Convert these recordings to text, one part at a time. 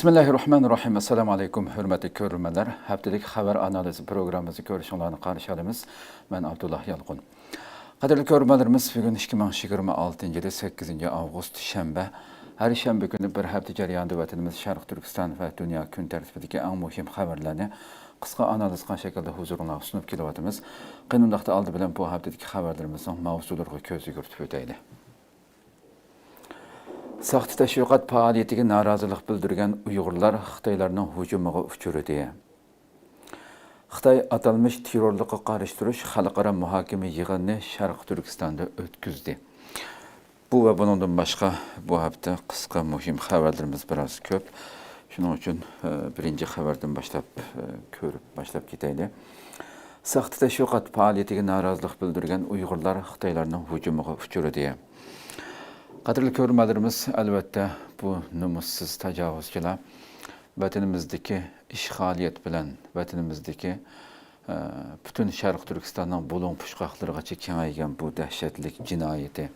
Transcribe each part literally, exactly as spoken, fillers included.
بىسمىللاھىررەھمانىررەھىم. ئەسسالامۇ ئەلەيكۇم، ھۆرمەتلىك كۆرۈرمەنلەر. ھەپتىلىك خەۋەر ئانالىزى پروگراممىمىزغا كۆرۈشۈڭلارنى قارشى ئالىمىز. مەن ئابدۇللا يالقۇن. قەدىرلىك كۆرۈرمەنلىرىمىز، بۈگۈن ئىككى مىڭ يىگىرمە ئالتىنچى يىلى سەككىزىنچى ئاۋغۇست، شەنبە. ھەر شەنبە كۈنى بىر ھەپتە جەريانىدا ۋەتىنىمىز شەرقىي تۈركىستان ۋە دۇنيا كۈن تەرتىپىدىكى ئەڭ مۇھىم خەۋەرلەرنى قىسقا ئانالىز قىلغان شەكىلدە ھۇزۇرۇڭلارغا سۇنۇپ كېلىۋاتىمىز. قېنى، ئۇنداقتا ئالدى بىلەن بۇ ھەپتىدىكى خەۋەرلىرىمىزنىڭ ماۋزۇلىرىغا كۆز يۈگۈرتۈپ ئۆتەيلى. ساختا تەشۋىقات پائالىيىتىگە نارازىلىق بىلدۈرگەن ئۇيغۇرلار خىتايلارنىڭ ھۇجۇمىغا ئۇچرىدى. خىتاي ئاتالمىش تېررورلۇققا قارشى تۇرۇش خەلقئارا مۇھاكىمە يىغىنىنى شەرقىي تۈركىستاندا ئۆتكۈزدى. بۇ ۋە بۇنىڭدىن باشقا بۇ ھەپتە قىسقا مۇھىم خەۋەرلىرىمىز بىراز كۆپ. شۇنىڭ ئۈچۈن، ئە، بىرىنچى خەۋەردىن باشلاپ، ئە، كۆرۈپ باشلاپ كېتەيلى. ساختا تەشۋىقات پائالىيىتىگە نارازىلىق بىلدۈرگەن ئۇيغۇرلار خىتايلارنىڭ ھۇجۇمىغا ئۇچرىدى. قەدىرلىك كۆرۈرمەنلىرىمىز، ئەلۋەتتە، بۇ نومۇسسىز تاجاۋۇزچىلار ۋەتىنىمىزدىكى ئىشغالىيەت بىلەن ۋەتىنىمىزدىكى، ئە، پۈتۈن شەرقىي تۈركىستاننىڭ بۇلۇڭ پۇچقاقلىرىغىچە كېڭەيگەن بۇ دەھشەتلىك جىنايىتى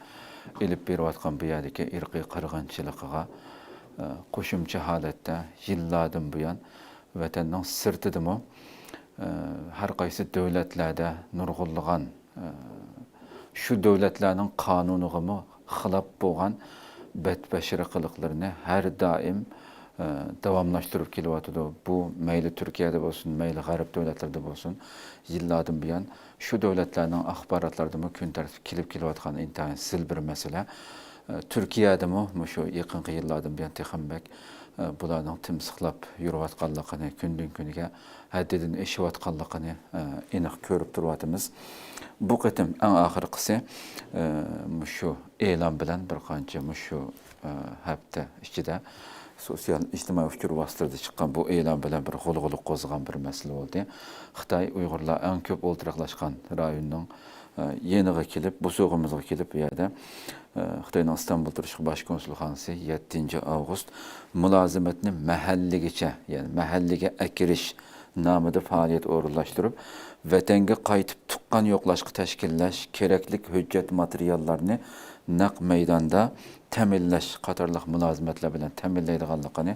ئېلىپ بېرىۋاتقان بۇ يەردىكى ئىرقىي قىرغىنچىلىقىغا، ئە، قوشۇمچە ھالەتتە يىللاردىن بۇيان ۋەتەننىڭ سىرتىدىمۇ، ئە، ھەر قايسى دۆلەتلەردە نۇرغۇنلىغان، ئە، شۇ دۆلەتلەرنىڭ قانۇنىغىمۇ خىلاپ بولغان بەتبەشىرە قىلىقلىرىنى ھەر دائىم، ئە، داۋاملاشتۇرۇپ كېلىۋاتىدۇ. بۇ مەيلى تۈركىيەدە بولسۇن، مەيلى غەرب دۆلەتلىرىدە بولسۇن، يىللاردىن بۇيان شۇ دۆلەتلەرنىڭ ئاخباراتلىرىدىمۇ كۈن تەرتىپكە كېلىپ كېلىۋاتقان ئىنتايىن زىل بىر مەسىلە. ئە، تۈركىيەدىمۇ مۇشۇ يېقىنقى يىللاردىن بۇيان تېخىمۇ بەك، ئە، بۇلارنىڭ تىمسىقلاپ يۈرۈۋاتقانلىقىنى، كۈندىن كۈنگە ھەددىدىن ئېشىۋاتقانلىقىنى، ئە، ئېنىق كۆرۈپ تۇرۇۋاتىمىز. بۇ قېتىم ئەڭ ئاخىرقىسى، ئە، مۇشۇ ئېلان بىلەن بىر قانچە مۇشۇ، ئە، ھەپتە ئىچىدە سوتسىيال ئىجتىمائىي ئۇچۇر ۋاسىتىلىرىدا چىققان بۇ ئېلان بىلەن بىر غۇلغۇلا قوزغىغان بىر مەسىلە بولدى. خىتاي ئۇيغۇرلار ئەڭ كۆپ ئولتۇراقلاشقان رايوننىڭ، ئە، يېنىغا كېلىپ، بوسۇغىمىزغا كېلىپ، بۇ يەردە، ئە، خىتاينىڭ ئىستانبۇلدا تۇرۇشلۇق باش كونسۇلخانىسى يەتتىنچى ئاۋغۇست مۇلازىمەتنى مەھەللىگىچە، يەنى مەھەللىگە ئەكىرىش نامىدا پائالىيەت ئورۇنلاشتۇرۇپ، ۋەتەنگە قايتىپ تۇغقان يوقلاشقا تەشكىللەش، كېرەكلىك ھۆججەت ماتېرىياللارنى نەق مەيداندا تەمىنلەش قاتارلىق مۇلازىمەتلەر بىلەن تەمىنلەيدىغانلىقىنى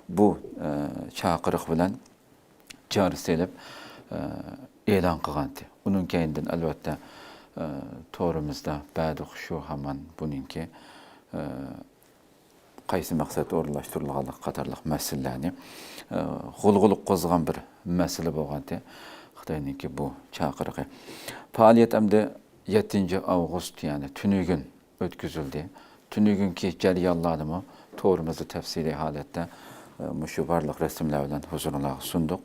بۇ، ئە، چاقىرىق بىلەن جارى سېلىپ، ئە، ئېلان قىلغانتى. ئۇنىڭ كەينىدىن، ئەلۋەتتە، ئە، تورىمىزدا بەدۇخ شۇ ھامان بۇنىڭكى، ئە، قايسى مەقسەتتە ئورۇنلاشتۇرۇلغانلىقى قاتارلىق مەسىلىلەرنى، ئە، غۇلغۇلا قوزغىغان بىر مەسىلە بولغانتى. خىتاينىڭكى بۇ چاقىرىقى. پائالىيەت ئەمدى يەتتىنچى ئاۋغۇست، يەنى تۈنۈگۈن ئۆتكۈزۈلدى. تۈنۈگۈنكى جەريانلارنىمۇ تورىمىزدا تەپسىلىي ھالەتتە، ئە، مۇشۇ بارلىق رەسىملەر بىلەن ھۇزۇرۇڭلارغا سۇندۇق.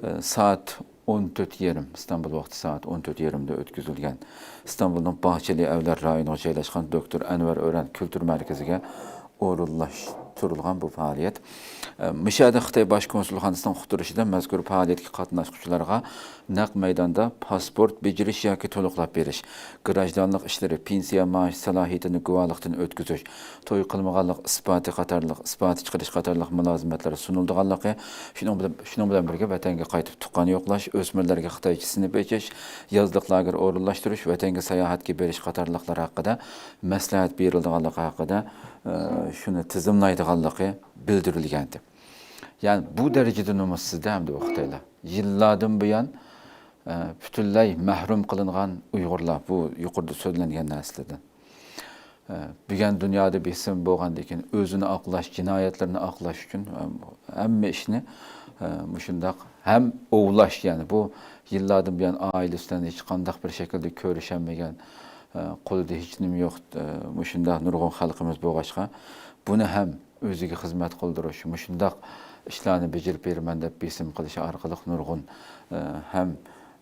ئە، سائەت ئون تۆت يېرىم، ئىستانبۇل ۋاقتى سائەت ئون تۆت يېرىمدە ئۆتكۈزۈلگەن ئىستانبۇلنىڭ باغچىلى ئەۋلاد رايونىغا جايلاشقان دوكتور ئەنۋەر ئۆرەن كۈلتۈر مەركىزىگە ئورۇنلاشتۇرۇلغان بۇ پائالىيەت. ئە، مۇشۇ يەردە خىتاي باش كونسۇلخانىسىنىڭ ئۇقتۇرۇشىدا مەزكۇر پائالىيەتكە قاتناشقۇچىلارغا نەق مەيداندا پاسپورت بېجىرىش ياكى تولۇقلاپ بېرىش، گىراژدانلىق ئىشلىرى، پېنسىيە مائاش سالاھىيىتىنى گۇۋاھلىقتىن ئۆتكۈزۈش، توي قىلمىغانلىق ئىسپاتى قاتارلىق، ئىسپاتى چىقىرىش قاتارلىق مۇلازىمەتلەر سۇنۇلىدىغانلىقى، شۇنىڭ بىلەن، شۇنىڭ بىلەن بىرگە ۋەتەنگە قايتىپ تۇغقان يوقلاش، ئۆسمۈرلەرگە خىتايچە سىنىپ ئېچىش، يازلىق لاگېر ئورۇنلاشتۇرۇش، ۋەتەنگە ساياھەتكە بېرىش قاتارلىقلار ھەققىدە مەسلىھەت بېرىلىدىغانلىقى ھەققىدە، ئە، شۇنى تىزىملايدىغانلىقى بىلدۈرۈلگەنىدى. يەنى بۇ دەرىجىدە نومۇسسىزدى ئەمدى بۇ خىتايلار. يىللاردىن بۇيان، ئە، پۈتۈنلەي مەھرۇم قىلىنغان ئۇيغۇرلار، بۇ يۇقىرىدا سۆزلەنگەن نەرسىلەردىن. ئە، بۈگۈن دۇنيادا بېسىم بولغاندىن كېيىن ئۆزىنى ئاقلاش، جىنايەتلىرىنى ئاقلاش ئۈچۈن، ئە، ھەممە ئىشنى، ئە، مۇشۇنداق ھەم ئوۋلاش، يەنى بۇ يىللاردىن بۇيان ئائىلىسى بىلەن ھېچقانداق بىر شەكىلدە كۆرۈشەلمىگەن، ئە، قولىدا ھېچنېمە يوق، ئە، مۇشۇنداق نۇرغۇن خەلقىمىز بولغاچقا، بۇنى ھەم ئۆزىگە خىزمەت قىلدۇرۇش، مۇشۇنداق ئىشلارنى بېجىرىپ بېرىمەن دەپ بېسىم قىلىش ئارقىلىق نۇرغۇن، ئە، ھەم،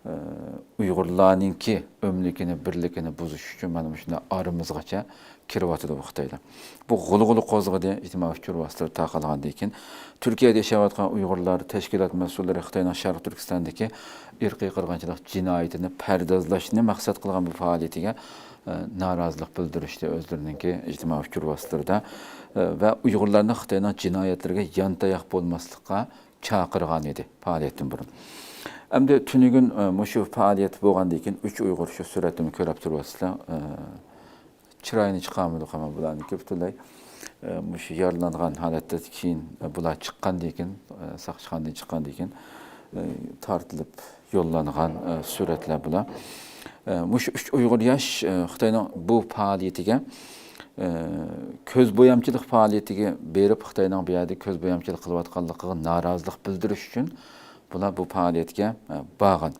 ئە، ئۇيغۇرلارنىڭكى ئۆملۈكىنى، بىرلىكىنى بۇزۇش ئۈچۈن مانا مۇشۇنداق ئارىمىزغىچە كىرىۋاتىدۇ بۇ خىتايلار. بۇ غۇلغۇلا قوزغىدى، ئىجتىمائىي ئۇچۇر ۋاسىتىلىرى تارقالغاندىن كېيىن، تۈركىيەدە ياشاۋاتقان ئۇيغۇرلار تەشكىلات مەسئۇللىرى خىتاينىڭ شەرقىي تۈركىستاندىكى ئىرقىي قىرغىنچىلىق جىنايىتىنى پەردازلاشنى مەقسەت قىلغان بۇ پائالىيىتىگە، ئە، نارازىلىق بىلدۈرۈشتى ئۆزلىرىنىڭكى ئىجتىمائىي ئۇچۇر ۋاسىتىلىرىدا، ئە، ۋە ئۇيغۇرلارنى خىتاينىڭ جىنايەتلىرىگە يانتاياق بولماسلىققا چاقىرغان ئىدى پائالىيەتتىن بۇرۇن. ئەمدى تۈنۈگۈن، ئە، مۇشۇ پائالىيەت بولغاندىن كېيىن ئۈچ ئۇيغۇر، شۇ سۈرەتتىمۇ كۆرۈپ تۇرۇۋاتىسىلەر، ئە، چىرايىنى چىقارمىدۇق ھەممە بۇلارنىڭكى پۈتۈنلەي. ئە، مۇشۇ يارىلانغان ھالەتتە كېيىن، ئە، بۇلار چىققاندىن كېيىن، ئە، ساقچىخانىدىن چىققاندىن كېيىن، ئە، تارتىلىپ يوللانغان، ئە، سۈرەتلەر بۇلار. ئە، مۇشۇ ئۈچ ئۇيغۇر ياش، ئە، خىتاينىڭ بۇ پائالىيىتىگە، ئە، كۆز بويامچىلىق پائالىيىتىگە بېرىپ، خىتاينىڭ بۇ يەردە كۆز بويامچىلىق قىلىۋاتقانلىقىغا نارازىلىق بىلدۈرۈش ئۈچۈن بۇلار بۇ پائالىيەتكە، ئە، بارغان.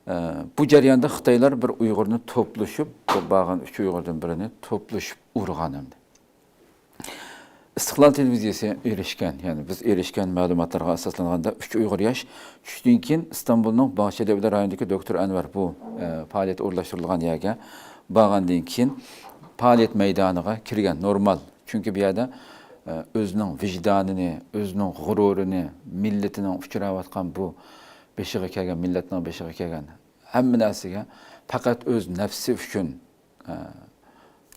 ئە، بۇ جەرياندا خىتايلار بىر ئۇيغۇرنى توپلىشىپ، بارغان ئۈچ ئۇيغۇردىن بىرىنى توپلىشىپ ئۇرغان ئەمدى. ئىستىقلال تېلېۋىزىيەسى ئېرىشكەن، يەنى بىز ئېرىشكەن مەلۇماتلارغا ئاساسلانغاندا، ئۈچ ئۇيغۇر ياش چۈشتىن كېيىن ئىستانبۇلنىڭ باغچە دەۋلەت رايونىدىكى دوكتور ئەنۋەر بۇ، ئە، پائالىيەت ئورۇنلاشتۇرۇلغان يەرگە بارغاندىن كېيىن پائالىيەت مەيدانىغا كىرگەن، نورمال. چۈنكى بۇ يەردە، ئە، ئۆزىنىڭ ۋىجدانىنى، ئۆزىنىڭ غۇرۇرىنى، مىللىتىنىڭ ئۇچراۋاتقان بۇ بېشىغا كەلگەن، مىللەتنىڭ بېشىغا كەلگەن ھەممە نەرسىگە پەقەت ئۆز نەپسى ئۈچۈن، ئە،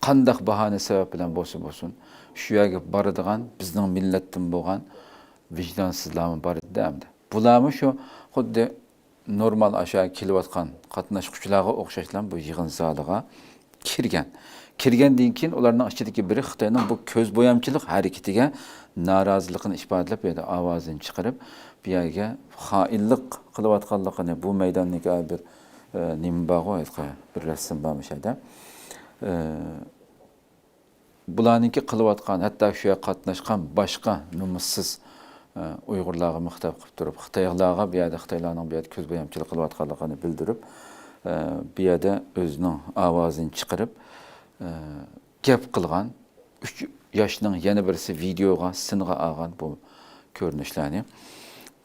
قانداق باھانە سەۋەب بىلەن بولسا بولسۇن، شۇ يەرگە بارىدىغان بىزنىڭ مىللەتتىن بولغان ۋىجدانسىزلارمۇ بار ئىدى ئەمدى. بۇلارمۇ شۇ خۇددى نورمال ئاشۇ يەرگە كېلىۋاتقان قاتناشقۇچىلارغا ئوخشاشلا بۇ يىغىن زالىغا كىرگەن. كىرگەندىن كېيىن ئۇلارنىڭ ئىچىدىكى بىرى خىتاينىڭ بۇ كۆز بويامچىلىق ھەرىكىتىگە نارازىلىقىنى ئىپادىلەپ، بۇ يەردە ئاۋازىنى چىقىرىپ، بۇ يەرگە خائىنلىق قىلىۋاتقانلىقىنى، بۇ مەيداندىكى بىر، ئە، نېمە بارغۇ، ھېلىقى بىر رەسىم بار مۇشۇ يەردە. ئە، بۇلارنىڭكى قىلىۋاتقان، ھەتتا شۇ يەرگە قاتناشقان باشقا نومۇسسىز، ئە، ئۇيغۇرلارغىمۇ خىتاب قىلىپ تۇرۇپ، خىتايلارغا بۇ يەردە، خىتايلارنىڭ بۇ يەردە كۆز بويامچىلىق قىلىۋاتقانلىقىنى بىلدۈرۈپ، ئە، بۇ يەردە ئۆزىنىڭ ئاۋازىنى چىقىرىپ، ئە، گەپ قىلغان. ئۈچ ياشنىڭ يەنە بىرسى ۋىدېئوغا سىنغا ئالغان بۇ كۆرۈنۈشلەرنى.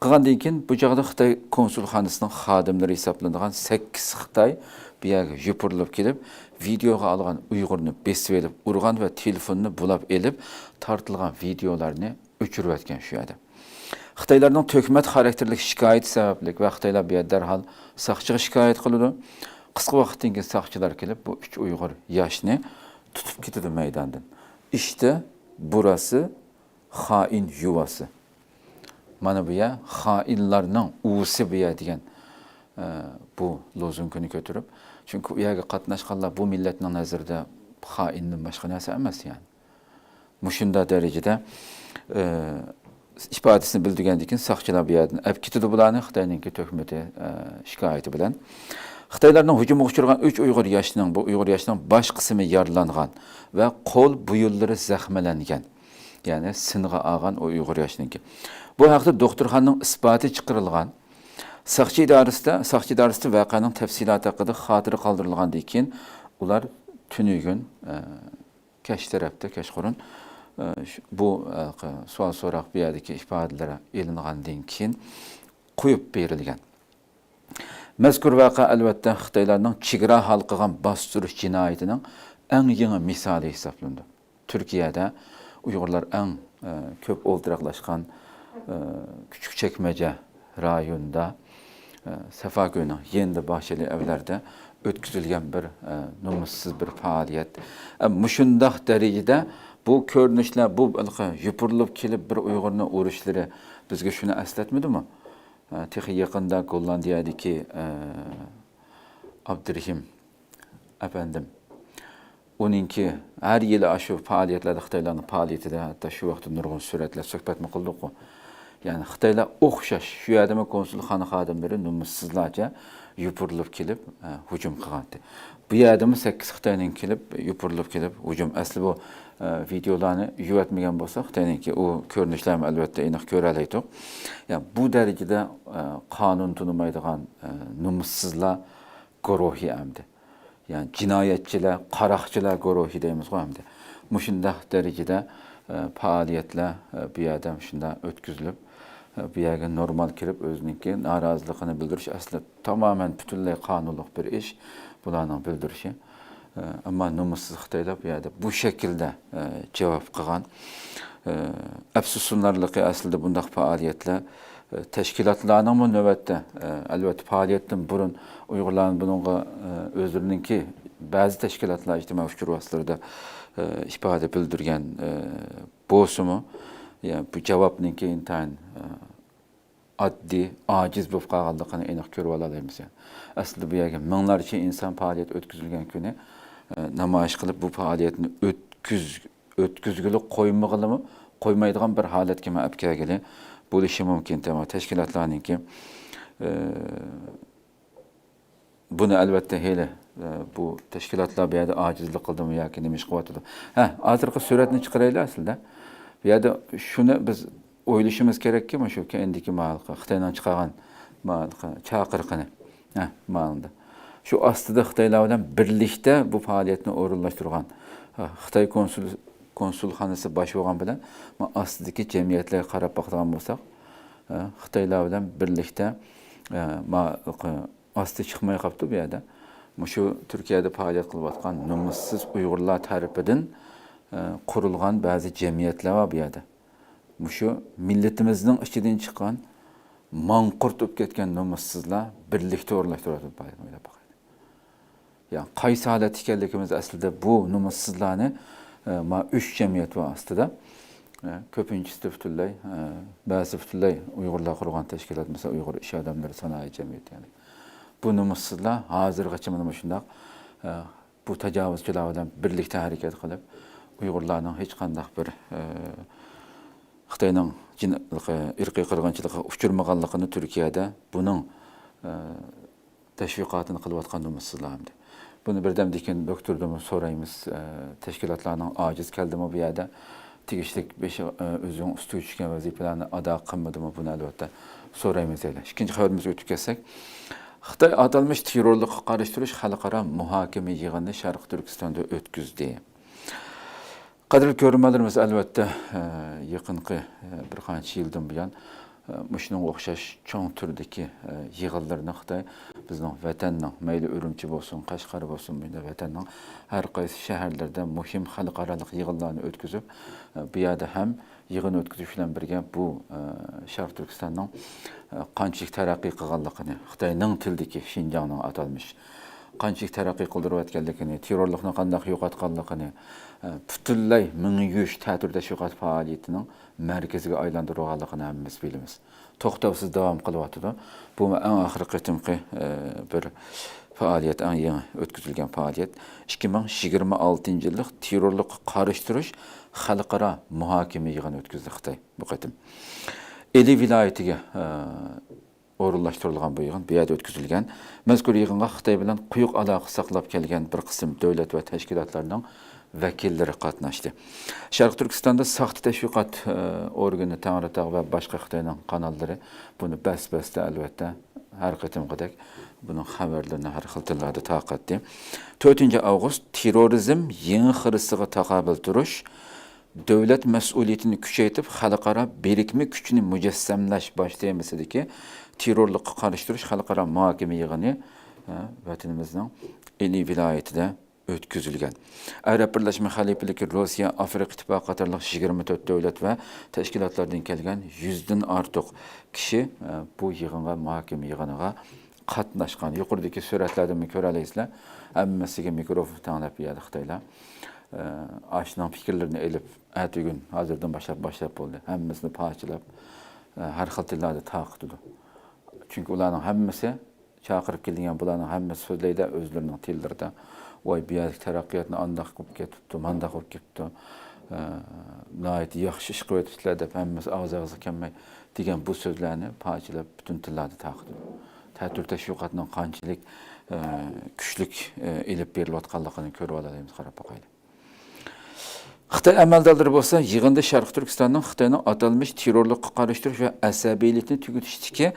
قىلغاندىن كېيىن بۇ چاغدا خىتاي كونسۇلخانىسىنىڭ خادىملىرى ھېسابلىنىدىغان سەككىز خىتاي بۇ يەرگە يوپۇرۇلۇپ كېلىپ، ۋىدېئوغا ئالغان ئۇيغۇرنى بېسىۋېلىپ ئۇرغان ۋە تېلېفوننى بۇلاپ ئېلىپ، تارتىلغان ۋىدېئولارنى ئۆچۈرۈۋەتكەن شۇ يەردە. خىتايلارنىڭ تۆھمەت خاراكتېرلىك شىكايىتى سەۋەبلىك ۋە خىتايلار بۇ يەردە دەرھال ساقچىغا شىكايەت قىلىدۇ. قىسقا ۋاقىتتىن كېيىن ساقچىلار كېلىپ، بۇ ئۈچ ئۇيغۇر ياشنى تۇتۇپ كېتىدۇ مەيداندىن. ئىشتە بۇراسى خائىن يۇۋاسى. مانا بۇ يەر خائىنلارنىڭ ئۇۋىسى بۇ يەر دېگەن، ئە، بۇ لوزۇنكىنى كۆتۈرۈپ، چۈنكى ئۇ يەرگە قاتناشقانلار بۇ مىللەتنىڭ نەزىرىدە خائىندىن باشقا نەرسە ئەمەس يەنى. مۇشۇنداق دەرىجىدە، ئە، ئىپادىسىنى بىلدۈرگەندىن كېيىن ساقچىلار بۇ يەردىن ئەپ كېتىدۇ بۇلارنى خىتاينىڭكى تۆھمىتى، ئە، شىكايىتى بىلەن. خىتايلارنىڭ ھۇجۇمىغا ئۇچرىغان ئۈچ ئۇيغۇر ياشنىڭ، بۇ ئۇيغۇر ياشنىڭ باش قىسمى يارىلانغان ۋە قول بويۇنلىرى زەخىملەنگەن. يەنى سىنغا ئالغان ئۇ ئۇيغۇر ياشنىڭكى. بۇ ھەقتە دوختۇرخانىنىڭ ئىسپاتى چىقىرىلغان. ساقچى ئىدارىسىدە، ساقچى ئىدارىسىدە ۋەقەنىڭ تەپسىلاتى ھەققىدە خاتىرە قالدۇرۇلغاندىن كېيىن، ئۇلار تۈنۈگۈن، ئە، كەچ تەرەپتە، كەچقۇرۇن، ئە، شۇ، بۇ، ئە، سوئال سوراق بۇ يەردىكى ئىپادىلىرى ئېلىنغاندىن كېيىن قويۇپ بېرىلگەن. مەزكۇر ۋەقە، ئەلۋەتتە، خىتايلارنىڭ چېگرا ھالقىغان باستۇرۇش جىنايىتىنىڭ ئەڭ يېڭى مىسالى ھېسابلىنىدۇ. تۈركىيەدە ئۇيغۇرلار ئەڭ، ئە، كۆپ ئولتۇراقلاشقان، ئە، كۈچۈك چەكمەجە رايونىدا، ئە، سەفاكۆينىڭ يېنىدا باغچىلىق ئەۋلەردە ئۆتكۈزۈلگەن بىر، ئە، نومۇسسىز بىر پائالىيەت. ئە، مۇشۇنداق دەرىجىدە بۇ كۆرۈنۈشلەر، بۇ ھېلىقى يوپۇرۇلۇپ كېلىپ بىر ئۇيغۇرنى ئۇرۇشلىرى بىزگە شۇنى ئەسلەتمىدىمۇ؟ ئە، تېخى يېقىندا گوللاندىيەدىكى، ئە، ئابدۇرېھىم ئەپەندىم، ئۇنىڭكى ھەر يىلى ئاشۇ پائالىيەتلەردە، خىتايلارنىڭ پائالىيىتىدە، ھەتتا شۇ ۋاقىتتا نۇرغۇن سۈرەتلەر، سۆھبەتمۇ قىلدۇققۇ. يەنى خىتايلار ئوخشاش، شۇ يەردىمۇ كونسۇلخانا خادىملىرى نومۇسسىزلارچە يوپۇرۇلۇپ كېلىپ، ئە، ھۇجۇم قىلغانتى. بۇ يەردىمۇ سەككىز خىتاينىڭ كېلىپ يوپۇرۇلۇپ كېلىپ ھۇجۇم. ئەسلى بۇ، ئە، ۋىدېئولارنى يۇۋەتمىگەن بولسا، خىتاينىڭكى ئۇ كۆرۈنۈشلەرمۇ ئەلۋەتتە ئېنىق كۆرەلەيتتۇق. يا، بۇ دەرىجىدە، ئە، قانۇن تونۇمايدىغان، ئە، نومۇسسىزلار گۇرۇھى ئەمدى. يەنى جىنايەتچىلەر، قاراقچىلار گۇرۇھى دەيمىزغۇ ئەمدى. مۇشۇنداق دەرىجىدە، ئە، پائالىيەتلەر، ئە، بۇ يەردە مۇشۇنداق ئۆتكۈزۈلۈپ، ئە، بۇ يەرگە نورمال كىرىپ ئۆزىنىڭكى نارازىلىقىنى بىلدۈرۈش ئەسلى تامامەن پۈتۈنلەي قانۇنلۇق بىر ئىش، بۇلارنىڭ بىلدۈرۈشى. ئە، ئەمما نومۇسسىز خىتايلار بۇ يەردە بۇ شەكىلدە، ئە، جاۋاب قىلغان. ئە، ئەپسۇسلىنارلىقى ئەسلىدە بۇنداق پائالىيەتلەر، ئە، تەشكىلاتلارنىڭمۇ نۆۋەتتە، ئە، ئەلۋەتتە پائالىيەتتىن بۇرۇن ئۇيغۇرلارنى بۇنىڭغا، ئە، ئۆزلىرىنىڭكى بەزى تەشكىلاتلار ئىجتىمائىي ئۇچۇر ۋاسىتىلىرىدە، ئە، ئىپادە بىلدۈرگەن، ئە، بولسىمۇ، يا، بۇ جاۋابنىڭكى ئىنتايىن، ئە، ئاددىي، ئاجىز بولۇپ قالغانلىقىنى ئېنىق كۆرۈۋالالايمىز. يەنى ئەسلىدە بۇ يەرگە مىڭلارچە ئىنسان پائالىيەت ئۆتكۈزۈلگەن كۈنى، ئە، نامايىش قىلىپ، بۇ پائالىيەتنى ئۆتكۈز-، ئۆتكۈزگىلى قويمىغىلىمۇ، قويمايدىغان بىر ھالەتكە مەن ئەپ كەلگىلى بولۇشى مۇمكىن. تەمام تەشكىلاتلارنىڭكى، ئى، بۇنى ئەلۋەتتە ھېلى، ئى، بۇ تەشكىلاتلار بۇ يەردە ئاجىزلىق قىلدىمۇ ياكى نېمە ئىش قىلىۋاتىدۇ؟ ھە، ھازىرقى سۈرەتنى چىقىرايلى ئەسلىدە. بۇ يەردە شۇنى بىز ئويلىشىمىز كېرەككى، مۇشۇ كەينىدىكى ماۋۇ خىتاينىڭ چىقارغان ماۋۇ چاقىرىقىنى، ھە، ماۋۇ شۇ ئاستىدا خىتايلار بىلەن بىرلىكتە بۇ پائالىيەتنى ئورۇنلاشتۇرغان، ھە، خىتاي كونسۇل، كونسۇلخانىسى باش بولغان بىلەن ما ئاستىدىكى جەمئىيەتلەرگە قاراپ باقىدىغان بولساق، ھە، خىتايلار بىلەن بىرلىكتە، ھە، ما ئاستى چىقماي قاپتۇ بۇ يەردە. مۇشۇ تۈركىيەدە پائالىيەت قىلىۋاتقان نومۇسسىز ئۇيغۇرلار تەرىپىدىن، ئە، قۇرۇلغان بەزى جەمئىيەتلەر بار بۇ يەردە. مۇشۇ مىللىتىمىزنىڭ ئىچىدىن چىققان ماڭقۇرت بولۇپ كەتكەن نومۇسسىزلار بىرلىكتە ئورۇنلاشتۇرۇۋاتىدۇ پائالىيەتنى، ئويلاپ باقايلى. يا قايسى ھالەتتە ئىكەنلىكىمىز ئەسلىدە بۇ نومۇسسىزلارنى، ئە، ما ئۈچ جەمئىيەت بار ئاستىدا. ئە، كۆپىنچىسى پۈتۈنلەي، ئە، بەزىسى پۈتۈنلەي ئۇيغۇرلار قۇرغان تەشكىلات، مەسىلەن، ئۇيغۇر ئىش ئادەملىرى سانائىي جەمئىيىتى، يەنى. بۇ نومۇسسىزلار ھازىرغىچە مانا مۇشۇنداق، ئە، بۇ تاجاۋۇزچىلار بىلەن بىرلىكتە ھەرىكەت قىلىپ، ئۇيغۇرلارنىڭ ھېچقانداق بىر، ئە، خىتاينىڭ جىن-، ئىرقىي قىرغىنچىلىقىغا ئۇچرىمىغانلىقىنى تۈركىيەدە بۇنىڭ، ئە، تەشۋىقاتىنى قىلىۋاتقان نومۇسسىزلار ئەمدى. بۇنى بىردەمدىن كېيىن دوكتوردىنمۇ سورايمىز، ئە، تەشكىلاتلارنىڭ ئاجىز كەلدىمۇ بۇ يەردە؟ تېگىشلىك بېشى، ئۆزىنىڭ ئۈستىگە چۈشكەن ۋەزىپىلەرنى ئادا قىلمىدىمۇ؟ بۇنى ئەلۋەتتە سورايمىز دەيدۇ. ئىككىنچى خەۋىرىمىزگە ئۆتۈپ كەتسەك، خىتاي ئاتالمىش تېررورلۇققا قارشى تۇرۇش خەلقئارا مۇھاكىمە يىغىنىنى شەرقىي تۈركىستاندا ئۆتكۈزدى. قەدىرلىك كۆرۈرمەنلىرىمىز، ئەلۋەتتە، يېقىنقى بىر قانچە يىلدىن بۇيان مۇشۇنىڭغا ئوخشاش چوڭ تۈردىكى يىغىنلىرىنى خىتاي بىزنىڭ ۋەتەننىڭ، مەيلى ئۈرۈمچى بولسۇن، قەشقەر بولسۇن، بۇ يەردە ۋەتەننىڭ ھەر قايسى شەھەرلىرىدە مۇھىم خەلقئارالىق يىغىنلارنى ئۆتكۈزۈپ، بۇ يەردە ھەم يىغىن ئۆتكۈزۈش بىلەن بىرگە بۇ، ئە، شەرقىي تۈركىستاننىڭ، ئە، قانچىلىك تەرەققىي قىلغانلىقىنى، خىتاينىڭ تىلىدىكى شىنجاڭنىڭ ئاتالمىش قانچىلىك تەرەققىي قىلدۇرۇۋەتكەنلىكىنى، تېررورلۇقنى قانداق يوقاتقانلىقىنى، ئە، پۈتۈنلەي مىڭ يۈز تەتۈر تەشۋىقات پائالىيىتىنىڭ مەركىزىگە ئايلاندۇرغانلىقىنى ھەممىمىز بىلىمىز. توختاۋسىز داۋام قىلىۋاتىدۇ. بۇمۇ ئەڭ ئاخىرقى قېتىمقى، ئە، بىر پائالىيەت، ئەڭ يېڭى ئۆتكۈزۈلگەن پائالىيەت. ئىككى مىڭ يىگىرمە ئالتىنچى يىللىق تېررورلۇققا قارشى تۇرۇش خەلقئارا مۇھاكىمە يىغىنى ئۆتكۈزدى خىتاي بۇ قېتىم. ئىلى ۋىلايىتىگە، ئە، ئورۇنلاشتۇرۇلغان بۇ يىغىن بۇ يەردە ئۆتكۈزۈلگەن. مەزكۇر يىغىنغا خىتاي بىلەن قويۇق ئالاقە ساقلاپ كەلگەن بىر قىسىم دۆلەت ۋە تەشكىلاتلارنىڭ ۋەكىللىرى قاتناشتى. شەرقىي تۈركىستاندا ساختا تەشۋىقات، ئە، ئورگىنى تەڭرىتاغ ۋە باشقا خىتاينىڭ قاناللىرى بۇنى بەس-بەستە، ئەلۋەتتە، ھەر قېتىمقىدەك بۇنىڭ خەۋەرلىرىنى ھەر خىل تىللاردا تارقاتتى. تۆتىنچى ئاۋغۇست، تېررورىزم يېڭى خىرىسىغا تاقابىل تۇرۇش، دۆلەت مەسئۇلىيىتىنى كۈچەيتىپ، خەلقئارا بىرىكمە كۈچىنى مۇجەسسەملەش باش تېمىسىدىكى تېررورلۇققا قارشى تۇرۇش خەلقئارا مۇھاكىمە يىغىنى، ھە، ۋەتىنىمىزنىڭ ئىلى ۋىلايىتىدە ئۆتكۈزۈلگەن. ئەرەب بىرلەشمە خەلىپىلىكى، روسىيە، ئافرىقا ئىتتىپاقى قاتارلىق يىگىرمە تۆت دۆلەت ۋە تەشكىلاتلاردىن كەلگەن يۈزدىن ئارتۇق كىشى، ئە، بۇ يىغىنغا، مۇھاكىمە يىغىنىغا قاتناشقان. يۇقىرىدىكى سۈرەتلەردىنمۇ كۆرەلەيسىلەر. ھەممىسىگە مىكروفون تەڭلەپ بەردى خىتايلار. ئە، ئاشۇنىڭ پىكىرلىرىنى ئېلىپ، ئەتىگۈن ھازىردىن باشلاپ، باشلاپ بولدى. ھەممىسىنى پارچىلاپ، ئە، ھەر خىل تىللاردا تارقىتىدۇ. چۈنكى ئۇلارنىڭ ھەممىسى چاقىرىپ كېلىنگەن، بۇلارنىڭ ھەممىسى سۆزلەيدۇ ئۆزلىرىنىڭ تىللىرىدا. ۋاي، بۇ يەردىكى تەرەققىياتنى ئانداق قىلىپ كەتتى، مانداق قىلىپ كەتتى، ئە، ناھايىتى ياخشى ئىش قىلىۋېتىپتىلەر دەپ ھەممىسى ئاغزى ئاغزىغا كەلمەي دېگەن بۇ سۆزلەرنى پارچىلاپ پۈتۈن تىللاردا تارقىتىدۇ. تەتۈر تەشۋىقاتنىڭ قانچىلىك، ئە، كۈچلۈك، ئە، ئېلىپ بېرىلىۋاتقانلىقىنى كۆرۈۋالالايمىز، قاراپ باقايلى. خىتاي ئەمەلدارلىرى بولسا يىغىندا شەرقىي تۈركىستاننىڭ خىتاينىڭ ئاتالمىش تېررورلۇققا قارشى تۇرۇش ۋە ئەسەبىيلىكنى تۈگىتىشتىكى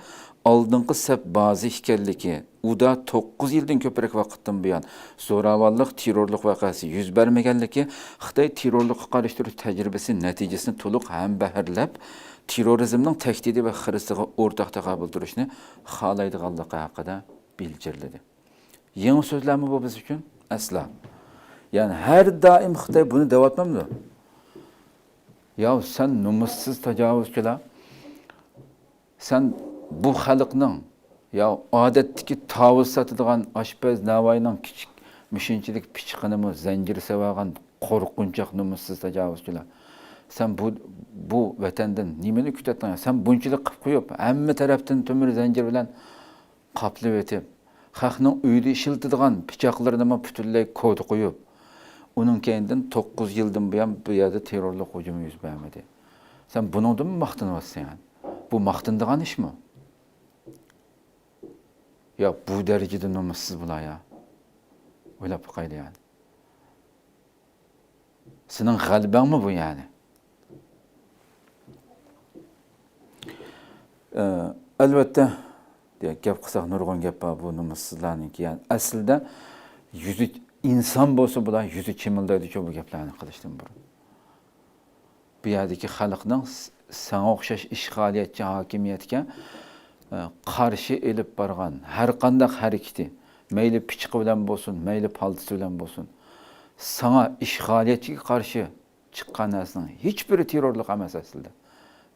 ئالدىنقى سەپ بازىسى ئىكەنلىكى، ئۇدا توققۇز يىلدىن كۆپرەك ۋاقىتتىن بۇيان زوراۋانلىق، تېررورلۇق ۋەقەسى يۈز بەرمىگەنلىكى، خىتاي تېررورلۇققا قارشى تۇرۇش تەجرىبىسى نەتىجىسىنى تولۇق ھەمبەھىرلەپ، تېررورىزمنىڭ تەھدىتى ۋە خىرىسىغا ئورتاق تاقابىل تۇرۇشنى خالايدىغانلىقى ھەققىدە بىلجىرلىدى. يېڭى سۆزلەرمۇ بۇ بىز ئۈچۈن؟ ئەسلا. يەنى ھەر دائىم خىتاي بۇنى دەۋاتمامدۇ؟ ياۋ، سەن نومۇسسىز تاجاۋۇزچىلار، سەن بۇ خەلقنىڭ، ياۋ، ئادەتتىكى تاۋۇز ساتىدىغان ئاشپەز ناۋاينىڭ كىچىك مۇشۇنچىلىك پىچىقىنىمۇ زەنجىر سېلىۋالغان قورقۇنچاق نومۇسسىز تاجاۋۇزچىلار. سەن بۇ، بۇ ۋەتەندىن نېمىنى كۈتەتتىڭ؟ سەن بۇنچىلىك قىلىپ قويۇپ، ھەممە تەرەپتىن تۆمۈر زەنجىر بىلەن قاپلىۋېتىپ، خەقنىڭ ئۆيىدە ئىشلىتىدىغان پىچاقلىرىنىمۇ پۈتۈنلەي كودا قويۇپ، ئۇنىڭ كەينىدىن توققۇز يىلدىن بۇيان بۇ يەردە تېررورلۇق ھۇجۇمى يۈز بەرمىدى. سەن بۇنىڭدىنمۇ ماختىنىۋاتىسەن يەنى. بۇ ماختىنىدىغان ئىشمۇ؟ يا بۇ دەرىجىدە نومۇسسىز بۇلار يا. ئويلاپ باقايلى يەنى. سېنىڭ غەلىبەڭمۇ بۇ يەنى؟ ئە، ئەلۋەتتە، گەپ قىلساق نۇرغۇن گەپ بار بۇ نومۇسسىزلارنىڭكى. يەنى ئەسلىدە يۈزى ئىنسان بولسا بۇلار يۈزى چىمىلدايدىچۇ بۇ گەپلەرنى قىلىشتىن بۇرۇن. بۇ يەردىكى خەلقنىڭ س-، ساڭا ئوخشاش ئىشغالىيەتچى ھاكىمىيەتكە، ئە، قارشى ئېلىپ بارغان ھەر قانداق ھەرىكىتى، مەيلى پىچىقى بىلەن بولسۇن، مەيلى پالتىسى بىلەن بولسۇن، ساڭا ئىشغالىيەتچىگە قارشى چىققان نەرسىنىڭ ھېچبىرى تېررورلۇق ئەمەس ئەسلىدە.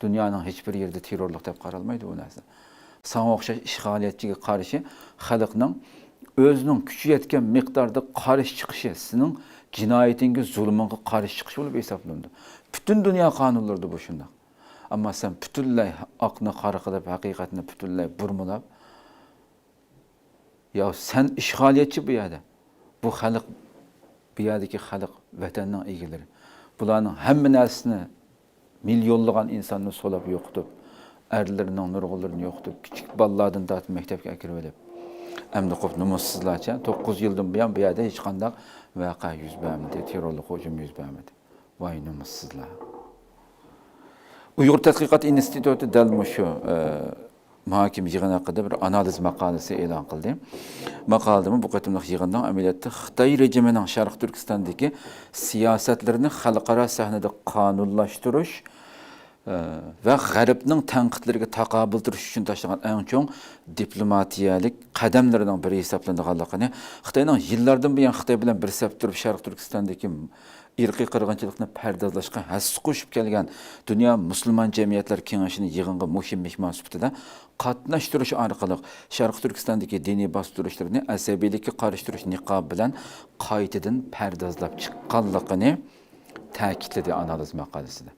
دۇنيانىڭ ھېچبىر يېرىدە تېررورلۇق دەپ قارالمايدۇ بۇ نەرسە. ساڭا ئوخشاش ئىشغالىيەتچىگە قارشى خەلقنىڭ ئۆزىنىڭ كۈچى يەتكەن مىقداردا قارشى چىقىشى سېنىڭ جىنايىتىڭگە، زۇلۇمۇڭغا قارشى چىقىش بولۇپ ھېسابلىنىدۇ. پۈتۈن دۇنيا قانۇنلىرىدا بۇ شۇنداق. ئەمما سەن پۈتۈنلەي ئاقنى قارا قىلىپ، ھەقىقەتنى پۈتۈنلەي بۇرمىلاپ، يا سەن ئىشغالىيەتچى بۇ يەردە. بۇ خەلق، بۇ يەردىكى خەلق ۋەتەننىڭ ئىگىلىرى. بۇلارنىڭ ھەممە نەرسىسىنى، مىليونلىغان ئىنساننى سولاپ يوقىتىپ، ئەرلىرىنىڭ نۇرغۇنلىرىنى يوقىتىپ، كىچىك بالىلاردىن تارتىپ مەكتەپكە ئەكىرىۋېلىپ، ئەمدى قوپ نومۇسسىزلارچە توققۇز يىلدىن بۇيان بۇ يەردە ھېچقانداق ۋەقە يۈز بەرمىدى، تېررورلۇق ھۇجۇمى يۈز بەرمىدى. ۋاي نومۇسسىزلار. ئۇيغۇر تەتقىقات ئىنستىتۇتى دەل مۇشۇ، ئە، مۇھاكىمە يىغىنى ھەققىدە بىر ئانالىز ماقالىسى ئېلان قىلدى. ماقالىدىمۇ بۇ قېتىملىق يىغىننىڭ ئەمەلىيەتتە خىتاي رېجىمىنىڭ شەرقىي تۈركىستاندىكى سىياسەتلىرىنى خەلقئارا سەھنىدە قانۇنلاشتۇرۇش، ئە، ۋە غەربنىڭ تەنقىدلىرىگە تاقابىل تۇرۇش ئۈچۈن تاشلىغان ئەڭ چوڭ دىپلوماتىيەلىك قەدەملىرىنىڭ بىرى ھېسابلىنىدىغانلىقىنى، خىتاينىڭ يىللاردىن بۇيان خىتاي بىلەن بىر سەپتە تۇرۇپ، شەرقىي تۈركىستاندىكى ئىرقىي قىرغىنچىلىقنى پەردازلاشقا ھەسسە قوشۇپ كەلگەن دۇنيا مۇسۇلمان جەمئىيەتلەر كېڭىشىنى يىغىنغا مۇھىم مېھمان سۈپىتىدە قاتناشتۇرۇش ئارقىلىق، شەرقىي تۈركىستاندىكى دىنىي باستۇرۇشلىرىنى ئەسەبىيلىككە قارشى تۇرۇش نىقابى بىلەن قايتىدىن پەردازلاپ چىققانلىقىنى تەكىتلىدى ئانالىز ماقالىسىدە.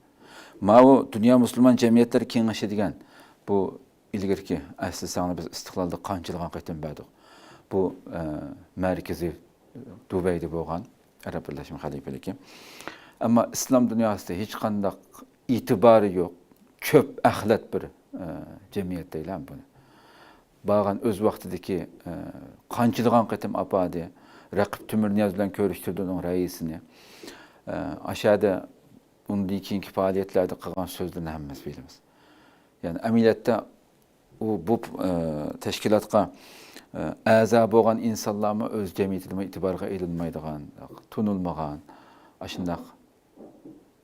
ماۋۇ دۇنيا مۇسۇلمان جەمئىيەتلەر كېڭىشى دېگەن بۇ ئىلگىرىكى ئەسلىسەڭلار بىز ئىستىقلالدا قانچىلىغان قېتىم بەردۇق. بۇ، ئە، مەركىزى دۇبەيدە بولغان ئەرەب بىرلەشمە خەلىپىلىكى. ئەمما ئىسلام دۇنياسىدا ھېچقانداق ئېتىبارى يوق، چۆپ ئەخلەت بىر، ئە، جەمئىيەت دەيلى بۇنى. بارغان ئۆز ۋاقتىدىكى، ئە، قانچىلىغان قېتىم ئاپاردى، رەقىب تۆمۈرنىياز بىلەن كۆرۈشتۈردى ئۇنىڭ رەئىسىنى. ئە، ئاشەدە ئۇندىن كېيىنكى پائالىيەتلەردە قىلغان سۆزلىرىنى ھەممىمىز بىلىمىز. يەنى ئەمەلىيەتتە ئۇ بۇ، ئە، تەشكىلاتقا، ئە، ئەزا بولغان ئىنسانلارمۇ ئۆز جەمئىيىتىدىمۇ ئېتىبارغا ئېلىنمايدىغان، تونۇلمىغان، ئاشۇنداق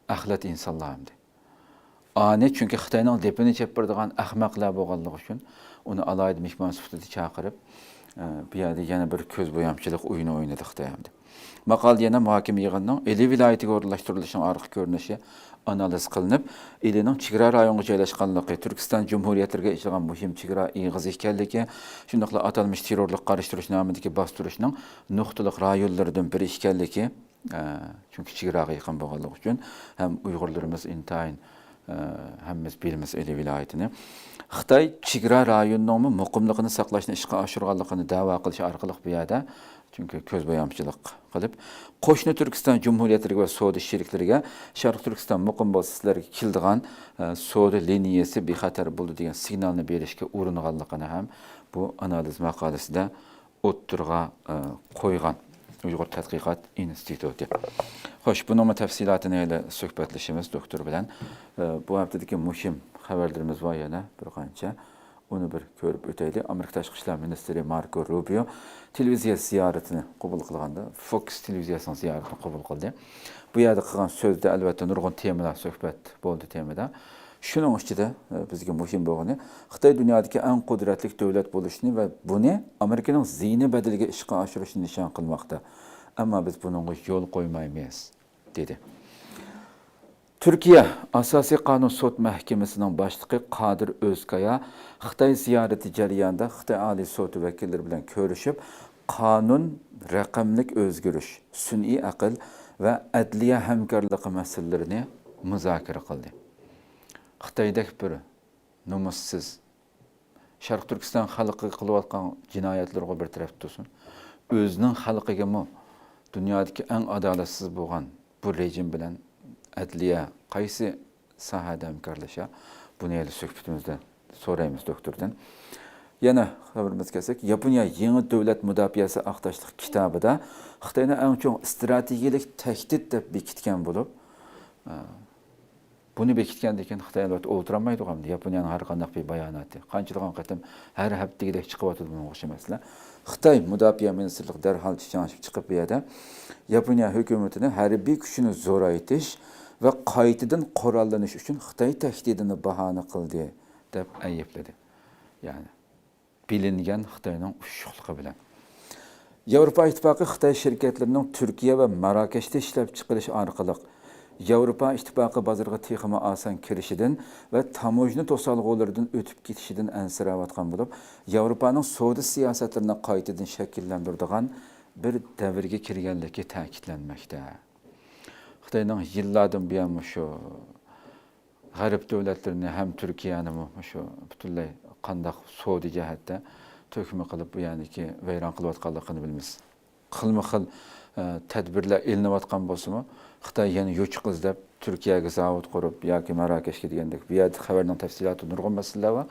ئەخلەت ئىنسانلار ئەمدى. ئانى چۈنكى خىتاينىڭ دېپىنى چېپىرىدىغان ئەخمەقلەر بولغانلىقى ئۈچۈن ئۇنى ئالاھىدە مېھمان سۈپىتىدە چاقىرىپ، ئە، بۇ يەردە يەنە بىر كۆز بويامچىلىق ئويۇنى ئوينىدى خىتاي ئەمدى. ماقالىدە يەنە مۇھاكىمە يىغىنىنىڭ ئىلى ۋىلايىتىگە ئورۇنلاشتۇرۇلۇشىنىڭ ئارقا كۆرۈنۈشى ئانالىز قىلىنىپ، ئىلىنىڭ چېگرا رايونغا جايلاشقانلىقى، تۈركىستان جۇمھۇرىيەتلىرىگە ئېچىلغان مۇھىم چېگرا ئېغىزى ئىكەنلىكى، شۇنداقلا ئاتالمىش تېررورلۇققا قارشى تۇرۇش نامىدىكى باستۇرۇشنىڭ نۇقتىلىق رايونلىرىدىن بىرى ئىكەنلىكى، ئە، چۈنكى چېگراغا يېقىن بولغانلىقى ئۈچۈن ھەم ئۇيغۇرلىرىمىز ئىنتايىن، ئە، ھەممىمىز بىلىمىز ئىلى ۋىلايىتىنى. خىتاي چېگرا رايونىنىڭمۇ مۇقىملىقىنى ساقلاشنى ئىشقا ئاشۇرغانلىقىنى دەۋا قىلىش ئارقىلىق بۇ يەردە، چۈنكى كۆز بويامچىلىق قىلىپ، قوشنا تۈركىستان جۇمھۇرىيەتلىرىگە ۋە سودا شېرىكلىرىگە شەرقىي تۈركىستان مۇقىم بولسا سىلەرگە كېلىدىغان، ئە، سودا لىنىيەسى بىخەتەر بولىدۇ دېگەن سىگنالنى بېرىشكە ئۇرۇنغانلىقىنى ھەم بۇ ئانالىز ماقالىسىدە ئوتتۇرىغا، ئە، قويغان ئۇيغۇر تەتقىقات ئىنستىتۇتى. خوش، بۇنىڭمۇ تەپسىلاتىنى ھېلى سۆھبەتلىشىمىز دوكتور بىلەن. ئە، بۇ ھەپتىدىكى مۇھىم خەۋەرلىرىمىز بار يەنە بىر قانچە. ئۇنى بىر كۆرۈپ ئۆتەيلى. ئامېرىكا تاشقى ئىشلار مىنىستىرى ماركو روبىيو تېلېۋىزىيە زىيارىتىنى قوبۇل قىلغاندا، فوكس تېلېۋىزىيەسىنىڭ زىيارىتىنى قوبۇل قىلدى. بۇ يەردە قىلغان سۆزىدە، ئەلۋەتتە، نۇرغۇن تېمىلار سۆھبەت بولدى تېمىدا. شۇنىڭ ئىچىدە، ئە، بىزگە مۇھىم بولغىنى، خىتاي دۇنيادىكى ئەڭ قۇدرەتلىك دۆلەت بولۇشىنى ۋە بۇنى ئامېرىكىنىڭ زىيىنى بەدىلىگە ئىشقا ئاشۇرۇشنى نىشان قىلماقتا. ئەمما بىز بۇنىڭغا يول قويمايمىز، دېدى. تۈركىيە ئاساسىي قانۇن سوت مەھكىمىسىنىڭ باشلىقى قادىر ئۆزكايا خىتاي زىيارىتى جەريانىدا خىتاي ئالىي سوتى ۋەكىللىرى بىلەن كۆرۈشۈپ، قانۇن، رەقەملىك ئۆزگىرىش، سۈنئىي ئەقىل ۋە ئەدلىيە ھەمكارلىقى مەسىلىلىرىنى مۇزاكىرە قىلدى. خىتايدەك بىر نومۇسسىز، شەرقىي تۈركىستان خەلقىگە قىلىۋاتقان جىنايەتلىرىغۇ بىر تەرەپتە تۇرسۇن، ئۆزىنىڭ خەلقىگىمۇ دۇنيادىكى ئەڭ ئادالەتسىز بولغان بۇ رېجىم بىلەن ئەدلىيە قايسى ساھەدە ھەمكارلىشا؟ بۇنى ھېلى سۆھبىتىمىزدە سورايمىز دوكتوردىن. يەنە خەۋىرىمىزگە كەلسەك، ياپونىيە يېڭى دۆلەت مۇداپىئەسى ئاق تاشلىق كىتابىدا خىتاينى ئەڭ چوڭ ئىستراتېگىيەلىك تەھدىت دەپ بېكىتكەن بولۇپ، بۇنى بېكىتكەندىن كېيىن خىتاي ئەلۋەتتە ئولتۇرالمايدىغان، ياپونىيەنىڭ ھەر قانداق بىر باياناتى قانچىلىغان قېتىم ھەر ھەپتىگىدەك چىقىۋاتىدۇ، بۇنىڭغا ئوخشىماسلا. خىتاي مۇداپىئە مىنىستىرلىقى دەرھال چىچاڭشىپ چىقىپ، بۇ يەردە ياپونىيە ھۆكۈمىتىنى ھەربىي كۈچىنى زورايتىش ۋە قايتىدىن قوراللىنىش ئۈچۈن خىتاي تەھدىتىنى باھانە قىلدى، دەپ ئەيىبلىدى. يەنى بىلىنگەن خىتاينىڭ ئۇششۇقلۇقى بىلەن. ياۋروپا ئىتتىپاقى خىتاي شىركەتلىرىنىڭ تۈركىيە ۋە ماراكەشتە ئىشلەپچىقىرىش ئارقىلىق ياۋروپا ئىتتىپاقى بازىرىغا تېخىمۇ ئاسان كىرىشىدىن ۋە تاموژنا توسالغۇلىرىدىن ئۆتۈپ كېتىشىدىن ئەنسىرەۋاتقان بولۇپ، ياۋروپانىڭ سودا سىياسەتلىرىنى قايتىدىن شەكىللەندۈرىدىغان بىر دەۋرگە كىرگەنلىكى تەكىتلەنمەكتە. خىتاينىڭ يىللاردىن بۇيان مۇشۇ غەرب دۆلەتلىرىنى ھەم تۈركىيەنىمۇ مۇشۇ پۈتۈنلەي قانداق سودا جەھەتتە تۆكمە قىلىپ، بۇ يەردىكى ۋەيران قىلىۋاتقانلىقىنى بىلىمىز. خىلمۇ خىل، ئە، تەدبىرلەر ئېلىنىۋاتقان بولسىمۇ، خىتاي يەنە يوچۇق ئىزدەپ، تۈركىيەگە زاۋۇت قۇرۇپ ياكى ماراكەشكە دېگەندەك، بۇ يەردە خەۋەرنىڭ تەپسىلاتى نۇرغۇن مەسىلىلەر بار.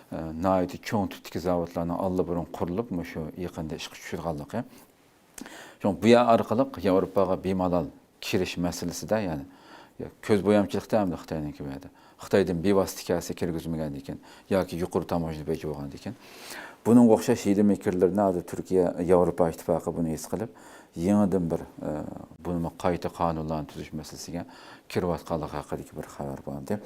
ئە، ناھايىتى چوڭ تىپتىكى زاۋۇتلارنىڭ ئاللىبۇرۇن قۇرۇلۇپ، مۇشۇ يېقىندا ئىشقا چۈشۈرۈلگەنلىكى. شۇڭا بۇ يەر ئارقىلىق ياۋروپاغا بىمالال كىرىش مەسىلىسىدە، يەنى، يا، كۆز بويامچىلىقتا ئەمدى خىتاينىڭكى بۇ يەردە. خىتايدىن بىۋاسىتە كەلسە كىرگۈزمىگەندىكىن ياكى يۇقىرى تاموژنا بېجى بولغاندىكىن. بۇنىڭغا ئوخشاش ھىيلە مىكىرلىرىنى ھازىر تۈركىيە، ياۋروپا ئىتتىپاقى بۇنى ھېس قىلىپ، يېڭىدىن بىر، ئە، بۇنىمۇ قايتا قانۇنلارنى تۈزۈش مەسىلىسىگە كىرىۋاتقانلىقى ھەققىدىكى بىر خەۋەر بولدى.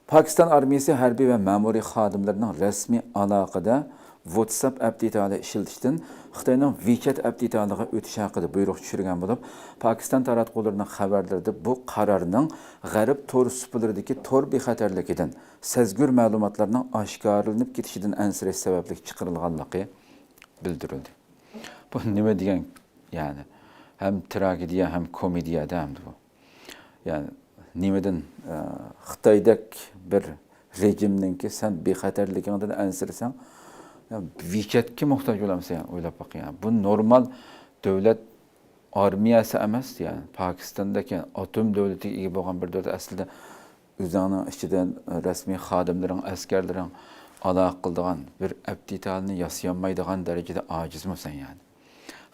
پاكىستان ئارمىيەسى ھەربىي ۋە مەمۇرىي خادىملىرىنىڭ رەسمىي ئالاقىدە ۋاتساپ ئەپ دېتالى ئىشلىتىشتىن خىتاينىڭ ۋىچەت ئەپ دېتالىغا ئۆتۈش ھەققىدە بۇيرۇق چۈشۈرگەن بولۇپ، پاكىستان تاراتقۇلىرىنىڭ خەۋەرلىرىدە بۇ قارارنىڭ غەرب تور سۇپىلىرىدىكى تور بىخەتەرلىكىدىن، سەزگۈر مەلۇماتلارنىڭ ئاشكارىلىنىپ كېتىشىدىن ئەنسىرەش سەۋەبلىك چىقىرىلغانلىقى بىلدۈرۈلدى. بۇ نېمە دېگەن، يەنى، ھەم تراگېدىيە، ھەم كومېدىيەدە ھەمدە بۇ. يەنى نېمىدىن، ئە، خىتايدەك بىر رېجىمنىڭكى سەن بىخەتەرلىكىڭدىن ئەنسىرىسەڭ، يا ۋىچەتكە موھتاج بولامسەن؟ يەنى ئويلاپ باققىن. يەنى بۇ نورمال دۆلەت ئارمىيەسى ئەمەس، يەنى پاكىستاندەك، يەنى ئاتوم دۆلىتىگە ئىگە بولغان بىر دۆلەت ئەسلىدە ئۆزۈڭنىڭ ئىچىدە رەسمىي خادىملىرىڭ، ئەسكەرلىرىڭ ئالاقە قىلىدىغان بىر ئەپ دېتالىنى ياسىيالمايدىغان دەرىجىدە ئاجىزمۇ سەن يەنى؟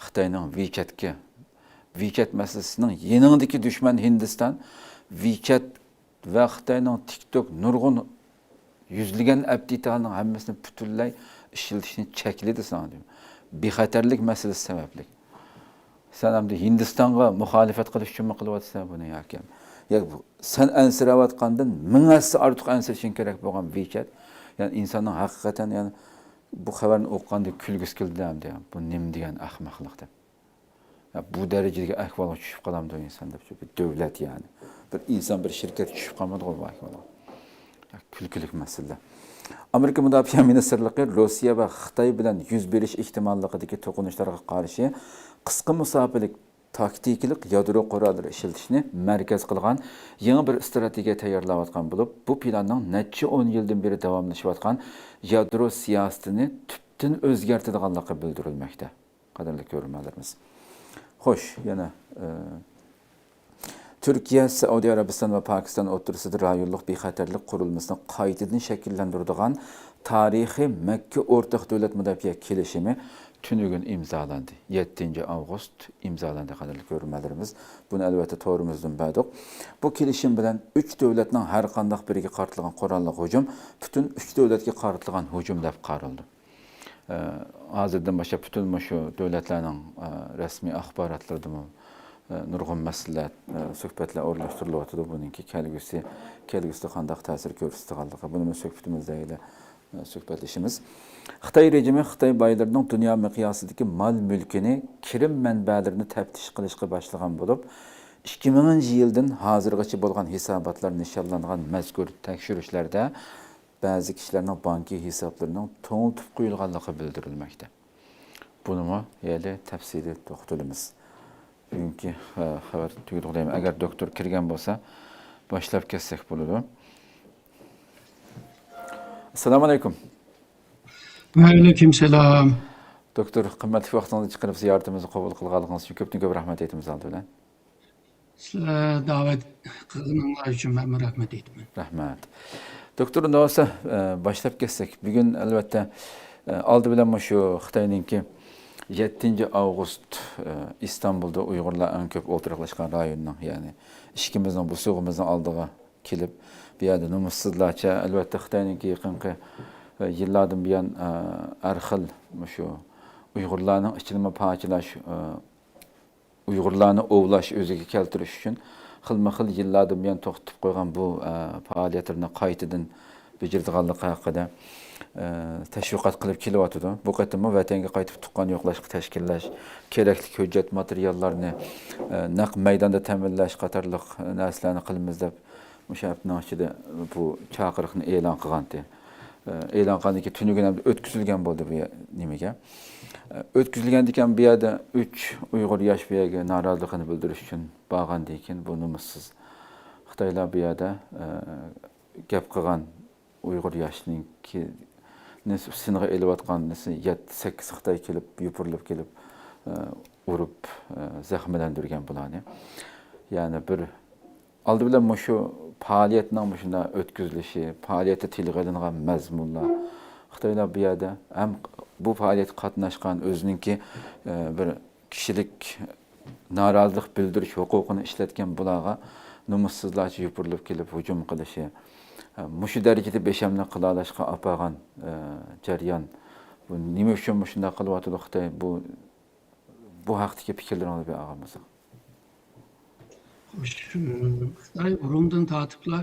خىتاينىڭ ۋىچەتكە، ۋىچەت مەسىلىسىنىڭ يېنىڭدىكى دۈشمەن ھىندىستان، ۋىچەت ۋە خىتاينىڭ تىك توك نۇرغۇن يۈزلىگەن ئەپ دېتالنىڭ ھەممىسىنى پۈتۈنلەي ئىشلىتىشنى چەكلىدى ساڭا دېدىم. بىخەتەرلىك مەسىلىسى سەۋەبلىك. سەن ئەمدى ھىندىستانغا مۇخالىپەت قىلىش ئۈچۈنمۇ قىلىۋاتىسەن بۇنى ياكى؟ يا بۇ، سەن ئەنسىرەۋاتقاندىن مىڭ ھەسسە ئارتۇق ئەنسىرىشىڭ كېرەك بولغان ۋىچەت. يەنى ئىنساننىڭ ھەقىقەتەن، يەنى بۇ خەۋەرنى ئوقۇغاندا كۈلگۈسى كېلىدۇ ئەمدى. بۇ نېمە دېگەن ئەخمەقلىق دەپ. يا، بۇ دەرىجىدىكى ئەھۋالغا چۈشۈپ قالامدۇ ئىنسان دەپ، بىر دۆلەت يەنى. بىر ئىنسان، بىر شىركەت چۈشۈپ قالمىدىغۇ بۇ ئەھۋالغا. يا، كۈلكىلىك مەسىلە. ئامېرىكا مۇداپىئە مىنىستىرلىقى روسىيە ۋە خىتاي بىلەن يۈز بېرىش ئېھتىماللىقىدىكى توقۇنۇشلارغا قارشى قىسقا مۇساپىلىك تاكتىكىلىق يادرو قوراللىرى ئىشلىتىشنى مەركەز قىلغان يېڭى بىر ئىستراتېگىيە تەييارلاۋاتقان بولۇپ، بۇ پىلاننىڭ نەچچە ئون يىلدىن بېرى داۋاملىشىۋاتقان يادرو سىياسىتىنى تۈپتىن ئۆزگەرتىدىغانلىقى بىلدۈرۈلمەكتە. قەدىرلىك كۆرۈرمەنلىرىمىز. خوش، يەنە، ئە، تۈركىيە، سەئۇدى ئەرەبىستان ۋە پاكىستان ئوتتۇرىسىدا رايونلۇق بىخەتەرلىك قۇرۇلمىسىنى قايتىدىن شەكىللەندۈرىدىغان تارىخىي مەككە ئورتاق دۆلەت مۇداپىئە كېلىشىمى تۈنۈگۈن ئىمزالاندى. يەتتىنچى ئاۋغۇست ئىمزالاندى، قەدىرلىك كۆرۈرمەنلىرىمىز. بۇنى ئەلۋەتتە تورىمىزدىن بەردۇق. بۇ كېلىشىم بىلەن ئۈچ دۆلەتنىڭ ھەر قانداق بىرىگە قارىتىلغان قوراللىق ھۇجۇم پۈتۈن ئۈچ دۆلەتكە قارىتىلغان ھۇجۇم دەپ قارىلىدۇ. ئە، ھازىردىن باشلاپ پۈتۈن مۇشۇ دۆلەتلەرنىڭ، ئە، رەسمىي ئاخباراتلىرىدىمۇ، ئە، نۇرغۇن مەسىلىلەر، ئە، سۆھبەتلەر ئورۇنلاشتۇرۇلۇۋاتىدۇ. بۇنىڭكى كەلگۈسى، كەلگۈسىدە قانداق تەسىر كۆرسىتىدىغانلىقى، بۇنىمۇ سۆھبىتىمىزدە ھېلى، ئە، سۆھبەتلىشىمىز. خىتاي رېجىمى خىتاي بايلىرىنىڭ دۇنيا مىقياسىدىكى مال مۈلكىنى، كىرىم مەنبەلىرىنى تەپتىش قىلىشقا باشلىغان بولۇپ، ئىككى مىڭىنچى يىلدىن ھازىرغىچە بولغان ھېساباتلار نىشانلانغان مەزكۇر تەكشۈرۈشلەردە بەزى كىشىلەرنىڭ بانكا ھېسابلىرىنىڭ توڭلىتىپ قويۇلغانلىقى بىلدۈرۈلمەكتە. بۇنىمۇ ھېلى تەپسىلىي توختىلىمىز. بۈگۈنكى، ئە، خەۋەر تۈگىدۇق دەيمەن. ئەگەر دوكتور كىرگەن بولسا، باشلاپ كەتسەك بولىدۇ. ئەسسالامۇ ئەلەيكۇم. ۋەئەلەيكۇم سالام. دوكتور، قىممەتلىك ۋاقتىڭىزنى چىقىرىپ زىيارىتىمىزنى قوبۇل قىلغانلىقىڭىز ئۈچۈن كۆپتىن كۆپ رەھمەت ئېيتىمىز ئالدى بىلەن. سىلەر داۋەت قىلغىنىڭلار ئۈچۈن مەنمۇ رەھمەت ئېيتىمەن. رەھمەت. دوكتور، ئۇنداق بولسا، ئە، باشلاپ كەتسەك. بۈگۈن، ئەلۋەتتە، ئە، ئالدى بىلەن مۇشۇ خىتاينىڭكى يەتتىنچى ئاۋغۇست، ئە، ئىستانبۇلدا ئۇيغۇرلار ئەڭ كۆپ ئولتۇراقلاشقان رايوننىڭ، يەنى ئىشىكىمىزنىڭ، بوسۇغىمىزنىڭ ئالدىغا كېلىپ، بۇ يەردە نومۇسسىزلارچە، ئەلۋەتتە، خىتاينىڭكى يېقىنقى، ئە، يىللاردىن بۇيان، ئە، ھەر خىل مۇشۇ ئۇيغۇرلارنىڭ ئىچىنىمۇ پارچىلاش، ئە، ئۇيغۇرلارنى ئوۋلاش، ئۆزىگە كەلتۈرۈش ئۈچۈن خىلمۇ خىل يىللاردىن بۇيان توختىتىپ قويغان بۇ، ئە، پائالىيەتلىرىنى قايتىدىن بېجىرىدىغانلىقى ھەققىدە، ئە، تەشۋىقات قىلىپ كېلىۋاتىدۇ. بۇ قېتىممۇ ۋەتەنگە قايتىپ تۇغقان يوقلاشقا تەشكىللەش، كېرەكلىك ھۆججەت ماتېرىياللارنى، ئە، نەق مەيداندا تەمىنلەش قاتارلىق نەرسىلەرنى قىلىمىز دەپ، مۇشۇ ھەپتىنىڭ ئىچىدە بۇ چاقىرىقنى ئېلان قىلغانتى. ئە، ئېلان قىلغاندىن كېيىن تۈنۈگۈن ھەم ئۆتكۈزۈلگەن بولدى بۇ يە-، نېمىگە. ئە، ئۆتكۈزۈلگەندىكىن بۇ يەردە ئۈچ ئۇيغۇر ياش بۇ يەرگە نارازىلىقىنى بىلدۈرۈش ئۈچۈن بارغاندىن كېيىن بۇ نومۇسسىز خىتايلار بۇ يەردە، ئە، گەپ قىلغان ئۇيغۇر ياشنىڭكىنى سىنغا ئېلىۋاتقان يەتتە، سەككىز خىتاي كېلىپ، يوپۇرۇلۇپ كېلىپ، ئە، ئۇرۇپ، ئە، زەخىملەندۈرگەن بۇلارنى. يەنى بىر ئالدى بىلەن مۇشۇ پائالىيەتنىڭ مۇشۇنداق ئۆتكۈزۈلۈشى، پائالىيەتتە تىلغا ئېلىنغان مەزمۇنلار، خىتايلار بۇ يەردە ھەم بۇ پائالىيەتكە قاتناشقان، ئۆزىنىڭكى، ئە، بىر كىشىلىك نارازىلىق بىلدۈرۈش ھوقۇقىنى ئىشلەتكەن بۇلارغا نومۇسسىزلارچە يوپۇرۇلۇپ كېلىپ ھۇجۇم قىلىشى، ئە، مۇشۇ دەرىجىدە بىخەتەرلىك قىلالاشقا ئاپارغان، ئە، جەريان، بۇ نېمە ئۈچۈن مۇشۇنداق قىلىۋاتىدۇ خىتاي؟ بۇ، بۇ ھەقتىكى پىكىرلىرىڭىزنى بېرىڭىز. خوش، ئى، خىتاي بۇرۇندىن تارتىپلا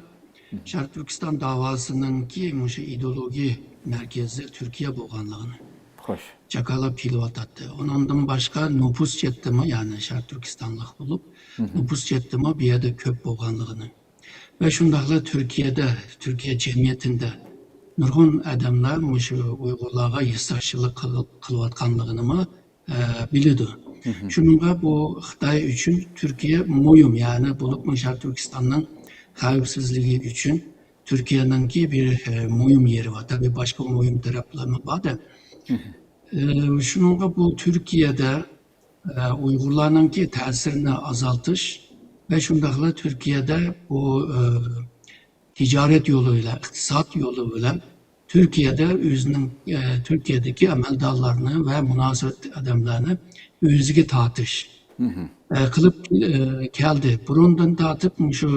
شەرقىي تۈركىستان داۋاسىنىڭكى مۇشۇ ئىدېئولوگىيە مەركىزى تۈركىيە بولغانلىقىنى خوش. جاكارلاپ كېلىۋاتاتتى. ئۇنىڭدىن باشقا نوپۇس جەھەتتىمۇ، يەنى شەرقىي تۈركىستانلىق بولۇپ، نوپۇس جەھەتتىمۇ بۇ يەردە كۆپ بولغانلىقىنى ۋە شۇنداقلا تۈركىيەدە، تۈركىيە جەمئىيىتىدە نۇرغۇن ئادەملەر مۇشۇ ئۇيغۇرلارغا ياساشچىلىق قىل-، قىلىۋاتقانلىقىنىمۇ ئە، بىلىدۇ. شۇنىڭغا بۇ خىتاي ئۈچۈن تۈركىيە مۇھىم، يەنى بولۇپمۇ شەرقىي تۈركىستاننىڭ خەۋپسىزلىكى ئۈچۈن تۈركىيەنىڭكى بىر، ئە، مۇھىم يېرى بار. تەبىئىي باشقا مۇھىم تەرەپلىرىمۇ بار-دە. ئە، شۇنىڭغا بۇ تۈركىيەدە، ئە، ئۇيغۇرلارنىڭكى تەسىرىنى ئازالتىش ۋە شۇنداقلا تۈركىيەدە بۇ، ئە، تىجارەت يولى بىلەن، ئىقتىساد يولى بىلەن تۈركىيەدە ئۆزىنىڭ، ئە، تۈركىيەدىكى ئەمەلدارلارنى ۋە مۇناسىۋەتلىك ئادەملەرنى ئۆزىگە تارتىش، ئە، قىلىپ، ئە، كەلدى. بۇرۇندىن تارتىپ مۇشۇ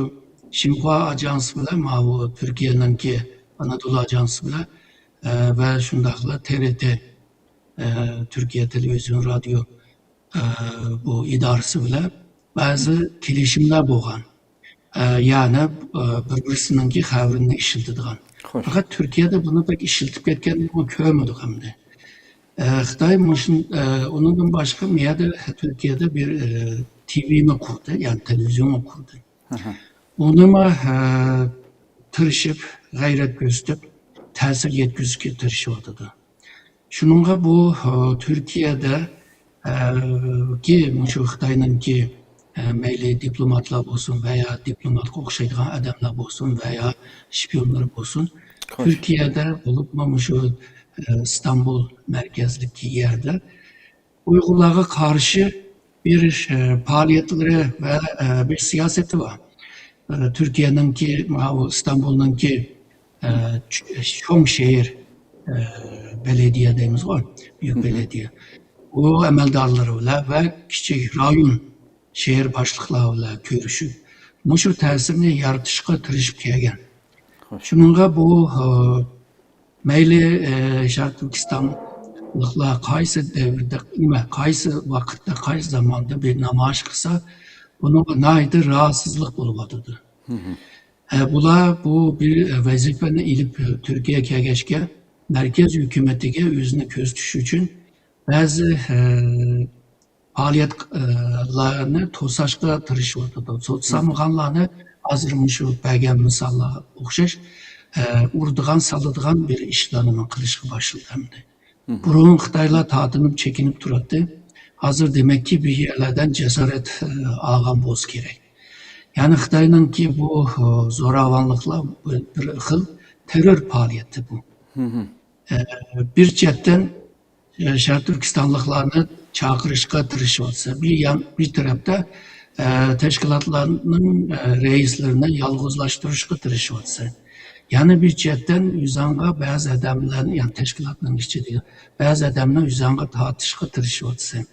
شىنخۇا ئاژانسى بىلەن، ماۋۇ تۈركىيەنىڭكى ئانادولۇ ئاژانسى بىلەن، ئە، ۋە شۇنداقلا تې رې تې، ئە، تۈركىيە تېلېۋىزىيون رادىيو ئە، بۇ ئىدارىسى بىلەن بەزى كېلىشىملەر بولغان. ئە، يەنى، ئە، بىر-بىرسىنىڭكى خەۋىرىنى ئىشلىتىدىغان. خوش. پەقەت تۈركىيەدە بۇنى بەك ئىشلىتىپ كەتكەننى كۆرمىدۇق ئەمدى. ئە، خىتاي مۇشۇن-، ئە، ئۇنىڭدىن باشقا مۇ يەردە تۈركىيەدە بىر، ئە، تىۋىنى قۇردى، يەنى تېلېۋىزىيوننى قۇردى. ئۇنىمۇ، ئە، تىرىشىپ، غەيرەت كۆرسىتىپ، تەسىر يەتكۈزۈشكە تىرىشىۋاتىدۇ. شۇنىڭغا بۇ، ئە، تۈركىيەدە، ئە، كى مۇشۇ خىتاينىڭكى، ئە، مەيلى دىپلوماتلار بولسۇن ۋە يا دىپلوماتقا ئوخشايدىغان ئادەملەر بولسۇن ۋە يا شپىيونلار بولسۇن، خوش. تۈركىيەدە بولۇپمۇ مۇشۇ، ئە، ئىستانبۇل مەركەزلىك يەردە ئۇيغۇرلارغا قارشى بىر، ئە، پائالىيەتلىرى ۋە، ئە، بىر سىياسىتى بار. ئە، تۈركىيەنىڭكى، ماۋۇ ئىستانبۇلنىڭكى، ئە، چ-، چوڭ شەھەر، ئە، بەلەدىيە دەيمىزغۇ، بۈيۈك بەلەدىيە. ئۇ ئەمەلدارلىرى بىلەن ۋە كىچىك رايون، شەھەر باشلىقلار بىلەن كۆرۈشۈپ، مۇشۇ تەسىرنى يارىتىشقا تىرىشىپ كەلگەن. خوش. شۇنىڭغا بۇ، ئە، مەيلى، ئە، شەرقىي تۈركىستانلىقلار قايسى دەۋردە، نېمە، قايسى ۋاقىتتا، قايسى زاماندا بىر نامايىش قىلسا، بۇنىڭغا ناھايىتى راھەتسىزلىق بولۇۋاتىدۇ. ئە، بۇلار بۇ بىر، ئە، ۋەزىپىنى ئېلىپ تۈركىيەگە كەلگەچكە، مەركەز ھۆكۈمىتىگە ئۆزىنى كۆرسىتىش ئۈچۈن بەزى، ئە، پائالىيەت، ئە، لارنى توساشقا تىرىشىۋاتىدۇ. توسالمىغانلارنى ھازىر مۇشۇ بەرگەن مىساللارغا ئوخشاش، ئە، ئۇرىدىغان، سالىدىغان بىر ئىشلارنىمۇ قىلىشقا باشلىدى ئەمدى. بۇرۇن خىتايلار تارتىنىپ، چېكىنىپ تۇراتتى. ھازىر دېمەككى بىر يەرلەردىن جاسارەت، ئە، ئالغان بولسا كېرەك. يەنى خىتاينىڭكى بۇ، ئە، زوراۋانلىقلار بىر، بىر خىل تېررور پائالىيىتى بۇ. ئە، بىر چەتتىن ئە، شەرقىي تۈركىستانلىقلارنى چاقىرىشقا تىرىشىۋاتىسەن. بىر يان، بىر تەرەپتە، ئە، تەشكىلاتلارنىڭ، ئە، رەئىسلىرىنى يالغۇزلاشتۇرۇشقا تىرىشىۋاتىسەن. يەنە بىر چەتتىن ئۆزۈڭگە بەزى ئادەملەرنى، يەنى تەشكىلاتنىڭ ئىچىدىكى بەزى ئادەملەرنى ئۆزۈڭگە تارتىشقا تىرىشىۋاتىسەن.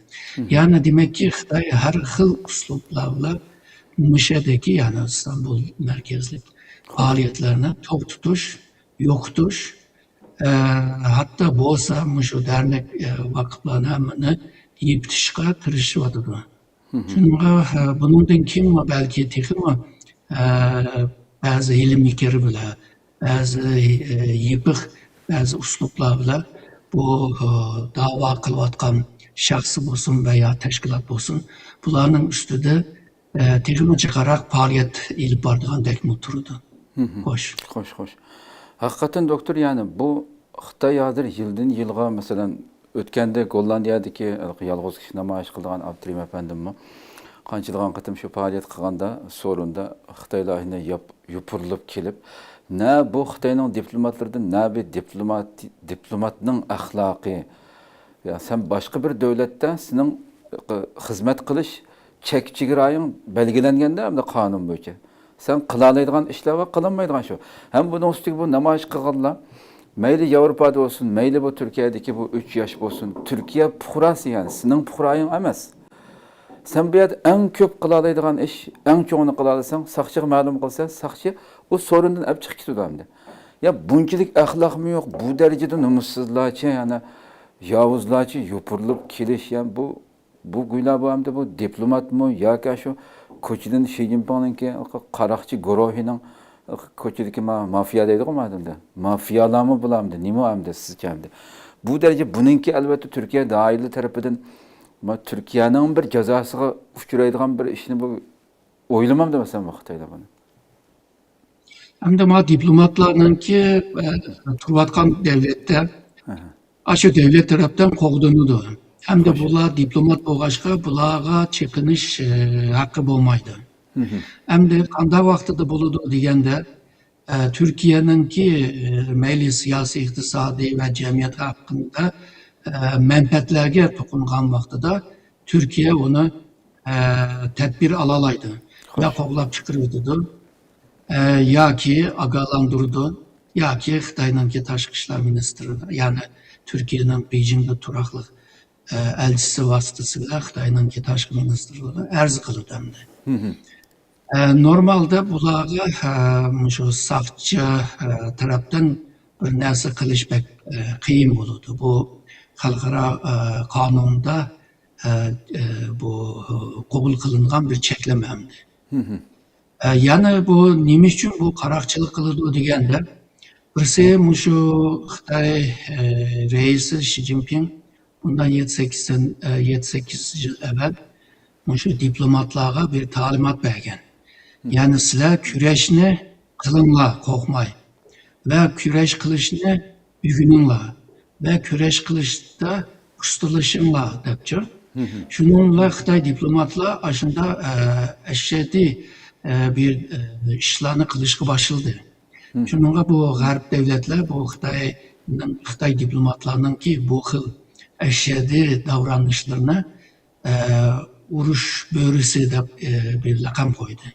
يەنى دېمەككى، خىتاي ھەر خىل ئۇسلۇبلار بىلەن مۇشۇ يەردىكى، يەنى ئىستانبۇل مەركەزلىك پائالىيەتلەرنى توختىتىش، يوقىتىش، ئە، ھەتتا بولسا مۇشۇ دەرنەك، ئە، ۋاقىپلارنى ھەممىنى يېپىتىشقا تىرىشىۋاتىدۇ. شۇنىڭغا، ئە، بۇنىڭدىن كېيىنمۇ بەلكى تېخىمۇ، ئە، بەزى ھىيلە-مىكىر بىلەن، بەزى، ئە، يېپىق، بەزى ئۇسلۇبلار بىلەن بۇ، ئە، داۋا قىلىۋاتقان شەخس بولسۇن ۋە يا تەشكىلات بولسۇن، بۇلارنىڭ ئۈستىدە، ئە، تېخىمۇ جىقراق پائالىيەت ئېلىپ بارىدىغاندەكمۇ تۇرىدۇ. خوش. خوش، خوش. ھەقىقەتەن، دوكتور، يەنى بۇ خىتاي ھازىر يىلدىن يىلغا، مەسىلەن، ئۆتكەندە گوللاندىيەدىكى يالغۇز كىشى نامايىش قىلىدىغان ئابدۇرېھىم ئەپەندىممۇ قانچىلىغان قېتىم شۇ پائالىيەت قىلغاندا سورۇندا خىتايلار ياپ-، يوپۇرۇلۇپ كېلىپ، نە بۇ خىتاينىڭ دىپلوماتلىرىدىن، نە بىر دىپلومات-، دىپلوماتنىڭ ئەخلاقى، يا سەن باشقا بىر دۆلەتتە سېنىڭ، ئى، خىزمەت قىلىش چەك چېگرايىڭ بەلگىلەنگەندە، ئەمدى قانۇن بويىچە سەن قىلالايدىغان ئىشلار ۋە قىلالمايدىغان شۇ. ھەم بۇنىڭ ئۈستىگە بۇ نامايىش قىلغانلار، مەيلى ياۋروپادا بولسۇن، مەيلى بۇ تۈركىيەدىكى بۇ ئۈچ ياش بولسۇن، تۈركىيە پۇقراسى، يەنى سېنىڭ پۇقرايىڭ ئەمەس. سەن بۇ يەردە ئەڭ كۆپ قىلالايدىغان ئىش، ئەڭ چوڭىنى قىلالىساڭ، ساقچىغا مەلۇم قىلسا، ساقچى ئۇ سورۇندىن ئەپ چىقىپ كېتىدۇ ئەمدى. يا بۇنچىلىك ئەخلاقمۇ يوق، بۇ دەرىجىدە نومۇسسىزلارچە، يەنى ياۋۇزلارچە يوپۇرۇلۇپ كېلىش، يەنى بۇ، بۇ گويلا بۇ ئەمدى بۇ دىپلوماتمۇ ياكى شۇ كوچىدىن شى جىنپىڭنىڭكى قاراقچى گۇرۇھىنىڭ كوچىدىكى ما-، مافىيا دەيدىغۇ مانا ئەمدى. مافىيالارمۇ بۇلار ئەمدى؟ نېمە ئەمدى سىزچە ئەمدى؟ بۇ دەرىجە بۇنىڭكى ئەلۋەتتە تۈركىيە دائىرىلىرى تەرىپىدىن، ما، تۈركىيەنىڭ بىر جازاسىغا ئۇچرايدىغان بىر ئىشنى بۇ ئويلىمامدۇ مەسىلەن بۇ خىتايلار بۇنى؟ ئەمدى ما دىپلوماتلارنىڭكى، ئە، تۇرۇۋاتقان دەۋلەتتە ئاشۇ دەۋلەت تەرەپتىن قوغدىنىدۇ. ئەمدى بۇلار دىپلومات بولغاچقا بۇلارغا چېقىنىش، ئە، ھەققى بولمايدۇ. ئەمدى قانداق ۋاقتىدا بولىدۇ دېگەندە، ئە، تۈركىيەنىڭكى، ئە، مەيلى سىياسىي، ئىقتىسادىي ۋە جەمئىيەت ھەققىدە، ئە، مەنپەئەتلەرگە توقۇنغان ۋاقتىدا تۈركىيە ئۇنى، ئە، تەدبىر ئالالايدۇ ۋە قوغلاپ چىقىرىۋېتىدۇ. ئە، ياكى ئاگاھلاندۇرىدۇ، ياكى خىتاينىڭكى تاشقى ئىشلار مىنىستىرى، يەنى تۈركىيەنىڭ بېيجىڭدا تۇراقلىق، ئە، ئەلچىسى ۋاسىتىسى بىلەن خىتاينىڭكى تاشقى مىنىستىرلىقىغا ئەرز قىلىدۇ ئەمدى. ئە، نورمالدا بۇلارغا، ئە، مۇشۇ ساقچى، ئە، تەرەپتىن بىر نەرسە قىلىش بەك، ئە، قىيىن بولىدۇ. بۇ خەلقئارا، ئە، قانۇندا، ئە، ئە، بۇ قوبۇل قىلىنغان بىر چەكلىمە ئەمدى. ئە، يەنە بۇ نېمە ئۈچۈن بۇ قاراقچىلىق قىلىدۇ دېگەندە، بىرسى مۇشۇ خىتاي، ئە، رەئىسى شى جىنپىڭ بۇندىن يەتتە سەككىز سەن-، ئە، يەتتە سەككىز يىل ئەۋەل مۇشۇ دىپلوماتلارغا بىر تالىمات بەرگەن. يەنى سىلەر كۈرەشنى قىلىڭلار، قورقماي. ۋە كۈرەش قىلىشنى ئۆگىنىڭلار. ۋە كۈرەش قىلىشتا ئۇستىلىشىڭلار، دەپچۇ. شۇنىڭ بىلەن خىتاي دىپلوماتلار ئاشۇنداق، ئە، ئەشەددىي، ئە، بىر، ئە، ئىشلارنى قىلىشقا باشلىدى. شۇنىڭغا بۇ غەرب دۆلەتلەر بۇ خىتاينىڭ، خىتاي دىپلوماتلارنىڭكى بۇ خىل ئەشەددىي داۋرانىشلىرىنى، ئە، ئۇرۇش بۆرىسى دەپ، ئە، بىر لەقەم قويدى.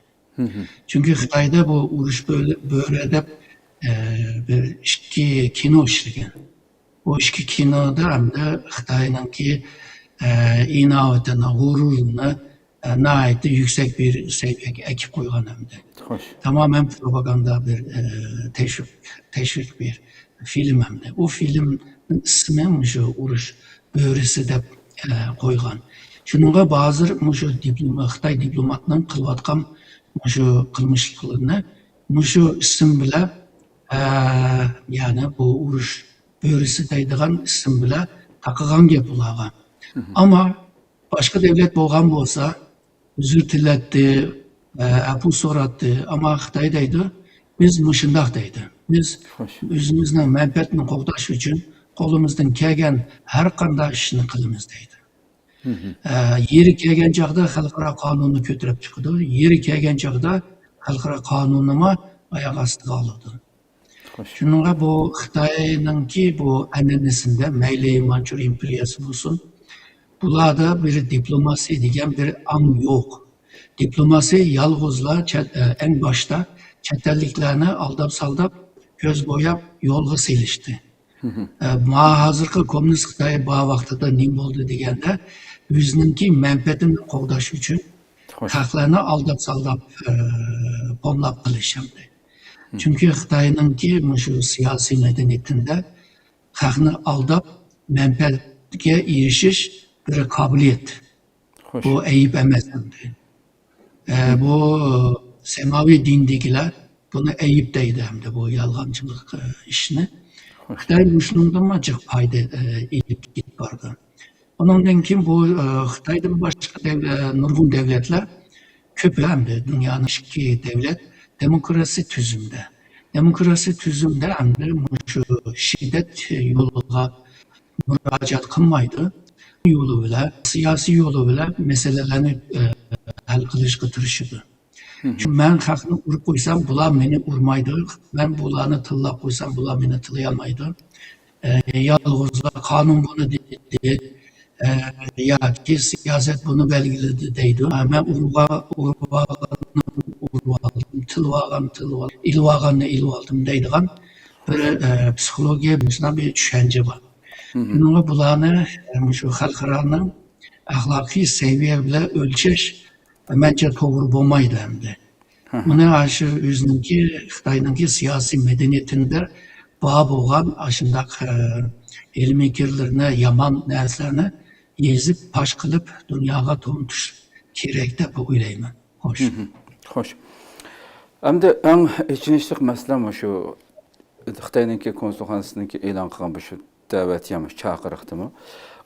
چۈنكى خىتايدا بۇ ئۇرۇش بۆرە-، بۆرە دەپ، ئە، بىر ئىككى كىنو ئىشلىگەن. بۇ ئىككى كىنودا ئەمدى خىتاينىڭكى، ئە، ئىناۋىتىنى، غۇرۇرىنى، ئە، ناھايىتى يۈكسەك بىر سەۋىيەگە ئەكىپ قويغان ئەمدى. خوش. تامامەن پروپاگاندا بىر، ئە، تەشۋىق، تەشۋىق بىر فىلىم ئەمدى. ئۇ فىلىمنىڭ ئىسمى مۇشۇ ئۇرۇش بۆرىسى دەپ، ئە، قويغان. شۇنىڭغا ھازىر مۇشۇ دىپلوما-، خىتاي دىپلوماتنىڭ قىلىۋاتقان مۇشۇ قىلمىشلىقلىرىنى مۇشۇ ئىسىم بىلەن، ئە، يەنى بۇ ئۇرۇش بۆرىسى دەيدىغان ئىسىم بىلەن تاقىغان گەپ ئۇلارغا. ئەمما باشقا دۆلەت بولغان بولسا، ئۆزۈر تىلەتتى، ئە، ئەپۇ سوراتتى. ئەمما خىتاي دەيدۇ، بىز مۇشۇنداق دەيدۇ. بىز خوش. ئۆزىمىزنىڭ مەنپەئەتىنى قوغداش ئۈچۈن قولىمىزدىن كەلگەن ھەر قانداق ئىشنى قىلىمىز دەيدۇ. ئە، يېرى كەلگەن چاغدا خەلقئارا قانۇننى كۆتۈرۈپ چىقىدۇ. يېرى كەلگەن چاغدا خەلقئارا قانۇننىمۇ ئاياق ئاستىغا ئالىدۇ. شۇنىڭغا بۇ خىتاينىڭكى بۇ ئەنئەنىسىندە مەيلى مانچۇر ئىمپېرىيەسى بولسۇن، بۇلاردا بىر دىپلوماسىيە دېگەن بىر ئاڭ يوق. دىپلوماسىيە يالغۇزلا چەت-، ئەڭ باشتا چەت ئەللىكلەرنى ئالداپ سالداپ، كۆز بوياپ يولغا سېلىشتى. ئە، ما ھازىرقى كوممۇنىست خىتاي بار ۋاقتىدا نېمە بولدى دېگەندە، ئۆزىنىڭكى مەنپەئەتىنى قوغداش ئۈچۈن خەقلەرنى ئالداپ سالداپ، ئە، پوملاپ قىلىش ئەمدى. چۈنكى خىتاينىڭكى مۇشۇ سىياسىي مەدەنىيىتىدە خەقنى ئالداپ، مەنپەئەتكە ئېرىشىش بىر قابىلىيەت. بۇ ئەيىب ئەمەس ئەمدى. ئە، بۇ سەماۋى دىندىكىلەر بۇنى ئەيىب دەيدۇ ئەمدى بۇ يالغانچىلىق، ئە، ئىشنى. خىتاي مۇشۇنىڭدىنمۇ جىق پايدا، ئە، ئېلىپ كېلىپ بارىدۇ. ئۇنىڭدىن كېيىن بۇ، ئە، خىتايدىن باشقا دەۋلە-، نۇرغۇن دەۋلەتلەر كۆپ ئەمدى دۇنيانىڭ ئىچكى دەۋلەت دېموكراسىي تۈزۈمدە. دېموكراسىي تۈزۈمدە ئەمدى مۇشۇ شىددەت يولىغا مۇراجىئەت قىلمايدۇ. يولى بىلەن، سىياسىي يولى بىلەن مەسىلىلەرنى، ئە، ھەل قىلىشقا تىرىشىدۇ. چۈنكى مەن خەقنى ئۇرۇپ قويسام، بۇلار مېنى ئۇرمايدۇ. مەن بۇلارنى تىللاپ قويسام، بۇلار مېنى تىللىيالمايدۇ. ئە، يالغۇزلا قانۇن بۇنى دېدى، ئە، ياكى سىياسەت بۇنى بەلگىلىدى دەيدۇ. ئە، مەن ئۇرغا-، ئۇرۇۋالغاننى ئۇرۇۋالدىم، تىلىۋالغاننى تىلىۋالدىم، ئېلىۋالغاننى ئېلىۋالدىم دەيدىغان بىر، ئە، پسىخولوگىيە، مۇشۇنداق بىر چۈشەنچە بار. شۇنىڭغا بۇلارنى، ئە، مۇشۇ خەلقئارانىڭ ئەخلاقىي سەۋىيە بىلەن ئۆلچەش مەنچە توغرا بولمايدۇ ئەمدى. ئۇنى ئاشۇ ئۆزىنىڭكى، خىتاينىڭكى سىياسىي مەدەنىيىتىدە بار بولغان ئاشۇنداق، ئە، ئىلمىي كىرلىرىنى، يامان نەرسىلەرنى يېزىپ، پاش قىلىپ، دۇنياغا تونۇتۇش كېرەك دەپ ئويلايمەن. خوش. خوش. ئەمدى ئەڭ ئېچىنىشلىق مەسىلە مۇشۇ خىتاينىڭكى كونسۇلخانىسىنىڭكى ئېلان قىلغان بۇ شۇ دەۋەت يا مۇشۇ چاقىرىقتىمۇ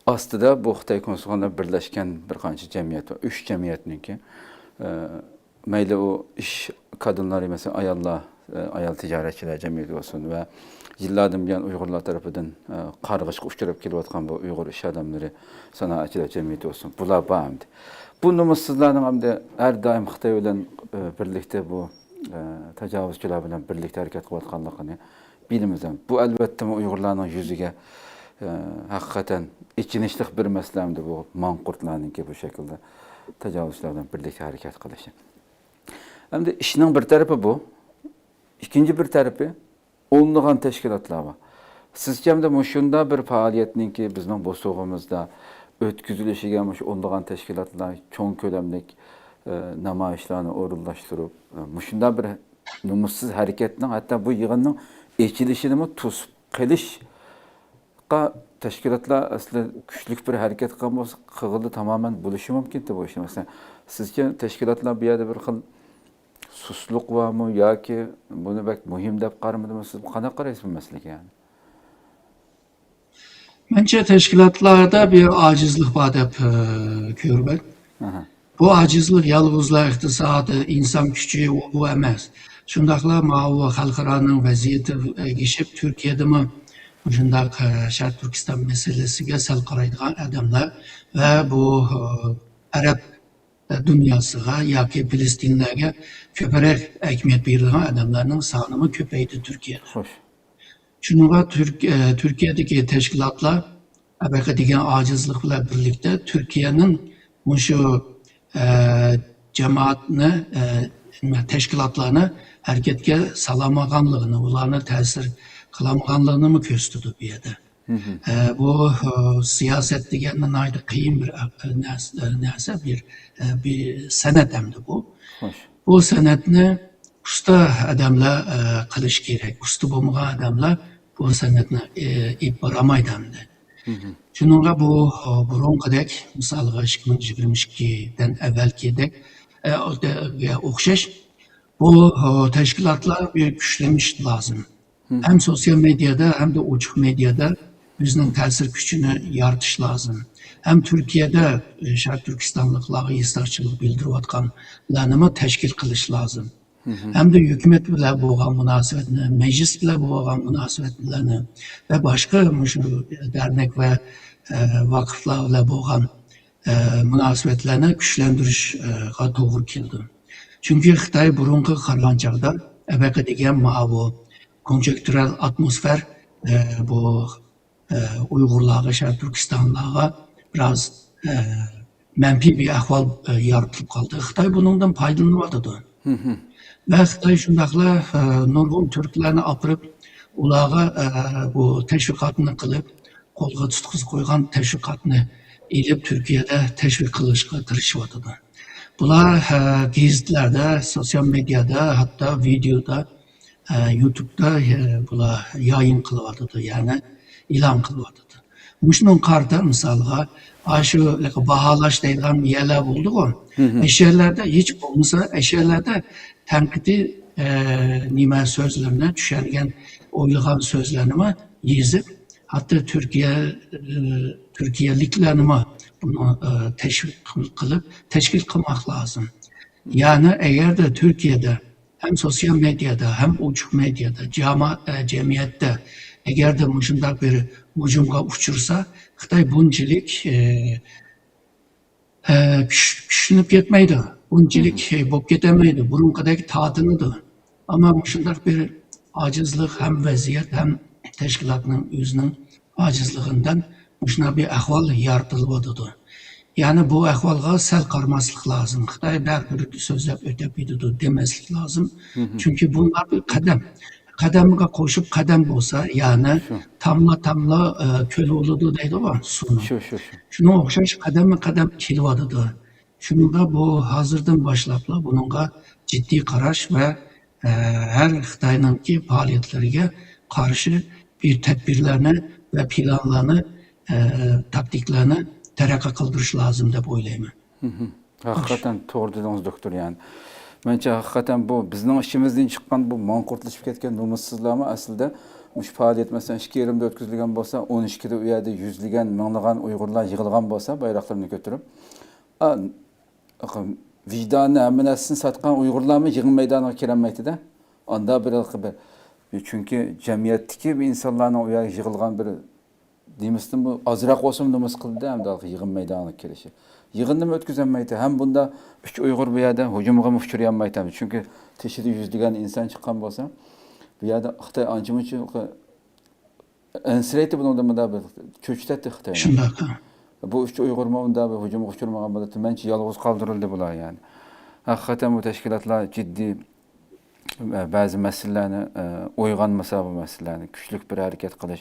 ئاستىدا بۇ خىتاي كونسۇلخانىلىرى بىرلەشكەن بىر قانچە جەمئىيەت بار. ئۈچ جەمئىيەتنىڭكى، ئە، مەيلى ئۇ ئىش كادىرلىرى، مەسىلەن، ئاياللار، ئايال تىجارەتچىلەر جەمئىيىتى بولسۇن ۋە يىللاردىن بۇيان ئۇيغۇرلار تەرىپىدىن، قارغىشقا ئۇچراپ كېلىۋاتقان بۇ ئۇيغۇر ئىش ئادەملىرى، سانائەتچىلەر جەمئىيىتى بولسۇن، بۇلار بار ئەمدى. بۇ نومۇسسىزلارنىڭ ئەمدى ھەر دائىم خىتاي بىلەن، بىرلىكتە بۇ، تاجاۋۇزچىلار بىلەن بىرلىكتە ھەرىكەت قىلىۋاتقانلىقىنى بىلىمىز. بۇ، ئەلۋەتتە، ئۇيغۇرلارنىڭ يۈزىگە، ھەقىقەتەن ئېچىنىشلىق بىر مەسىلە ئەمدى بۇ ماڭقۇرتلارنىڭكى بۇ شەكىلدە تاجاۋۇزچىلار بىلەن بىرلىكتە ھەرىكەت قىلىشى. ئەمدى ئىشنىڭ بىر تەرىپى بۇ. ئىككىنچى بىر تەرىپى، ئونلىغان تەشكىلاتلار بار. سىزچە ئەمدى مۇشۇنداق بىر پائالىيەتنىڭكى بىزنىڭ بوسۇغىمىزدا ئۆتكۈزۈلۈشىگە مۇشۇ ئونلىغان تەشكىلاتلار چوڭ كۆلەملىك، ئە، نامايىشلارنى ئورۇنلاشتۇرۇپ، ئە، مۇشۇنداق بىر نومۇسسىز ھەرىكەتنىڭ، ھەتتا بۇ يىغىننىڭ ئېچىلىشىنىمۇ توسۇپ قېلىشقا تەشكىلاتلار ئەسلى كۈچلۈك بىر ھەرىكەت قىلغان بولسا، قىلغىلى تامامەن بولۇشى مۇمكىنتى بۇ ئىشنى. مەسىلەن، سىزچە تەشكىلاتلار بۇ يەردە بىر خىل سۇسلۇق بارمۇ ياكى بۇنى بەك مۇھىم دەپ قارىمىدىمۇ؟ سىز قانداق قارايسىز بۇ مەسىلىگە؟ يەنى؟ مەنچە تەشكىلاتلاردا بىر ئاجىزلىق بار دەپ، ئە، كۆرىمەن. ئاھا. بۇ ئاجىزلىق يالغۇزلا ئىقتىسادىي، ئىنسان كۈچى، ئۇ، ئۇ ئەمەس. شۇنداقلا ماۋۇ خەلقئارانىڭ ۋەزىيىتى ئەگىشىپ، تۈركىيەدىمۇ مۇشۇنداق، ئە، شەرقىي تۈركىستان مەسىلىسىگە سەل قارايدىغان ئادەملەر ۋە بۇ، ئە، ئەرەب دۇنياسىغا ياكى پىلىستىنلەرگە كۆپرەك ئەھمىيەت بېرىدىغان ئادەملەرنىڭ سانىمۇ كۆپەيدى تۈركىيەدە. خوش. شۇنىڭغا تۈرك-، ئە، تۈركىيەدىكى تەشكىلاتلار ئەبەقە دېگەن ئاجىزلىق بىلەن بىرلىكتە تۈركىيەنىڭ مۇشۇ، ئە، جامائەتنى، ئە، نېمە، تەشكىلاتلارنى ھەرىكەتكە سالالمىغانلىقىنى، ئۇلارنى تەسىر قىلالمىغانلىقىنىمۇ كۆرسىتىدۇ بۇ يەردە. ئە، بۇ، ئە، سىياسەت دېگەن ناھايىتى قىيىن بىر، ئە، نەرس-، ئە، نەرسە، بىر، ئە، بىر سەنئەت ئەمدى بۇ. خوش. بۇ سەنئەتنى ئۇستا ئادەملەر، ئە، قىلىش كېرەك. ئۇستا بولمىغان ئادەملەر بۇ سەنئەتنى، ئە، ئېلىپ بارالمايدۇ ئەمدى. شۇنىڭغا بۇ، ئە، بۇرۇنقىدەك، مىسالغا، ئىككى مىڭ يىگىرمە ئىككىدىن ئەۋۋەلكىدەك، ئە، ئوخشاش بۇ، ئە، تەشكىلاتلار بىر كۈچلىنىش لازىم. ھەم سوتسىيال مېدىيادا، ھەمدە ئوچۇق مېدىيادا ئۆزىنىڭ تەسىر كۈچىنى يارىتىش لازىم. ھەم تۈركىيەدە، ئە، شەرقىي تۈركىستانلىقلارغا ھېسداشچىلىق بىلدۈرۈۋاتقانلارنىمۇ تەشكىل قىلىش لازىم. ھەمدە ھۆكۈمەت بىلەن بولغان مۇناسىۋەتنى، مەجلىس بىلەن بولغان مۇناسىۋەتلەرنى ۋە باشقا مۇشۇ دەرنەك ۋە، ئە، ۋاقىفلار بىلەن بولغان، ئە، مۇناسىۋەتلەرنى كۈچلەندۈرۈشكە توغرا كېلىدۇ. چۈنكى خىتاي بۇرۇنقىغا قارىغان چاغدا ئەبەقە دېگەن ماۋۇ كونجېكتۇرال ئاتموسفېر، ئە، بۇ، ئە، ئۇيغۇرلارغا، شەرقىي تۈركىستانلارغا بىراز، ئە، مەنپىي بىر ئەھۋال، ئە، يارىتىلىپ قالدى. خىتاي بۇنىڭدىن پايدىلىنىۋاتىدۇ. ۋە خىتاي شۇنداقلا، ئە، نۇرغۇن تۈركلەرنى ئاپىرىپ، ئۇلارغا، ئە، بۇ تەشۋىقاتنى قىلىپ، قولغا تۇتقۇزۇپ قويغان تەشۋىقاتنى ئېلىپ، تۈركىيەدە تەشۋىق قىلىشقا تىرىشىۋاتىدۇ. بۇلار، ئە، گېزىتلەردە، سوتسىيال مېدىيادا، ھەتتا ۋىدېيودا، ئە، يۇتۇبتا، ئە، بۇلار يايىن قىلىۋاتىدۇ، يەنى ئېلان قىلىۋاتىدۇ. مۇشۇنىڭغا قارىتا مىسالغا، ئاشۇ باھالاش دەيدىغان يەرلەر بولىدىغۇ، ئاشۇ يەرلەردە ھېچ بولمىسا، ئاشۇ يەرلەردە تەنقىدىي، ئە، نېمە سۆزلىرىنى، چۈشەنگەن، ئويلىغان سۆزلەرنىمۇ يېزىپ، ھەتتا تۈركىيە، ئە، تۈركىيەلىكلەرنىمۇ بۇنى، ئە، تەشۋىق قىل-، قىلىپ، تەشكىل قىلماق لازىم. يەنى ئەگەردە تۈركىيەدە ھەم سوتسىيال مېدىيادا، ھەم ئوچۇق مېدىيادا، جاما-، ئە، جەمئىيەتتە ئەگەردە مۇشۇنداق بىر ھۇجۇمغا ئۇچرىسا، خىتاي بۇنچىلىك، ئە، ئە، كۈچ-، كۈچلىنىپ كەتمەيدۇ. بۇنچىلىك، ئە، بولۇپ كېتەلمەيدۇ. بۇرۇنقىدەك تارتىنىدۇ. ئەمما مۇشۇنداق بىر ئاجىزلىق ھەم ۋەزىيەت ھەم تەشكىلاتنىڭ ئۆزىنىڭ ئاجىزلىقىدىن مۇشۇنداق بىر ئەھۋال يارىتىلىۋاتىدۇ. يەنى بۇ ئەھۋالغا سەل قارىماسلىق لازىم. خىتاي بەرىبىر سۆزلەپ ئۆتۈپ كېتىدۇ دېمەسلىك لازىم. چۈنكى بۇلار بىر قەدەم. قەدەمگە قوشۇپ قەدەم بولسا، يەنى تاملا-تاملا، ئە، كۆل بولىدۇ دەيدىغۇ سۇنىڭ. شۇ، شۇ، شۇ. شۇنىڭغا ئوخشاش قەدەممۇ قەدەم كېلىۋاتىدۇ. شۇنىڭغا بۇ ھازىردىن باشلاپلا بۇنىڭغا جىددىي قاراش ۋە، ئە، ھەر خىتاينىڭكى پائالىيەتلىرىگە قارشى بىر تەدبىرلەرنى ۋە پىلانلارنى، ئە، تاكتىكىلارنى تەرەققىي قىلدۇرۇش لازىم دەپ ئويلايمەن. ھەقىقەتەن توغرا دېدىڭىز، دوكتور. يەنى، مەنچە، ھەقىقەتەن بۇ بىزنىڭ ئىچىمىزدىن چىققان بۇ ماڭقۇرتلىشىپ كەتكەن نومۇسسىزلارمۇ ئەسلىدە مۇشۇ پائالىيەت، مەسىلەن، ئىككى يېرىمدە ئۆتكۈزۈلگەن بولسا، ئون ئىككىدە ئۇ يەردە يۈزلىگەن، مىڭلىغان ئۇيغۇرلار يىغىلغان بولسا، بايراقلىرىنى كۆتۈرۈپ، ئا، ۋىجدانى، ھەممە نەرسىسىنى ساتقان ئۇيغۇرلارمۇ يىغىن مەيدانىغا كىرەلمەيتتى-دە. ئاندا بىر، بىر، چۈنكى جەمئىيەتتىكى بىر ئىنسانلارنىڭ ئۇ يەرگە يىغىلغان بىر نېمىسىدىنمۇ ئازراق بولسىمۇ نومۇس قىلدى ئەمدى يىغىن مەيدانىغا كىرىشى. يىغىننىمۇ ئۆتكۈزەلمەيتتى. ھەم بۇندا ئۈچ ئۇيغۇر بۇ يەردە ھۇجۇمغىمۇ ئۇچرىيالمايتتى. چۈنكى تېشىدا يۈزلىگەن ئىنسان چىققان بولسا، بۇ يەردە خىتاي ئانچە-مۇنچە ئەنسىرەيتتى بۇنىڭدا، مۇنداق بىر چۆچۈتەتتى خىتاينى. شۇنداق. بۇ ئۈچ ئۇيغۇرمۇ ئۇنداق بىر ھۇجۇمغا ئۇچرىمىغان بولاتتى. مەنچە يالغۇز قالدۇرۇلدى بۇلار يەنى. ھەقىقەتەن بۇ تەشكىلاتلار جىددىي بەزى مەسىلىلەرنى، ئە، ئويغانمىسا بۇ مەسىلىلەرنى كۈچلۈك بىر ھەرىكەت قىلىش،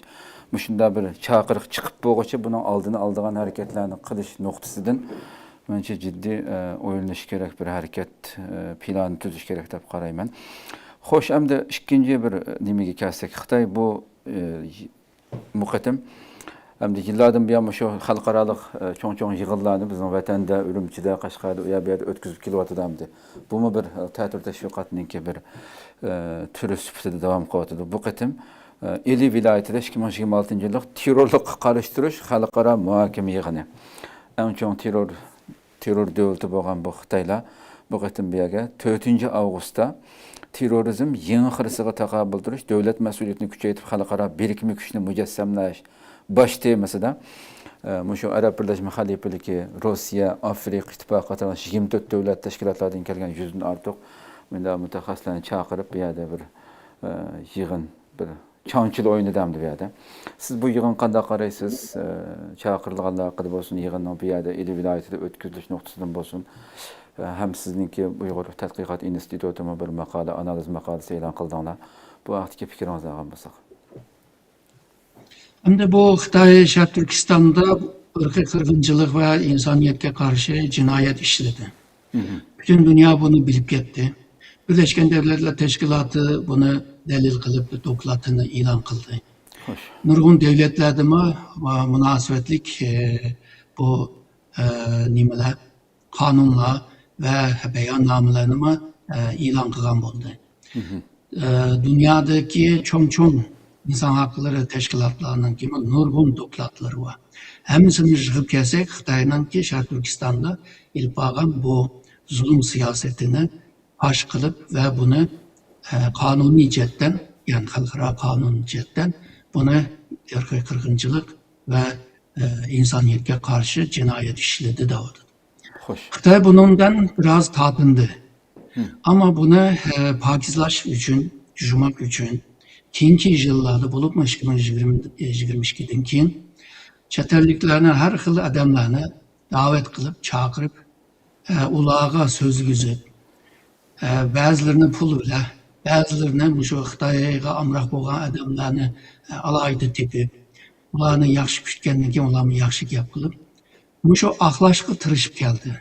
مۇشۇنداق بىر چاقىرىق چىقىپ بولغۇچە بۇنىڭ ئالدىنى ئالىدىغان ھەرىكەتلەرنى قىلىش نۇقتىسىدىن مەنچە جىددىي، ئە، ئويلىنىش كېرەك بىر ھەرىكەت، ئە، پىلانى تۈزۈش كېرەك دەپ قارايمەن. خوش، ئەمدى ئىككىنچى بىر، ئە، نېمىگە كەلسەك، خىتاي بۇ، ئە، بۇ قېتىم ئەمدى يىللاردىن بۇيان مۇشۇ خەلقئارالىق، ئە، چوڭ-چوڭ يىغىنلارنى بىزنىڭ ۋەتەندە، ئۈرۈمچىدە، قەشقەردە، ئۇ يەر بۇ يەردە ئۆتكۈزۈپ كېلىۋاتىدۇ ئەمدى. بۇمۇ بىر، ئە، تەتۈر تەشۋىقاتنىڭكى بىر، ئە، تۈرى سۈپىتىدە داۋام قىلىۋاتىدۇ. بۇ قېتىم، ئە، ئىلى ۋىلايىتىدە ئىككى مىڭ يىگىرمە ئالتىنچى يىللىق تېررورلۇققا قارشى تۇرۇش خەلقئارا مۇھاكىمە يىغىنى. ئەڭ چوڭ تېررور تېررور دۆلىتى بولغان بۇ خىتايلار بۇ قېتىم بۇ يەرگە تۆتىنچى ئاۋغۇستتا تېررورىزم يېڭى خىرىسىغا تاقابىل تۇرۇش، دۆلەت مەسئۇلىيىتىنى كۈچەيتىپ، خەلقئارا بىرىكمە كۈچنى مۇجەسسەملەش باش تېمىسىدا، ئە، مۇشۇ ئەرەب بىرلەشمە خەلىپىلىكى، روسىيە، ئافرىقا ئىتتىپاقى قاتارلىق يىگىرمە تۆت دۆلەت تەشكىلاتلاردىن كەلگەن يۈزدىن ئارتۇق مۇنداق مۇتەخەسسىسلەرنى چاقىرىپ، بۇ يەردە بىر، ئە، يىغىن، بىر چاڭچىلا ئوينىدى ئەمدى بۇ يەردە. سىز بۇ يىغىنغا قانداق قارايسىز؟ ئە، چاقىرىلغانلار ھەققىدە بولسۇن، يىغىننىڭ بۇ يەردە ئىلى ۋىلايىتىدە ئۆتكۈزۈلۈش نۇقتىسىدىن بولسۇن، ئە، ھەم سىزنىڭكى ئۇيغۇر تەتقىقات ئىنستىتۇتىمۇ بىر ماقالە، ئانالىز ماقالىسى ئېلان قىلدىڭلار. بۇ ھەقتىكى پىكرىڭىزنى ئالغان بولساق. ئەمدى بۇ خىتاي شەرقىي تۈركىستاندا ئىرقىي قىرغىنچىلىق ۋە ئىنسانىيەتكە قارشى جىنايەت ئىشلىدى. پۈتۈن دۇنيا بۇنى بىلىپ كەتتى. بىرلەشكەن دۆلەتلەر تەشكىلاتى بۇنى دەلىل قىلىپ دوكلاتىنى ئېلان قىلدى. خوش. نۇرغۇن دۆلەتلەردىمۇ، ئا، مۇناسىۋەتلىك، ئە، بۇ، ئە، نېمىلەر، قانۇنلار ۋە باياننامىلەرنىمۇ، ئە، ئېلان قىلغان بولدى. ئە، دۇنيادىكى چوڭ-چوڭ ئىنسان ھەقلىرى تەشكىلاتلارنىڭكىمۇ نۇرغۇن دوكلاتلىرى بار. ھەممىسىنى يىغىپ كەلسەك، خىتاينىڭكى شەرقىي تۈركىستاندا ئېلىپ بارغان بۇ زۇلۇم سىياسىتىنى پاش قىلىپ ۋە بۇنى، ئە، قانۇنىي جەھەتتىن، يەنى خەلقئارا قانۇن جەھەتتىن بۇنى ئىرقىي قىرغىنچىلىق ۋە، ئە، ئىنسانىيەتكە قارشى جىنايەت ئىشلىدى دەۋاتىدۇ. خوش. خىتاي بۇنىڭدىن بىراز تارتىندى. ئەمما بۇنى، ئە، پاكىزلاش ئۈچۈن، يۇمشاتماق ئۈچۈن، كېيىنكى يىللاردا، بولۇپمۇ ئىككى مىڭ يىگىرمە، يىگىرمە ئىككىدىن كېيىن چەت ئەللىكلەرنى، ھەر خىل ئادەملەرنى دەۋەت قىلىپ، چاقىرىپ، ئە، ئۇلارغا سۆزلىگۈزۈپ، ئە، بەزىلىرىنى پۇل بىلەن، بەزىلىرىنى مۇشۇ خىتايغا ئامراق بولغان ئادەملەرنى، ئە، ئالاھىدە تېپىپ، ئۇلارنى ياخشى كۈتكەندىن كېيىن ئۇلارمۇ ياخشى گەپ قىلىپ، مۇشۇ ئاقلاشقا تىرىشىپ كەلدى.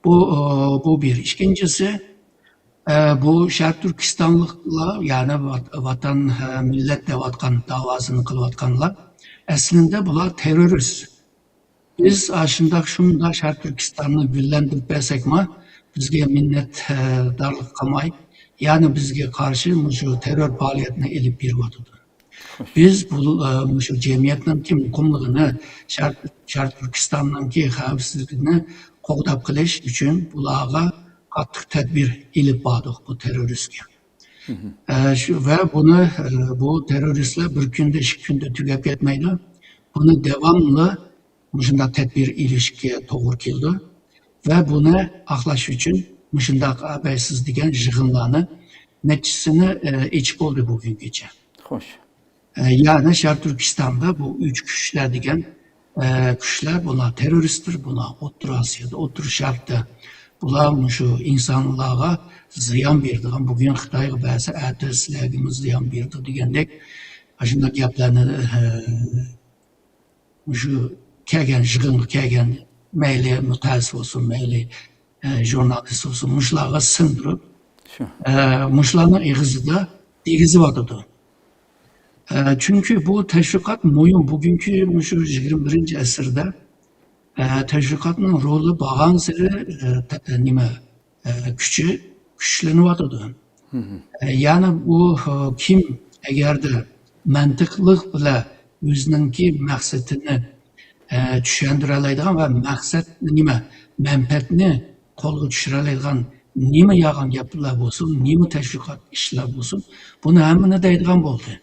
بۇ، ئە، بۇ بىر. ئىككىنچىسى، ئە، بۇ شەرقىي تۈركىستانلىقلار، يەنى ۋات-، ۋاتان، ئە، مىللەت دەۋاتقان، داۋاسىنى قىلىۋاتقانلار، ئەسلىندە بۇلار تېررورىست. بىز ئاشۇنداق، شۇنداق شەرقىي تۈركىستاننى گۈللەندۈرۈپ بەرسەكمۇ، بىزگە مىننەتدارلىق قىلماي، يەنە بىزگە قارشى مۇشۇ تېررور پائالىيەتنى ئېلىپ بېرىۋاتىدۇ. بىز بۇ، ئە، مۇشۇ جەمئىيەتنىڭكى مۇقىملىقىنى، شەرق، شەرقىي تۈركىستاننىڭكى خەۋپسىزلىكىنى قوغداپ قېلىش ئۈچۈن بۇلارغا قاتتىق تەدبىر ئېلىپ باردۇق بۇ تېررورىستكە. ئە، شۇ، ۋە بۇنى، ئە، بۇ تېررورىستلار بىر كۈندە، ئىككى كۈندە تۈگەپ كەتمەيدۇ. بۇنى داۋاملىق مۇشۇنداق تەدبىر ئېلىشكە توغرا كېلىدۇ. ۋە بۇنى ئاقلاش ئۈچۈن مۇشۇنداق ئەبەيسىز دېگەن يىغىنلارنى نەچچىسىنى، ئە، ئېچىپ بولدى بۈگۈنگىچە. خوش. ئە، يەنى شەرقىي تۈركىستاندا بۇ ئۈچ كۈچلەر دېگەن، ئە، كۈچلەر، بۇلار تېررورىستتۇر، بۇلار ئوتتۇرا ئاسىيادا، ئوتتۇرا شەرقتە، بۇلار مۇشۇ ئىنسانلارغا زىيان بېرىدىغان، بۈگۈن خىتايغا بەرسە، ئەتە سىلەرگىمۇ زىيان بېرىدۇ دېگەندەك، ئاشۇنداق گەپلەرنى، ئە، مۇشۇ كەلگەن، يىغىنغا كەلگەن، مەيلى مۇتەخەسسىس بولسۇن، مەيلى، ئە، ژۇرنالىست بولسۇن، مۇشۇلارغا سىڭدۈرۈپ، شۇ. ئە، مۇشۇلارنىڭ ئېغىزىدا دېگۈزۈۋاتىدۇ. ئە، چۈنكى بۇ تەشۋىقات مۇھىم. بۈگۈنكى مۇشۇ يىگىرمە بىرىنچى ئەسىردە، ئە، تەشۋىقاتنىڭ رولى بارغانسېرى، ئە، تە-، نېمە، ئە، كۈچى كۈچلىنىۋاتىدۇ. ئە، يەنى بۇ، ئە، كىم ئەگەردە مەنتىقلىق بىلەن ئۆزىنىڭكى مەقسىتىنى، ئە، چۈشەندۈرەلەيدىغان ۋە مەقسەت نېمە، مەنپەئەتنى قولغا چۈشۈرەلەيدىغان نېمە يالغان گەپلەر بولسۇن، نېمە تەشۋىقات ئىشلار بولسۇن، بۇنى ھەممىنى دەيدىغان بولدى.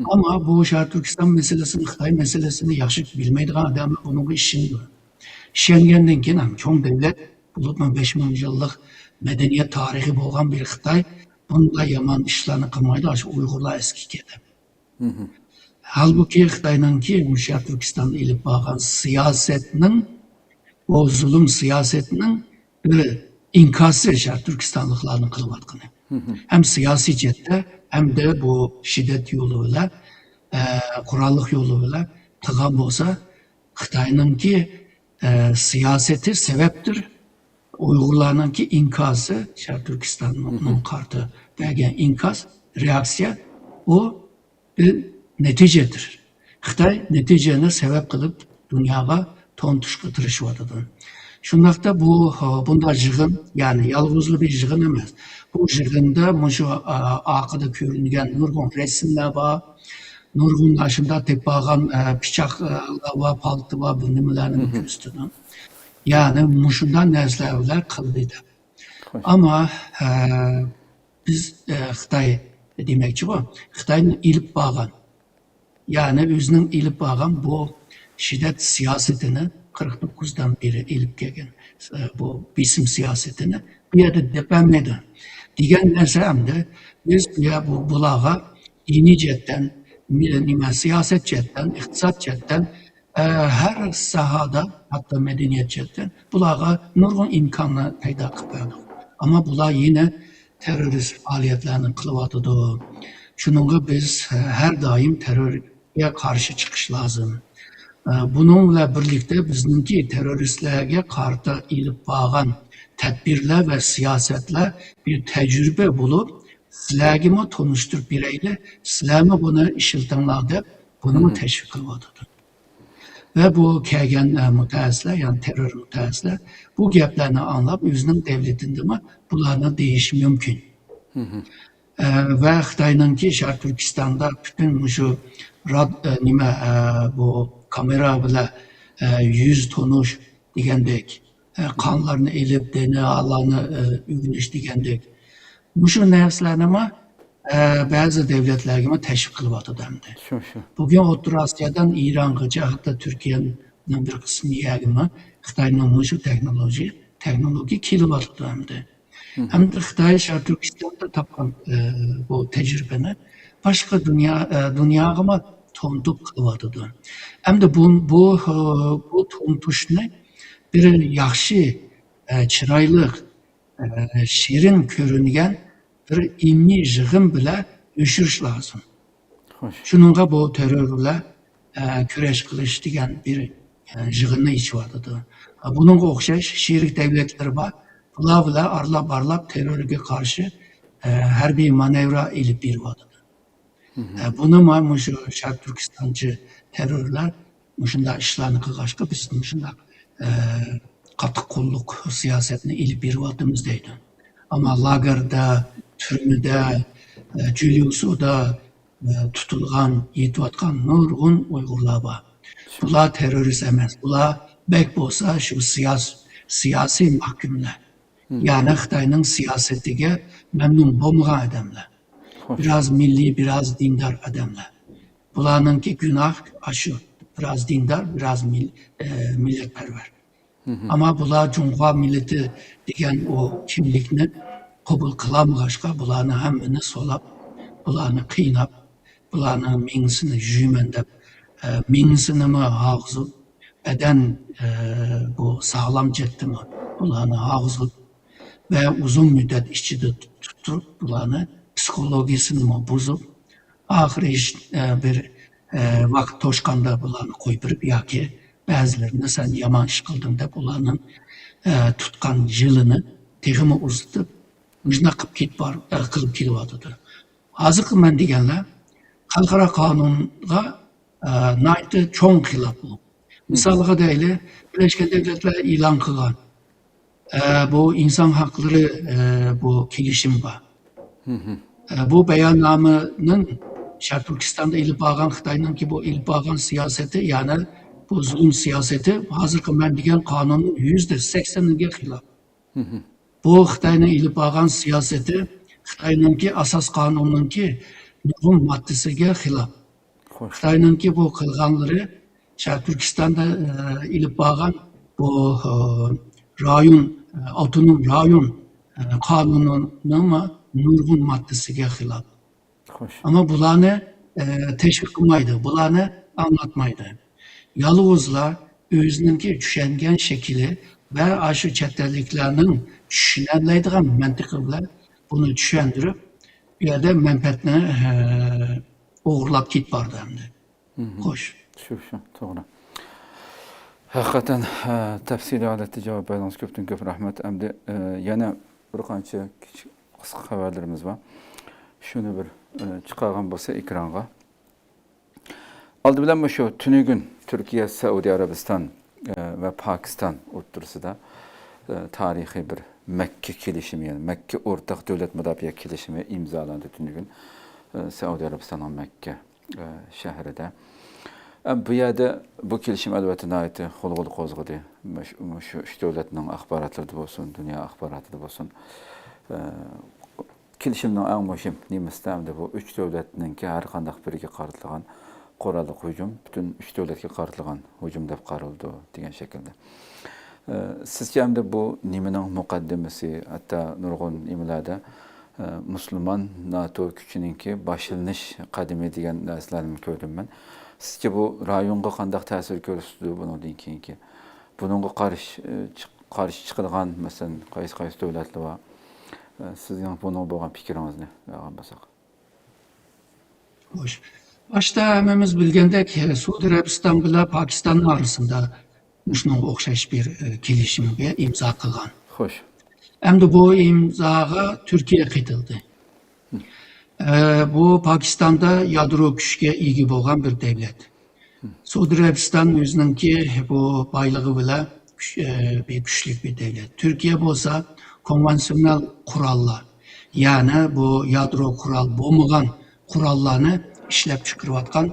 ئەمما بۇ شەرقىي تۈركىستان مەسىلىسىنى، خىتاي مەسىلىسىنى ياخشى بىلمەيدىغان ئادەملەر بۇنىڭغا ئىشىنىدۇ. ئىشەنگەندىن كېيىن ھەم چوڭ دۆلەت، بولۇپمۇ بەش مىڭ يىللىق مەدەنىيەت تارىخى بولغان بىر خىتاي بۇنداق يامان ئىشلارنى قىلمايدۇ، ئاشۇ ئۇيغۇرلار ئەسكى كېتىپ. ھالبۇكى، خىتاينىڭكى مۇشۇ شەرقىي تۈركىستاندا ئېلىپ بارغان سىياسەتنىڭ، ئۇ زۇلۇم سىياسەتنىڭ بىر ئىنكاسى شەرقىي تۈركىستانلىقلارنىڭ قىلىۋاتقىنى. ھەم سىياسىي جەھەتتە، ھەمدە بۇ شىددەت يولى بىلەن، ئە، قوراللىق يولى بىلەن قىلغان بولسا، خىتاينىڭكى، ئە، سىياسىتى سەۋەبتۇر، ئۇيغۇرلارنىڭكى ئىنكاسى، شەرقىي تۈركىستاننىڭ قارىتا بەرگەن ئىنكاس، رېئاكسىيە، ئۇ بىر نەتىجىدۇر. خىتاي نەتىجىنى سەۋەب قىلىپ دۇنياغا تونۇتۇشقا تىرىشىۋاتىدۇ. شۇنداقتا بۇ، بۇنداق يىغىن، يەنى يالغۇزلا بىر يىغىن ئەمەس. بۇ يىغىندا مۇشۇ، ئا، ئارقىدا كۆرۈنگەن نۇرغۇن رەسىملەر بار، نۇرغۇن ئاشۇنداق تېپىپ ئالغان، ئە، پىچاقلار بار، پالتا بار، بۇ نېمىلەرنى كۆرسىتىدۇ. يەنى مۇشۇنداق نەرسىلەر بىلەن قىلدى دەپ. ئەمما، ئە، بىز، ئە، خىتاي دېمەكچىغۇ، خىتاينى ئېلىپ بارغان، يەنى ئۆزىنىڭ ئېلىپ بارغان بۇ شىددەت سىياسىتىنى، قىرىق توققۇزدىن بېرى ئېلىپ كەلگەن، ئە، بۇ بېسىم سىياسىتىنى بۇ يەردە دەپ بەرمەيدۇ دېگەن نەرسە ئەمدى بىز بۇ يە-، بۇ، بۇلارغا دىنىي جەھەتتىن، نېمە، سىياسەت جەھەتتىن، ئىقتىساد جەھەتتىن، ئە، ھەر ساھەدە، ھەتتا مەدەنىيەت جەھەتتىن بۇلارغا نۇرغۇن ئىمكاننى پەيدا قىلىپ بەردۇق. ئەمما بۇلار يەنە تېررورىست پائالىيەتلەرنى قىلىۋاتىدۇ. شۇنىڭغا بىز، ئە، ھەر دائىم تېررورغا قارشى چىقىش لازىم. ئە، بۇنىڭ بىلەن بىرلىكتە بىزنىڭكى تېررورىستلارغا قارىتا ئېلىپ بارغان تەدبىرلەر ۋە سىياسەتلەر بىر تەجرىبە بولۇپ، سىلەرگىمۇ تونۇشتۇرۇپ بېرەيلى، سىلەرمۇ بۇنى ئىشلىتىڭلار دەپ، بۇنىمۇ تەشۋىق قىلىۋاتىدۇ. ۋە بۇ كەلگەن، ئە، مۇتەخەسسىسلەر، يەنى تېررور مۇتەخەسسىسلەر بۇ گەپلەرنى ئاڭلاپ، ئۆزىنىڭ دۆلىتىدىمۇ بۇلارنى دېيىشى مۇمكىن. ئە، ۋە خىتاينىڭكى شەرقىي تۈركىستاندا پۈتۈن مۇشۇ راد-، ئە، نېمە، ئە، بۇ كامېرا بىلەن، ئە، يۈز تونۇش دېگەندەك، ئە، قانلارنى ئېلىپ، دېنئالارنى، ئە، ئۆگىنىش دېگەندەك، مۇشۇ نەرسىلەرنىمۇ، ئە، بەزى دۆلەتلەرگىمۇ تەشۋىق قىلىۋاتىدۇ ئەمدى. شۇ، شۇ. بۈگۈن ئوتتۇرا ئاسىيادىن ئىرانغىچە، ھەتتا تۈركىيەنىڭ بىر قىسمى يەرگىمۇ خىتاينىڭ مۇشۇ تېخنولوگىيە، تېخنولوگىيە كېلىۋاتىدۇ ئەمدى. ھەمدە خىتاي شەرقىي تۈركىستاندا تاپقان، ئە، بۇ تەجرىبىنى باشقا دۇنيا، ئە، دۇنياغىمۇ تونۇتۇپ قىلىۋاتىدۇ. ئەمدى بۇ، بۇ، بۇ تونۇتۇشنى بىر ياخشى، ئە، چىرايلىق، ئە، شېرىن كۆرۈنگەن بىر ئىلمىي يىغىن بىلەن ئۆچۈرۈش لازىم. خوش. شۇنىڭغا بۇ تېررور بىلەن، ئە، كۈرەش قىلىش دېگەن بىر، ئە، يىغىننى ئېچىۋاتىدۇ. ئە، بۇنىڭغا ئوخشاش شېرىك دەۋلەتلەر بار. بۇلار بىلەن ئارىلاپ-ئارىلاپ تېررورغا قارشى، ئە، ھەربىي مانېۋىرلار ئېلىپ بېرىۋاتىدۇ. ئە، بۇنى ما-، مۇشۇ شەرقىي تۈركىستانچى تېررورلار مۇشۇنداق ئىشلارنى قىلغاچقا، بىز مۇشۇنداق، ئە، قاتتىق قوللۇق سىياسەتنى ئېلىپ بېرىۋاتىمىز دەيدۇ. ئەمما لاگېردا، تۈرمىدە، ئە، جۈليۇسۇدا، ئە، تۇتۇلغان، يېتىۋاتقان نۇرغۇن ئۇيغۇرلار بار. بۇلار تېررورىست ئەمەس. بۇلار بەك بولسا شۇ سىياس-، سىياسىي مەھكۇملار. يەنى خىتاينىڭ سىياسىتىگە مەمنۇن بولمىغان ئادەملەر. خوش. بىراز مىللىي، بىراز دىندار ئادەملەر. بۇلارنىڭكى گۇناھ ئاشۇ. بىراز دىندار، بىراز مىل-، ئە، مىللەتپەرۋەر. ئەمما بۇلار جۇڭخۇا مىللىتى دېگەن ئۇ كىملىكنى قوبۇل قىلالمىغاچقا، بۇلارنى ھەممىنى سولاپ، بۇلارنى قىيناپ، بۇلارنىڭ مېڭىسىنى يۇيىمەن دەپ، ئە، مېڭىسىنىمۇ ھاغزىپ، بەدەن، ئە، بۇ ساغلام جەھەتتىمۇ بۇلارنى ھاغزىپ ۋە ئۇزۇن مۇددەت ئىچىدە تۇتۇپ، بۇلارنى پسىخولوگىيىسىنىمۇ بۇزۇپ، ئاخىرى ھېچ، ئە، بىر، ئە، ۋاقىت توشقاندا بۇلارنى قويۇپ بېرىپ ياكى بەزىلىرىنى سەن يامان ئىش قىلدىڭ دەپ ئۇلارنىڭ، ئە، تۇتقان يىلىنى تېخىمۇ ئۇزىتىپ، مۇشۇنداق قىلىپ كېتىپ بار-، ئە، قىلىپ كېلىۋاتىدۇ. ھازىرقى مەن دېگەنلەر خەلقئارا قانۇنغا، ئە، ناھايىتى چوڭ خىلاپ بۇ. مىسالغا دەيلى، بىرلەشكەن دۆلەتلەر ئېلان قىلغان، ئە، بۇ ئىنسان ھەقلىرى، ئە، بۇ كېلىشىم بار. ئە، بۇ باياننامىنىڭ شەرقىي تۈركىستاندا ئېلىپ بارغان، خىتاينىڭكى بۇ ئېلىپ بارغان سىياسىتى، يەنى بۇ زۇلۇم سىياسىتى ھازىرقى مەن دېگەن قانۇننىڭ يۈزدە سەكسەنىگە خىلاپ. بۇ خىتاينىڭ ئېلىپ بارغان سىياسىتى خىتاينىڭكى ئاساس قانۇنىنىڭكى نۇرغۇن ماددىسىگە خىلاپ. خوش. خىتاينىڭكى بۇ قىلغانلىرى شەرقىي تۈركىستاندا، ئە، ئېلىپ بارغان بۇ، ئە، رايون، ئە، ئاپتونوم رايون، ئە، قانۇنىنىڭمۇ نۇرغۇن ماددىسىگە خىلاپ. خوش. ئەمما بۇلارنى، ئە، تەشۋىق قىلمايدۇ، بۇلارنى ئاڭلاتمايدۇ. يالغۇزلا ئۆزىنىڭكى چۈشەنگەن شەكلى ۋە ئاشۇ چەت ئەللىكلەرنىڭ چۈشىنەلەيدىغان مەنتىقى بىلەن بۇنى چۈشەندۈرۈپ، بۇ يەردە مەنپەئەتنى، ئە، ئوغرىلاپ كېتىپ بارىدۇ ئەمدى. خوش. شۇ، شۇ، توغرا. ھەقىقەتەن، ئە، تەپسىلىي ھالەتتە جاۋاب بەردىڭىز. كۆپتىن كۆپ رەھمەت. ئەمدى، ئە، يەنە بىر قانچە كىچىك، قىسقا خەۋەرلىرىمىز بار. شۇنى بىر، ئە، چىقارغان بولسا ئېكرانغا. ئالدى بىلەن مۇشۇ تۈنۈگۈن تۈركىيە، سەئۇدى ئەرەبىستان، ئە، ۋە پاكىستان ئوتتۇرىسىدا، ئە، تارىخىي بىر مەككە كېلىشىمى، يەنى مەككە ئورتاق دۆلەت مۇداپىئە كېلىشىمى ئىمزالاندى تۈنۈگۈن، ئە، سەئۇدى ئەرەبىستاننىڭ مەككە، ئە، شەھىرىدە. ئە، بۇ يەردە بۇ كېلىشىم ئەلۋەتتە ناھايىتى غۇلغۇلا قوزغىدى. مۇش-، مۇشۇ ئۈچ دۆلەتنىڭ ئاخباراتلىرىدا بولسۇن، دۇنيا ئاخباراتىدا بولسۇن. ئە، كېلىشىمنىڭ ئەڭ مۇھىم نېمىسى ئەمدى بۇ ئۈچ دۆلەتنىڭكى ھەر قانداق بىرىگە قارىتىلغان قوراللىق ھۇجۇم، پۈتۈن ئۈچ دۆلەتكە قارىتىلغان ھۇجۇم دەپ قارىلىدۇ دېگەن شەكىلدە. ئە، سىزچە ئەمدى بۇ نېمىنىڭ مۇقەددىمىسى؟ ھەتتا نۇرغۇن نېمىلەردە، ئە، مۇسۇلمان ناتو كۈچىنىڭكى باشلىنىش قەدىمى دېگەن نەرسىلەرنىمۇ كۆردۈم مەن. سىزچە بۇ رايونغا قانداق تەسىر كۆرسىتىدۇ بۇنىڭدىن كېيىنكى؟ بۇنىڭغا قارشى، ئە، چىق-، قارشى چىقىدىغان، مەسىلەن، قايسى، قايسى دۆلەتلەر بار؟ ئە، سىزنىڭ بۇنىڭغا بولغان پىكرىڭىزنى ئاڭلىساق. خوش. باشتا ھەممىمىز بىلگەندەك، سەئۇدى ئەرەبىستان بىلەن پاكىستاننىڭ ئارىسىدا مۇشۇنىڭغا ئوخشاش بىر، ئە، كېلىشىمگە ئىمزا قىلغان. خوش. ئەمدى بۇ ئىمزاغا تۈركىيە قېتىلدى. ئە، بۇ پاكىستاندا يادرو كۈچكە ئىگە بولغان بىر دەۋلەت. سەئۇدى ئەرەبىستان ئۆزىنىڭكى بۇ بايلىقى بىلەن كۈچ-، ئە، بىر كۈچلۈك بىر دەۋلەت. تۈركىيە بولسا كونۋېنسىيونېل قوراللار، يەنى بۇ يادرو قورال بولمىغان قوراللارنى ئىشلەپ چىقىرىۋاتقان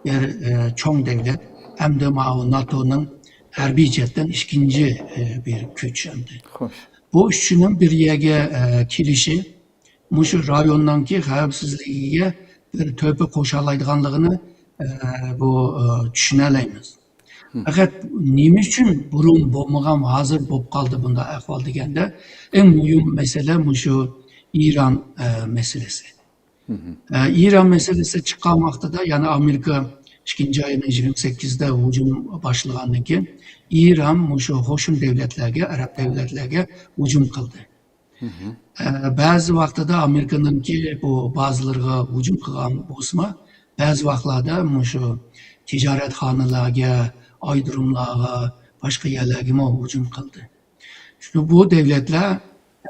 بىر، ئە، چوڭ دەۋلەت. ئەمدى ماۋۇ ناتونىڭ ھەربىي جەھەتتىن ئىككىنچى، ئە، بىر كۈچ ئەمدى. خوش. بۇ ئۈچىنىڭ بىر يەرگە، ئە، كېلىشى مۇشۇ رايوننىڭكى خەۋپسىزلىكىگە بىر تۆھپە قوشالايدىغانلىقىنى، ئە، بۇ، ئە، چۈشىنەلەيمىز. پەقەت نېمە ئۈچۈن بۇرۇن بولمىغان، ھازىر بولۇپ قالدى بۇنداق ئەھۋال دېگەندە، ئەڭ مۇھىم مەسىلە مۇشۇ ئىران، ئە، مەسىلىسى. ئە، ئىران مەسىلىسى چىققان ۋاقتىدا، يەنى ئامېرىكا ئىككىنچى ئاينىڭ يىگىرمە سەككىزىدە ھۇجۇم باشلىغاندىن كېيىن، ئىران مۇشۇ قوشنا دۆلەتلەرگە، ئەرەب دۆلەتلەرگە ھۇجۇم قىلدى. ئە، بەزى ۋاقتىدا ئامېرىكىنىڭكى بۇ بازىلىرىغا ھۇجۇم قىلغان بولسىمۇ، بەزى ۋاقىتلاردا مۇشۇ تىجارەتخانىلارغا، ئايرودروملارغا، باشقا يەرلەرگىمۇ ھۇجۇم قىلدى. چۈنكى بۇ دۆلەتلەر،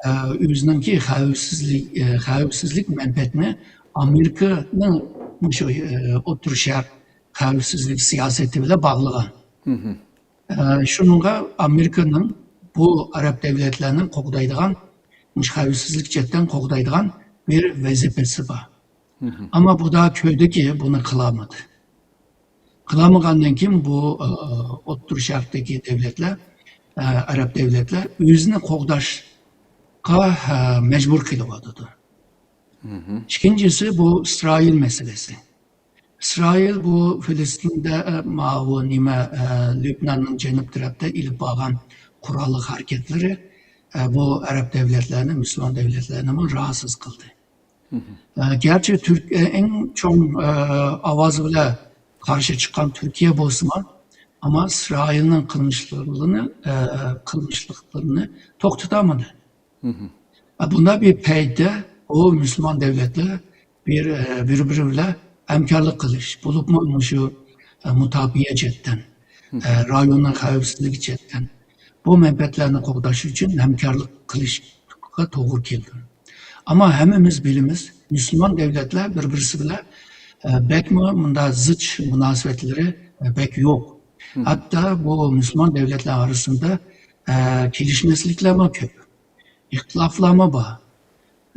ئە، ئۆزىنىڭكى خەۋپسىزلىك، ئە، خەۋپسىزلىك مەنپەئەتىنى ئامېرىكىنىڭ مۇشۇ، ئە، ئوتتۇرا شەرق خەۋپسىزلىك سىياسىتى بىلەن باغلىغان. ئە، شۇنىڭغا ئامېرىكىنىڭ بۇ ئەرەب دۆلەتلەرنى قوغدايدىغان، مۇشۇ خەۋپسىزلىك جەھەتتىن قوغدايدىغان بىر ۋەزىپىسى بار. ئەمما بۇ دا كۆردىكى، بۇنى قىلالمىدى. قىلالمىغاندىن كېيىن بۇ، ئە، ئوتتۇرا شەرقتىكى دۆلەتلەر، ئە، ئەرەب دۆلەتلەر ئۆزىنى قوغداشقا، ئە، مەجبۇر قېلىۋاتىدۇ. ئىككىنچىسى، بۇ ئىسرائىل مەسىلىسى. ئىسرائىل بۇ فىلىستىندە، ئە، ماۋۇ نېمە، ئە، لۈبناننىڭ جەنۇب تەرەپتە ئېلىپ بارغان قوراللىق ھەرىكەتلىرى، ئە، بۇ ئەرەب دۆلەتلەرنى، مۇسۇلمان دۆلەتلەرنىمۇ راھەتسىز قىلدى. ئە، گەرچە تۈرك-، ئە، ئەڭ چوڭ، ئە، ئاۋاز بىلەن قارشى چىققان تۈركىيە بولسىمۇ، ئەمما ئىسرائىلنىڭ قىلمىشلىرىنى، ئە، قىلمىشلىقلىرىنى توختىتالمىدى. ئە، بۇنداق بىر پەيتتە ئۇ مۇسۇلمان دۆلەتلەر بىر، ئە، بىر-بىرى بىلەن ھەمكارلىق قىلىش، بولۇپمۇ مۇشۇ، ئە، مۇداپىئە جەھەتتىن، ئە، رايوننىڭ خەۋپسىزلىكى جەھەتتىن، بۇ مەنپەئەتلەرنى قوغداش ئۈچۈن ھەمكارلىق قىلىشقا توغرا كېلىدۇ. ئەمما ھەممىمىز بىلىمىز، مۇسۇلمان دۆلەتلەر بىر-بىرسى بىلەن، ئە، بەكمۇ مۇنداق زىچ مۇناسىۋەتلىرى، ئە، بەك يوق. ھەتتا بۇ مۇسۇلمان دۆلەتلەر ئارىسىدا، ئە، كېلىشمەسلىكلەرمۇ كۆپ. ئىختىلاپلارمۇ بار.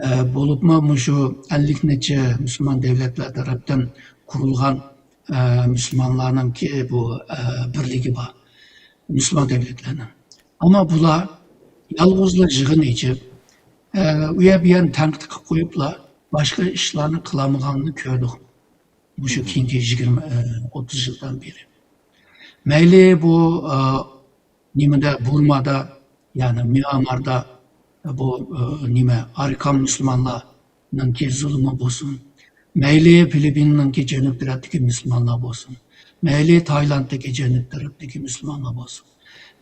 ئە، بولۇپمۇ مۇشۇ ئەللىك نەچچە مۇسۇلمان دۆلەتلەر تەرەپتىن قۇرۇلغان، ئە، مۇسۇلمانلارنىڭكى بۇ، ئە، بىرلىكى بار. مۇسۇلمان دۆلەتلەرنىڭ. ئەمما بۇلار يالغۇزلا يىغىن ئېچىپ، ئە، ئۇ يەر بۇ يەرنى تەنقىد قىلىپ قويۇپلا، باشقا ئىشلارنى قىلالمىغانلىقىنى كۆردۇق. مۇشۇ كېيىنكى يىگىرمە، ئە، ئوتتۇز يىلدىن بېرى. مەيلى بۇ، ئە، نېمىدە، بۇرمادا، يەنى ميانماردا بۇ، ئە، نېمە، ئاركان مۇسۇلمانلارنىڭكى زۇلۇمى بولسۇن، مەيلى فىلىپپىننىڭكى جەنۇب تەرەپتىكى مۇسۇلمانلار بولسۇن، مەيلى تايلاندتىكى جەنۇب تەرەپتىكى مۇسۇلمانلار بولسۇن،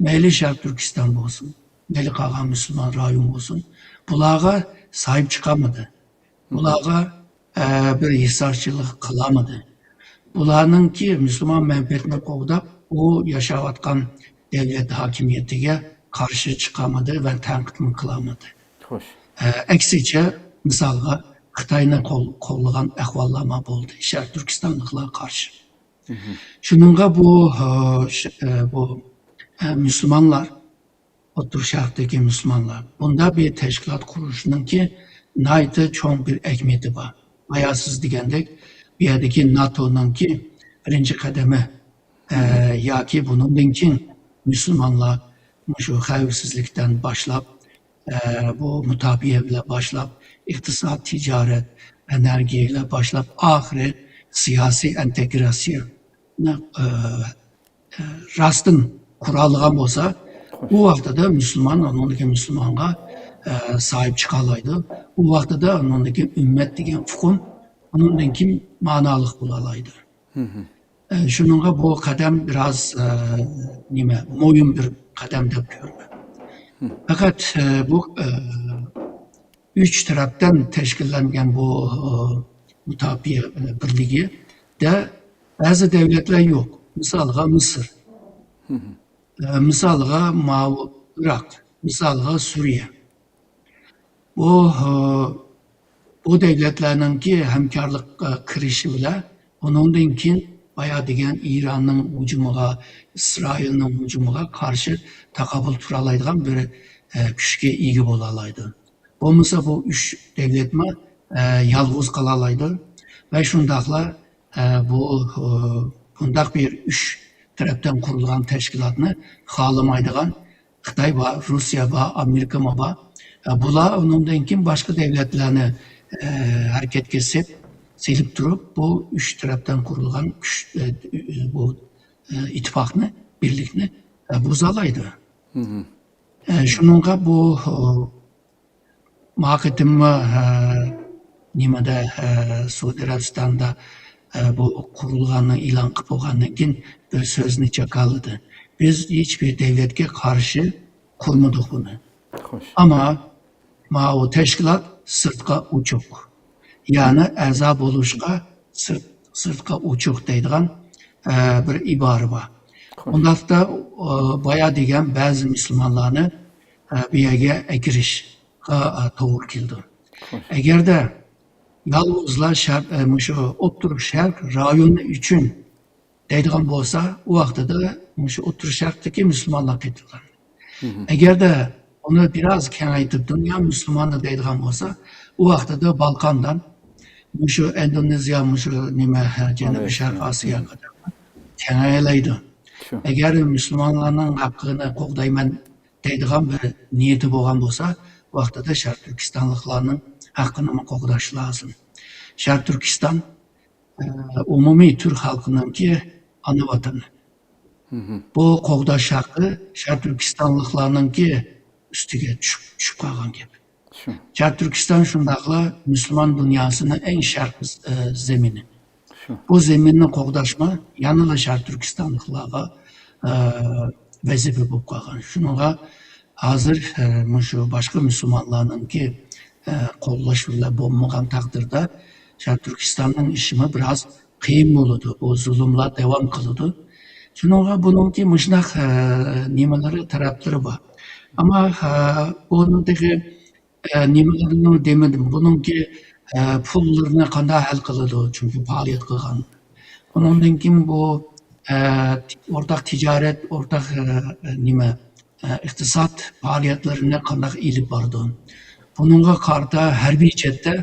مەيلى شەرقىي تۈركىستان بولسۇن، مەيلى قالغان مۇسۇلمان رايون بولسۇن، بۇلارغا ساھىب چىقالمىدى. بۇلارغا، ئە، بىر ھېسداشچىلىق قىلالمىدى. بۇلارنىڭكى مۇسۇلمان مەنپەئەتىنى قوغداپ، ئۇ ياشاۋاتقان دۆلەت ھاكىمىيىتىگە قارشى چىقالمىدى ۋە تەنقىدمۇ قىلالمىدى. خوش. ئە، ئەكسىچە، مىسالغا، خىتاينى قول-، قوللىغان ئەھۋاللارمۇ بولدى شەرقىي تۈركىستانلىقلارغا قارشى. شۇنىڭغا بۇ، ئە، ش-، ئە، بۇ، ئە، مۇسۇلمانلار ئوتتۇرا شەرقتىكى مۇسۇلمانلار. بۇنداق بىر تەشكىلات قۇرۇشنىڭكى ناھايىتى چوڭ بىر ئەھمىيىتى بار. بايا سىز دېگەندەك، بۇ يەردىكى ناتونىڭكى بىرىنچى قەدىمى، ئە، ياكى بۇنىڭدىن كېيىن مۇسۇلمانلار مۇشۇ خەۋپسىزلىكتىن باشلاپ، ئە، بۇ مۇداپىئە بىلەن باشلاپ، ئىقتىساد، تىجارەت، ئېنېرگىيە بىلەن باشلاپ، ئاخىرى سىياسىي ئىنتېگراتسىيە، ئە، ئە، راستتىن قۇرالىغان بولسا، ئۇ ۋاقتىدا مۇسۇلمان، ئۇنىڭدىكى مۇسۇلمانغا، ئە، ساھىب چىقالايدۇ. ئۇ ۋاقتىدا ئۇنىڭدىكى ئۈممەت دېگەن ئۇقۇم ئۇنىڭدىن كېيىن مەنالىق بولالايدۇ. ئە، شۇنىڭغا بۇ قەدەم بىراز، ئە، نېمە، مۇھىم بىر قەدەم دەپ كۆرىمەن. پەقەت، ئە، بۇ، ئە، ئۈچ تەرەپتىن تەشكىللەنگەن بۇ، ئە، مۇداپىئە، ئە، بىرلىكىدە بەزى دۆلەتلەر يوق. مىسالغا، مىسىر. ئە، مىسالغا، ماۋۇ ئىراق. مىسالغا، سۈرىيە. بۇ، ئە، بۇ دۆلەتلەرنىڭكى ھەمكارلىققا كىرىشى بىلەن ئۇنىڭدىن كېيىن بايا دېگەن ئىراننىڭ ھۇجۇمىغا، ئىسرائىلنىڭ ھۇجۇمىغا قارشى تاقابىل تۇرالايدىغان بىر، ئە، كۈچكە ئىگە بولالايدۇ. بولمىسا بۇ ئۈچ دۆلەتمۇ، ئە، يالغۇز قالالايدۇ ۋە شۇنداقلا، ئە، بۇ، ئە، بۇنداق بىر ئۈچ تەرەپتىن قۇرۇلغان تەشكىلاتنى خالىمايدىغان خىتاي بار، روسىيە بار، ئامېرىكىمۇ بار. ئە، بۇلار ئۇنىڭدىن كېيىن باشقا دۆلەتلەرنى، ئە، ھەرىكەتكە سېپ-، سېلىپ تۇرۇپ، بۇ ئۈچ تەرەپتىن قۇرۇلغان كۈچ، ئە، بۇ، ئە، ئىتتىپاقنى، بىرلىكنى، ئە، بۇزالايدۇ. ئە، شۇنىڭغا بۇ، ئە، ما قېتىممۇ، ئە، نېمىدە، ئە، سئۇدى ئەرەبىستاندا، ئە، بۇ قۇرۇلغاننى ئېلان قىلىپ بولغاندىن كېيىن بىر سۆزنى جاكارلىدى. بىز ھېچبىر دۆلەتكە قارشى قۇرمىدۇق بۇنى. خوش. ئەمما ماۋۇ تەشكىلات سىرتقا ئوچۇق. يەنى ئەزا بولۇشقا سىرت-، سىرتقا ئوچۇق دەيدىغان، ئە، بىر ئىبارە بار. خوش. ئۇنداقتا، ئە، بايا دېگەن بەزى مۇسۇلمانلارنى، ئە، بۇ يەرگە ئەكىرىشقا، ئە، توغرا كېلىدۇ. خوش. ئەگەردە يالغۇزلا شەرق، ئە، مۇشۇ ئوتتۇرا شەرق رايونى ئۈچۈن دەيدىغان بولسا، ئۇ ۋاقتىدا مۇشۇ ئوتتۇرا شەرقتىكى مۇسۇلمانلار قېتىلغان. مھم. ئەگەردە ئۇنى بىراز كېڭەيتىپ، دۇنيا مۇسۇلمانى دەيدىغان بولسا، ئۇ ۋاقتىدا بالقاندان مۇشۇ ئىندونېزىيە، مۇشۇ نېمە، جەنۇبىي شەرق ئاسىيا قاتارلىق كېڭەيەلەيدۇ. شۇ. ئەگەر مۇسۇلمانلارنىڭ ھەققىنى قوغدايمەن دەيدىغان بىر نىيىتى بولغان بولسا، ۋاقتىدا شەرق تۈركىستانلىقلارنىڭ ھەققىنىمۇ قوغداش لازىم. شەرق تۈركىستان، ئە، ئومۇمىي تۈرك خەلقىنىڭكى ئانا ۋەتىنى. مھم. بۇ قوغداش ھەققى شەرق تۈركىستانلىقلارنىڭكى ئۈستىگە چۈشۈپ، چۈشۈپ قالغان گەپ. شۇ. شەرق تۈركىستان شۇنداقلا مۇسۇلمان دۇنياسىنىڭ ئەڭ شەرقىي، ئە، زېمىنى. شۇ. بۇ زېمىننى قوغداشمۇ يەنىلا شەرق تۈركىستانلىقلارغا، ئە، ۋەزىپە بولۇپ قالغان. شۇنىڭغا ھازىر، ئە، مۇشۇ باشقا مۇسۇلمانلارنىڭكى، ئە، قوللاش بىلەن بولمىغان تەقدىردە، شەرق تۈركىستاننىڭ ئىشىمۇ بىراز قىيىن بولىدۇ. بۇ زۇلۇملار داۋام قىلىدۇ. شۇنىڭغا بۇنىڭكى مۇشۇنداق، ئە، نېمىلىرى، تەرەپلىرى بار. ئەمما، ئە، بۇنىڭ تېخى ئە، نېمىلەرنى دېمىدىم. بۇنىڭكى، ئە، پۇللىرىنى قانداق ھەل قىلىدۇ؟ چۈنكى پائالىيەت قىلغان. ئۇنىڭدىن كېيىن بۇ، ئە، ئورتاق تىجارەت، ئورتاق، ئە، نېمە، ئە، ئىقتىساد پائالىيەتلىرىنى قانداق ئېلىپ بارىدۇ؟ بۇنىڭغا قارىتا ھەربىي جەھەتتە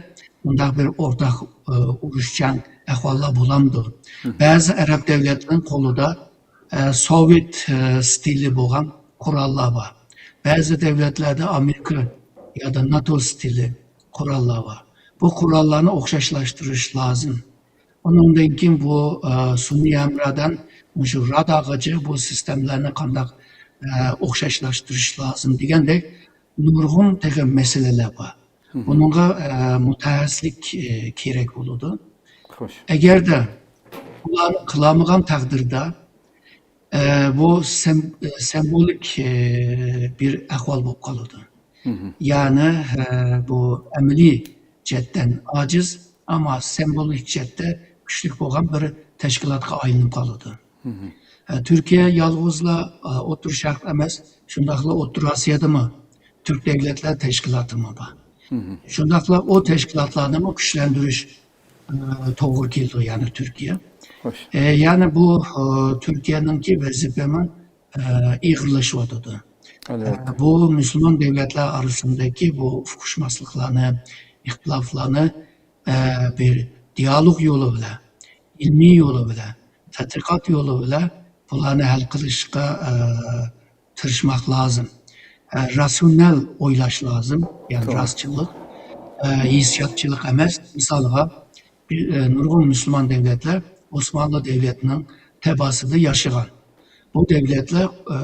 مۇنداق بىر ئورتاق، ئە، ئۇرۇشچان ئەھۋاللار بولامدۇ؟ مم. بەزى ئەرەب دۆلەتلىرىنىڭ قولىدا ئە، سوۋېت، ئە، ستىلى بولغان قوراللار بار. بەزى دۆلەتلەردە ئامېرىكا يادا ناتو ستىلى قوراللار بار. بۇ قوراللارنى ئوخشاشلاشتۇرۇش لازىم. ئۇنىڭدىن كېيىن بۇ، ئە، سۈنئىي ھەمراھدىن مۇشۇ رادارغىچە بۇ سىستېمىلارنى قانداق، ئە، ئوخشاشلاشتۇرۇش لازىم دېگەندەك نۇرغۇن تېخى مەسىلىلەر بار. مم. بۇنىڭغا، ئە، مۇتەخەسسىسلىك، ئە، كېرەك بولىدۇ. خوش. ئەگەردە بۇلارنى قىلالمىغان تەقدىردە، ئە، بۇ سىم-، ئە، سىمۋولىك، ئە، بىر ئەھۋال بولۇپ قالىدۇ. مم. يەنى، ئە، بۇ ئەمەلىي جەھەتتىن ئاجىز، ئەمما سىمۋولىك جەھەتتە كۈچلۈك بولغان بىر تەشكىلاتقا ئايلىنىپ قالىدۇ. مم. ئە، تۈركىيە يالغۇزلا، ئە، ئوتتۇرا شەرق ئەمەس، شۇنداقلا ئوتتۇرا ئاسىيادىمۇ تۈرك دۆلەتلەر تەشكىلاتىمۇ بار. مم. شۇنداقلا ئۇ تەشكىلاتلارنىمۇ كۈچلەندۈرۈش، ئە، توغرا كېلىدۇ، يەنى تۈركىيە. خوش. ئە، يەنى بۇ، ئە، تۈركىيەنىڭكى ۋەزىپىمۇ، ئە، ئېغىرلىشىۋاتىدۇ. ئەلۋەتتە. ئە، بۇ مۇسۇلمان دۆلەتلەر ئارىسىندىكى بۇ ئۇقۇشماسلىقلارنى، ئىختىلاپلارنى، ئە، بىر دىئالوگ يولى بىلەن، ئىلمىي يولى بىلەن، تەتقىقات يولى بىلەن بۇلارنى ھەل قىلىشقا، ئە، تىرىشماق لازىم. ئە، راتسىيونال ئويلاش لازىم، يەنى توغرا. راستچىللىق، ئە، ھېسسىياتچىلىق ئەمەس. مىسالغا، بىر، ئە، نۇرغۇن مۇسۇلمان دۆلەتلەر ئوسمانلى دۆلىتىنىڭ تەباسىدا ياشىغان. بۇ دۆلەتلەر، ئە،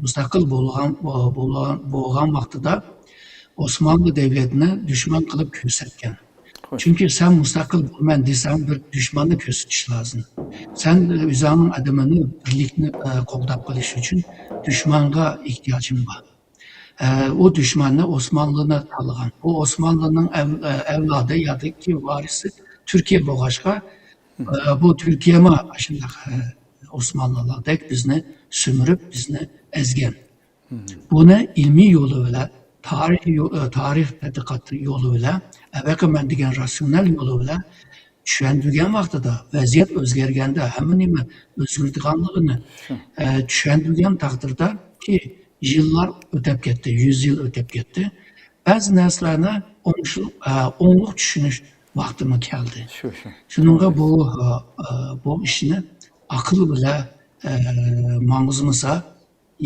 مۇستەقىل بولغان، بو-، بولغان، بولغان ۋاقتىدا ئوسمانلى دۆلىتىنى دۈشمەن قىلىپ كۆرسەتكەن. خوش. چۈنكى سەن مۇستەقىل بولىمەن دېسەڭ، بىر دۈشمەننى كۆرسىتىش لازىم. سەن ئۆزۈڭنىڭ ئادىمىنى، بىرلىكنى، ئە، قوغداپ قېلىش ئۈچۈن دۈشمەنگە ئېھتىياجىڭ بار. ئە، ئۇ دۈشمەننى ئوسمانلىنى تاللىغان. ئۇ ئوسمانلىنىڭ ئەۋ-، ئە، ئەۋلادى ياكى ۋارىسى تۈركىيە بولغاچقا، مم. ئە، بۇ تۈركىيەمۇ ئاشۇنداق، ئە، ئوسمانلىلاردەك بىزنى سۈمۈرۈپ، بىزنى ئەزگەن. مم. بۇنى ئىلمىي يولى بىلەن، تارىخ يو-، ئە، تارىخ تەتقىقات يولى بىلەن، ئەبەقە مەن دېگەن راتسىيونال يولى بىلەن چۈشەندۈرگەن ۋاقتىدا، ۋەزىيەت ئۆزگەرگەندە، ھەممە نېمە ئۆزگىرىدىغانلىقىنى، شۇ. ئە، چۈشەندۈرگەن تەقدىردە، كى يىللار ئۆتۈپ كەتتى، يۈز يىل ئۆتۈپ كەتتى. بەزى نەرسىلەرنى ئوڭشۇ-، ئە، ئوڭلۇق چۈشىنىش ۋاقتىمۇ كەلدى. شۇ، شۇ. شۇنىڭغا توغرا. بۇ، ئە، ئە، بۇ ئىشنى ئاقىل بىلەن، ئە، ماڭغۇزمىسا،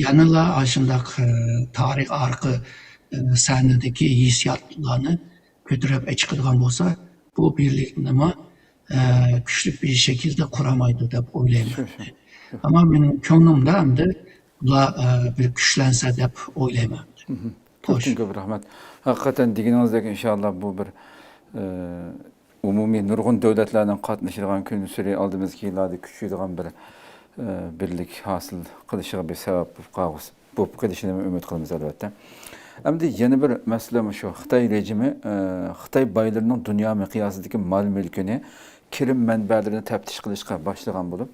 يەنىلا ئاشۇنداق، ئە، تارىخ ئارقا، ئە، سەھنىدىكى ھېسسىياتلارنى كۆتۈرۈپ چىقىدىغان بولسا، بۇ بىرلىكنىمۇ، ئە، كۈچلۈك بىر شەكىلدە قۇرامايدۇ دەپ ئويلايمەن. شۇ، شۇ. ئەمما مېنىڭ كۆڭلۈمدە ئەمدى بۇلار، ئە، بىر كۈچلەنسە دەپ ئويلايمەن. مھم. خوش. كۆپتىن كۆپ رەھمەت. ھەقىقەتەن دېگىنىڭىزدەك، ئىنشاللا بۇ بىر، ئە، ئومۇمىي نۇرغۇن دۆلەتلەرنىڭ قاتنىشىدىغان، كۈنسېرى ئالدىمىزدىكى يىللاردا كۈچىيىدىغان بىر، ئە، بىرلىك ھاسىل قىلىشىغا بىر سەۋەب بولۇپ قالغۇسى، بولۇپ قېلىشىنى ئۈمىد قىلىمىز، ئەلۋەتتە. ئەمدى يەنە بىر مەسىلە مۇشۇ. خىتاي رېجىمى، ئە، خىتاي بايلىرىنىڭ دۇنيا مىقياسىدىكى مال-مۈلكىنى، كىرىم مەنبەلىرىنى تەپتىش قىلىشقا باشلىغان بولۇپ،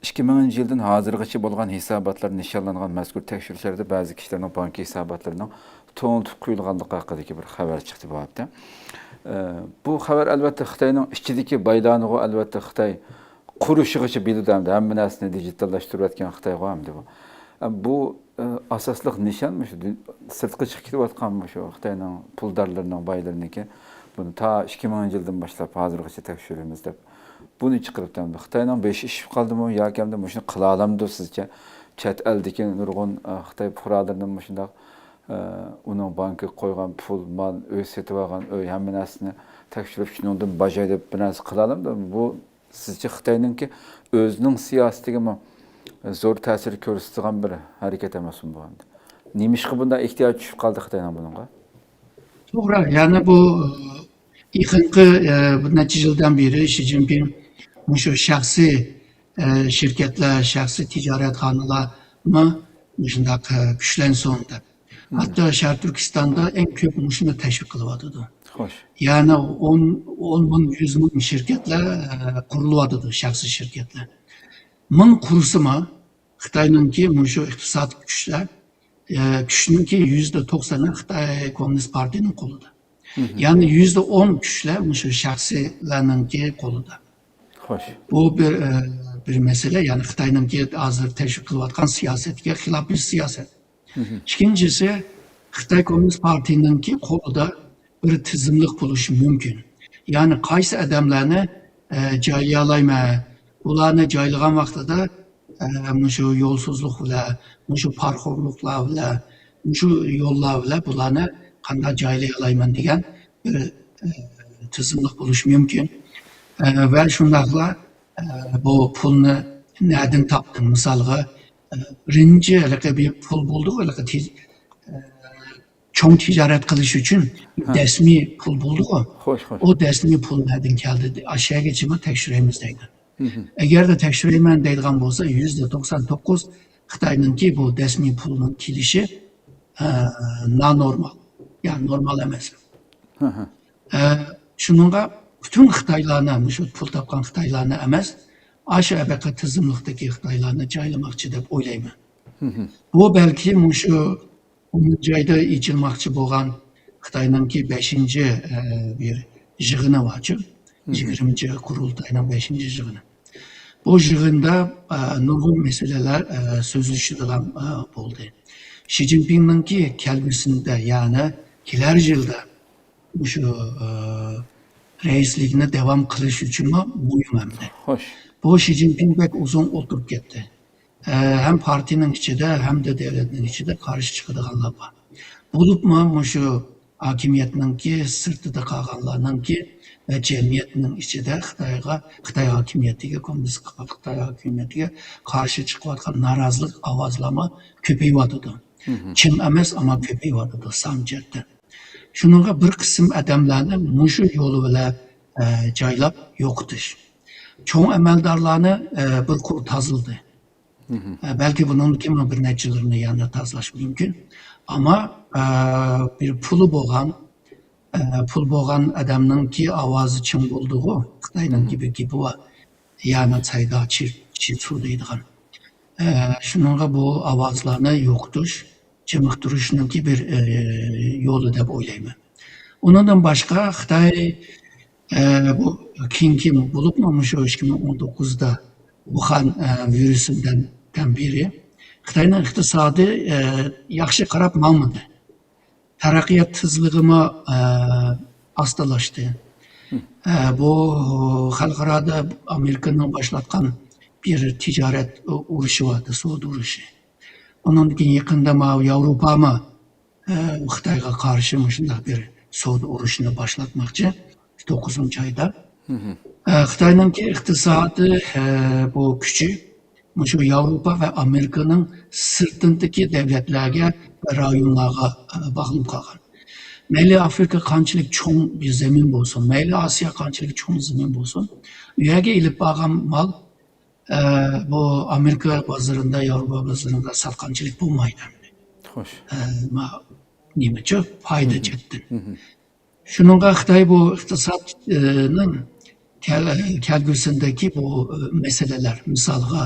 ئىككى مىڭىنچى يىلدىن ھازىرغىچە بولغان ھېساباتلار نىشانلانغان مەزكۇر تەكشۈرۈشلەردە بەزى كىشىلەرنىڭ بانكا ھېساباتلىرىنىڭ توڭلىتىپ قويۇلغانلىقى ھەققىدىكى بىر خەۋەر چىقتى بۇ ھەپتە. ئە، بۇ خەۋەر، ئەلۋەتتە، خىتاينىڭ ئىچىدىكى بايلارنىغۇ، ئەلۋەتتە، خىتاي قۇرۇشىغىچە بىلىدۇ ئەمدى، ھەممە نەرسىنى دىجىتاللاشتۇرۇۋەتكەن خىتايغۇ ئەمدى بۇ. ئە، بۇ، ئە، ئاساسلىق نىشان مۇشۇ دۇ-، سىرتقا چىقىپ كېتىۋاتقان مۇشۇ خىتاينىڭ پۇلدارلىرىنىڭ، بايلىرىنىڭكى، بۇنى تا ئىككى مىڭىنچى يىلدىن باشلاپ ھازىرغىچە تەكشۈرىمىز دەپ بۇنى چىقىرىپتۇ. ئەمدى خىتاينىڭ بېشى ئىششىپ قالدىمۇ ياكى ئەمدى مۇشۇنى قىلالامدۇ سىزچە؟ چەت ئەلدىكى نۇرغۇن، ئە، خىتاي پۇقرالىرىنى مۇشۇنداق، ئە، ئۇنىڭ بانكىغا قويغان پۇل، مال، ئۆي سېتىۋالغان ئۆي، ھەممە نەرسىنى تەكشۈرۈپ، شۇنىڭدىن باجاي دەپ بىر نەرسە قىلالامدۇ؟ بۇ سىزچە خىتاينىڭكى ئۆزىنىڭ سىياسىتىگىمۇ زور تەسىر كۆرسىتىدىغان بىر ھەرىكەت ئەمەسمۇ بۇ ئەمدى؟ نېمىشقا بۇنداق ئېھتىياج چۈشۈپ قالدى خىتاينىڭ بۇنىڭغا؟ توغرا، يەنى بۇ، ئە، يېقىنقى، ئە، بىر نەچچە يىلدىن بېرى شى جىنپىڭ مۇشۇ شەخسىي، ئە، شىركەتلەر، شەخسىي تىجارەتخانىلارمۇ مۇشۇنداق، ئە، كۈچلەنسۇن دەپ. ھەتتا شەرقىي تۈركىستاندا ئەڭ كۆپ مۇشۇنى تەشۋىق قىلىۋاتىدۇ. خوش. يەنى ئون، ئون مىڭ، يۈز مىڭ شىركەتلەر، ئە، قۇرۇلۇۋاتىدۇ، شەخسىي شىركەتلەر. مىڭ قۇرسىمۇ، خىتاينىڭكى مۇشۇ ئىقتىسادىي كۈچلەر، ئە، كۈچنىڭكى يۈزدە توقسىنى خىتاي كوممۇنىست پارتىيىنىڭ قولىدا. يەنى يۈزدە ئون كۈچلەر مۇشۇ شەخسىيلەرنىڭكى قولىدا. خوش. بۇ بىر، ئە، بىر مەسىلە، يەنى خىتاينىڭكى ھازىر تەشۋىق قىلىۋاتقان سىياسەتكە خىلاپ بىر سىياسەت. ئىككىنچىسى، خىتاي كوممۇنىست پارتىيىنىڭكى قولىدا بىر تىزىملىق بولۇشى مۇمكىن. يەنى قايسى ئادەملەرنى، ئە، جايلىيالايمەن، ئۇلارنى جايلىغان ۋاقتىدا، ئە، مۇشۇ يولسىزلىق بىلەن، مۇشۇ پارىخورلۇقلار بىلەن، مۇشۇ يوللار بىلەن بۇلارنى قانداق جايلىيالايمەن دېگەن بىر، ئە، تىزىملىق بولۇشى مۇمكىن. ئە، ۋە شۇنداقلا، ئە، بۇ پۇلنى نەدىن تاپتىڭ؟ مىسالغا، ئە، بىرىنچى ھېلىقى بىر پۇل بولدىغۇ، ھېلىقى تېز-، ئە، چوڭ تىجارەت قىلىش ئۈچۈن دەسمىي پۇل بولدىغۇ. خوش، خوش. ئۇ دەسمىي پۇل نەدىن كەلدى؟ ئاشۇ يەرگىچىمۇ تەكشۈرەيمىز دەيدۇ. ئەگەردە تەكشۈرەيمەن دەيدىغان بولسا، يۈزدە توقسان توققۇز خىتاينىڭكى بۇ دەسمىي پۇلنىڭ كېلىشى، ئە، نانورمال. يەنى نورمال ئەمەس. ئە، شۇنىڭغا پۈتۈن خىتايلارنى، مۇشۇ پۇل تاپقان خىتايلارنى ئەمەس، ئاشۇ ھېلىقى تىزىملىقتىكى خىتايلارنى جايلىماقچى دەپ ئويلايمەن. بۇ بەلكى مۇشۇ ئون جايدا ئېچىلماقچى بولغان خىتاينىڭكى بەشىنچى، ئە، بىر يىغىنى بارچۇ. يىگىرمىنچى قۇرۇلتاينىڭ بەشىنچى يىغىنى. بۇ يىغىندا، ئە، نۇرغۇن مەسىلىلەر، ئە، سۆزلىشىدىغان، ئە، بولدى. شى جىنپىڭنىڭكى كەلگۈسىدە، يەنى كېلەر يىلدا مۇشۇ، ئە، رەئىسلىكنى داۋام قىلىش ئۈچۈنمۇ مۇھىم ئەمدى. خوش. بۇ شى جىنپىڭ بەك ئۇزۇن ئولتۇرۇپ كەتتى. ئە، ھەم پارتىيىنىڭ ئىچىدە، ھەمدە دۆلەتنىڭ ئىچىدە قارشى چىقىدىغانلار بار. بولۇپمۇ مۇشۇ ھاكىمىيەتنىڭكى سىرتىدا قالغانلارنىڭكى ۋە جەمئىيەتنىڭ ئىچىدە خىتايغا، خىتاي ھاكىمىيىتىگە، كوممۇنىست خىتاي ھاكىمىيىتىگە قارشى چىقىۋاتقان نارازىلىق ئاۋازلارمۇ كۆپىيىۋاتىدۇ. چىڭ ئەمەس، ئەمما كۆپىيىۋاتىدۇ سان جەھەتتىن. شۇنىڭغا بىر قىسىم ئادەملەرنى مۇشۇ يول بىلەن، ئە، جايلاپ يوقىتىش. چوڭ ئەمەلدارلارنى، ئە، بىر قۇر تازىلىدى. ئە، بەلكى بۇنىڭدىن كېيىن بىر نەچچىلىرىنى يەنە تازىلاش مۇمكىن. ئەمما، ئە، بىر پۇلى بولغان، ئە، پۇل بولغان ئادەمنىڭكى ئاۋازى چىڭ بولىدىغۇ. خىتاينىڭكى بىر گېپى بار. يەنى سەيدا چى-، چىچۇ دەيدىغان. ئە، شۇنىڭغا بۇ ئاۋازلارنى يوقىتىش، چېنىقتۇرۇشنىڭكى بىر، ئە، يولى دەپ ئويلايمەن. ئۇنىڭدىن باشقا خىتاي، ئە، بۇ كېيىنكى بولۇپمۇ مۇشۇ ئىككى مىڭ ئون توققۇزدا ۋۇخەن، ئە، ۋىرۇسىدىن بېرى خىتاينىڭ ئىقتىسادى، ئە، ياخشى قاراپ ماڭمىدى. تەرەققىيات تېزلىكىمۇ، ئە، ئاستىلاشتى. ئە، بۇ خەلقئارادا ئامېرىكىنىڭ باشلاتقان بىر تىجارەت ئۇرۇشى بار، سودا ئۇرۇشى. ئۇنىڭدىن كېيىن يېقىندا ماۋۇ ياۋروپامۇ، ئە، خىتايغا قارشى مۇشۇنداق بىر سودا ئۇرۇشىنى باشلاتماقچى، توققۇزىنچى ئايدا. ئە، خىتاينىڭكى ئىقتىسادىي، ئە، بۇ كۈچى مۇشۇ ياۋروپا ۋە ئامېرىكىنىڭ سىرتىدىكى دۆلەتلەرگە ۋە رايونلارغا، ئە، باغلىنىپ قالغان. مەيلى ئافرىقا قانچىلىك چوڭ بىر زېمىن بولسۇن، مەيلى ئاسىيا قانچىلىك چوڭ زېمىن بولسۇن، ئۇ يەرگە ئېلىپ بارغان مال، ئە، بۇ ئامېرىكا بازىرىدا، ياۋروپا بازىرىدا ساتقانچىلىك بولمايدۇ. خوش. ئە، ما-، نېمىچۇ؟ پايدا جەھەتتىن. شۇنىڭغا خىتاي بۇ ئىقتىسادنىڭ كەل-، كەلگۈسىدىكى بۇ، ئە، مەسىلىلەر، مىسالغا،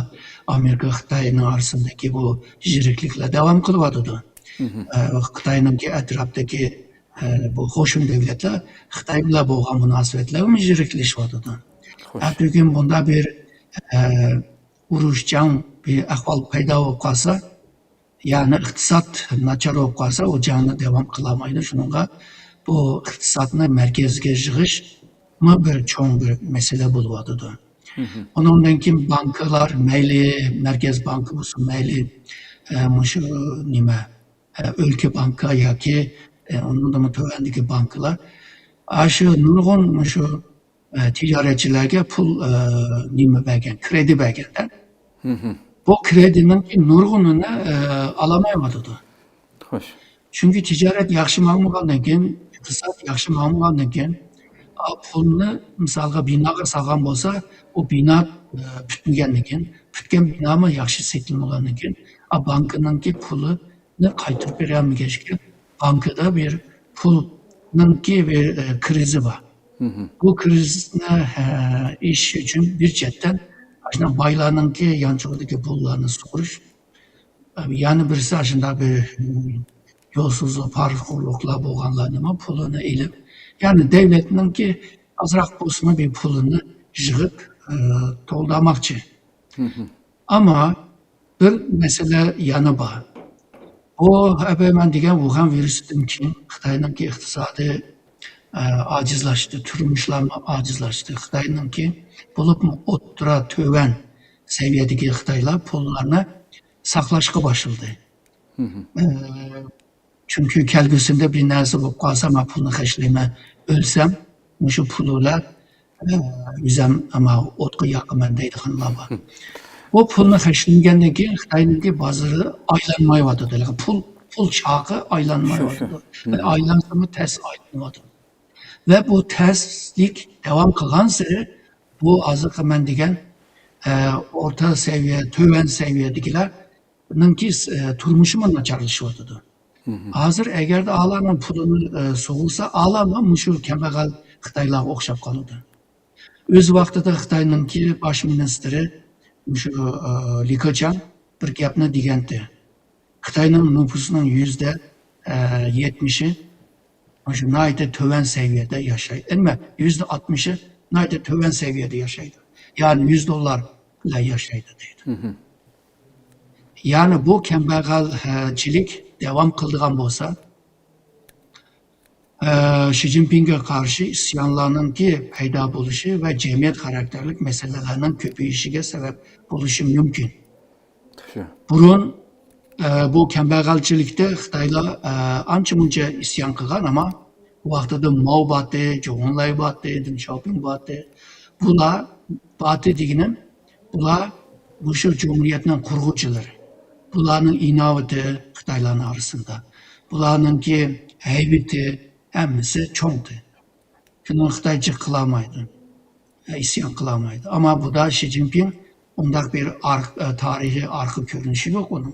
ئامېرىكا خىتاينىڭ ئارىسىدىكى بۇ يىرىكلىكلەر داۋام قىلىۋاتىدۇ. ئە، خىتاينىڭكى ئەتراپتىكى، ئە، بۇ قوشۇن دۆلەتلەر خىتاي بىلەن بولغان مۇناسىۋەتلەرمۇ يىرىكلىشىۋاتىدۇ. خوش. ئە، بۈگۈن بۇنداق بىر، ئە، ئۇرۇش، جەڭ، بىر ئەھۋال پەيدا بولۇپ قالسا، يەنى ئىقتىساد ناچار بولۇپ قالسا، ئۇ جەڭنى داۋام قىلالمايدۇ. شۇنىڭغا بۇ ئىقتىسادنى مەركەزگە يىغىشمۇ بىر چوڭ بىر مەسىلە بولۇۋاتىدۇ. ئۇنىڭدىن كېيىن بانكىلار، مەيلى مەركەز بانكا بولسۇن، مەيلى، ئە، مۇشۇ نېمە، ئە، ئۆلكە بانكا ياكى، ئە، ئۇنىڭدىنمۇ تۆۋەندىكى بانكىلار، ئاشۇ نۇرغۇن مۇشۇ، ئە، تىجارەتچىلەرگە پۇل، ئە، نېمە بەرگەن، كرېدىت بەرگەندە. بۇ كرېدىتنىڭكى نۇرغۇنىنى، ئە، ئالالمايۋاتىدۇ. خوش. چۈنكى تىجارەت ياخشى ماڭمىغاندىن كېيىن، ئىقتىساد ياخشى ماڭمىغاندىن كېيىن، ئا، پۇلنى مىسالغا بىناغا سالغان بولسا، ئۇ بىنا، ئە، پۈتمىگەندىن كېيىن، پۈتكەن بىنامۇ ياخشى سېتىلمىغاندىن كېيىن، ئا، بانكىنىڭكى پۇلىنى قايتۇرۇپ بېرەلمىگەچكە، بانكىدا بىر پۇلنىڭكى بىر، ئە، كىرىزى بار. بۇ كىرىزىسنى، ئە، ئېشىش ئۈچۈن بىر چەتتىن ئاشۇنداق بايلارنىڭكى يانچۇقىدىكى پۇللارنى سۇغۇرۇش، يەنە بىرسى ئاشۇنداق بىر، م، يولسىزلىق، پارىخورلۇقلار بولغانلارنىمۇ پۇلىنى ئېلىپ، يەنى دۆلەتنىڭكى ئازراق بولسىمۇ بىر پۇلىنى يىغىپ، ئى، تولدۇرماقچى. ئەمما بىر مەسىلە يەنە بار. بۇ ئەپەيمەن دېگەن ۋۇخەن ۋىرۇسىدىن كېيىن خىتاينىڭكى ئىقتىسادى، ئە، ئاجىزلاشتى، تۇرمۇشلارمۇ ئاجىزلاشتى. خىتاينىڭكى بولۇپمۇ ئوتتۇرا، تۆۋەن سەۋىيەدىكى خىتايلار پۇللارنى ساقلاشقا باشلىدى. ئە، چۈنكى كەلگۈسىدە بىر نەرسە بولۇپ قالسا، مەن پۇلنى خەجلەيمەن، ئۆلسەم، مۇشۇ پۇل بىلەن، ئە، ئۆزەم ئەمما ئوتقا ياقىمەن دەيدىغانلار بار. بۇ پۇلنى خەجلىمىگەندىن كېيىن خىتاينىڭكى بازىرى ئايلانمايۋاتىدۇ. پۇل، پۇل چاقى ئايلانمايۋاتىدۇ. ئايلانسىمۇ تەس ئايلىنىۋاتىدۇ. ۋە بۇ تەسلىك داۋام قىلغانسېرى بۇ ھازىرقى مەن دېگەن، ئە، ئورتا سەۋىيە، تۆۋەن سەۋىيەدىكىلەر نىڭكى، ئە، تۇرمۇشىمۇ ناچارلىشىۋاتىدۇ. ھازىر ئەگەردە ئالارنىڭ پۇلىنى، ئە، سوغۇرسا، ئالارمۇ مۇشۇ كەمبەغەل خىتايلارغا ئوخشاپ قالىدۇ. ئۆز ۋاقتىدا خىتاينىڭكى باش مىنىستىرى مۇشۇ، ئە، لى كېچياڭ بىر گەپنى دېگەنتى. خىتاينىڭ نوپۇسىنىڭ يۈزدە، ئە، يەتمىشى مۇشۇ ناھايىتى تۆۋەن سەۋىيەدە ياشايدۇ. ئەمما يۈزدە ئاتمىشى ناھايىتى تۆۋەن سەۋىيەدە ياشايدۇ. يەنى يۈز دوللار بىلەن ياشايدۇ دەيدۇ. يەنى بۇ كەمبەغەلچىلىك داۋام قىلىدىغان بولسا، ئە، شى جىنپىڭگە قارشى ئىسيانلارنىڭكى پەيدا بولۇشى ۋە جەمئىيەت خاراكتېرلىك مەسىلىلەرنىڭ كۆپىيىشىگە سەۋەب بولۇشى مۇمكىن. بۇرۇن، ئە، بۇ كەمبەغەلچىلىكتە خىتايلار، ئە، ئانچە-مۇنچە ئىسيان قىلغان، ئەمما ۋاقتىدا ماۋ باتى، جوۋ ئېنلاي باتى، دېڭ شياۋپىڭ باتى. بۇلار، باتى دېگىنىم، بۇلار مۇشۇ جۇمھۇرىيەتنىڭ قۇرغۇچىلىرى. بۇلارنىڭ ئىناۋىتى خىتايلارنىڭ ئارىسىدا. بۇلارنىڭكى ھەيۋىتى ھەممىسى چوڭتى. شۇنىڭ خىتاي جىق قىلالمايدۇ. ئىسيان قىلالمايدۇ. ئەمما بۇدا شى جىنپىڭ ئۇنداق بىر ئار-، تارىخىي ئارقا كۆرۈنۈشى يوق ئۇنىڭ.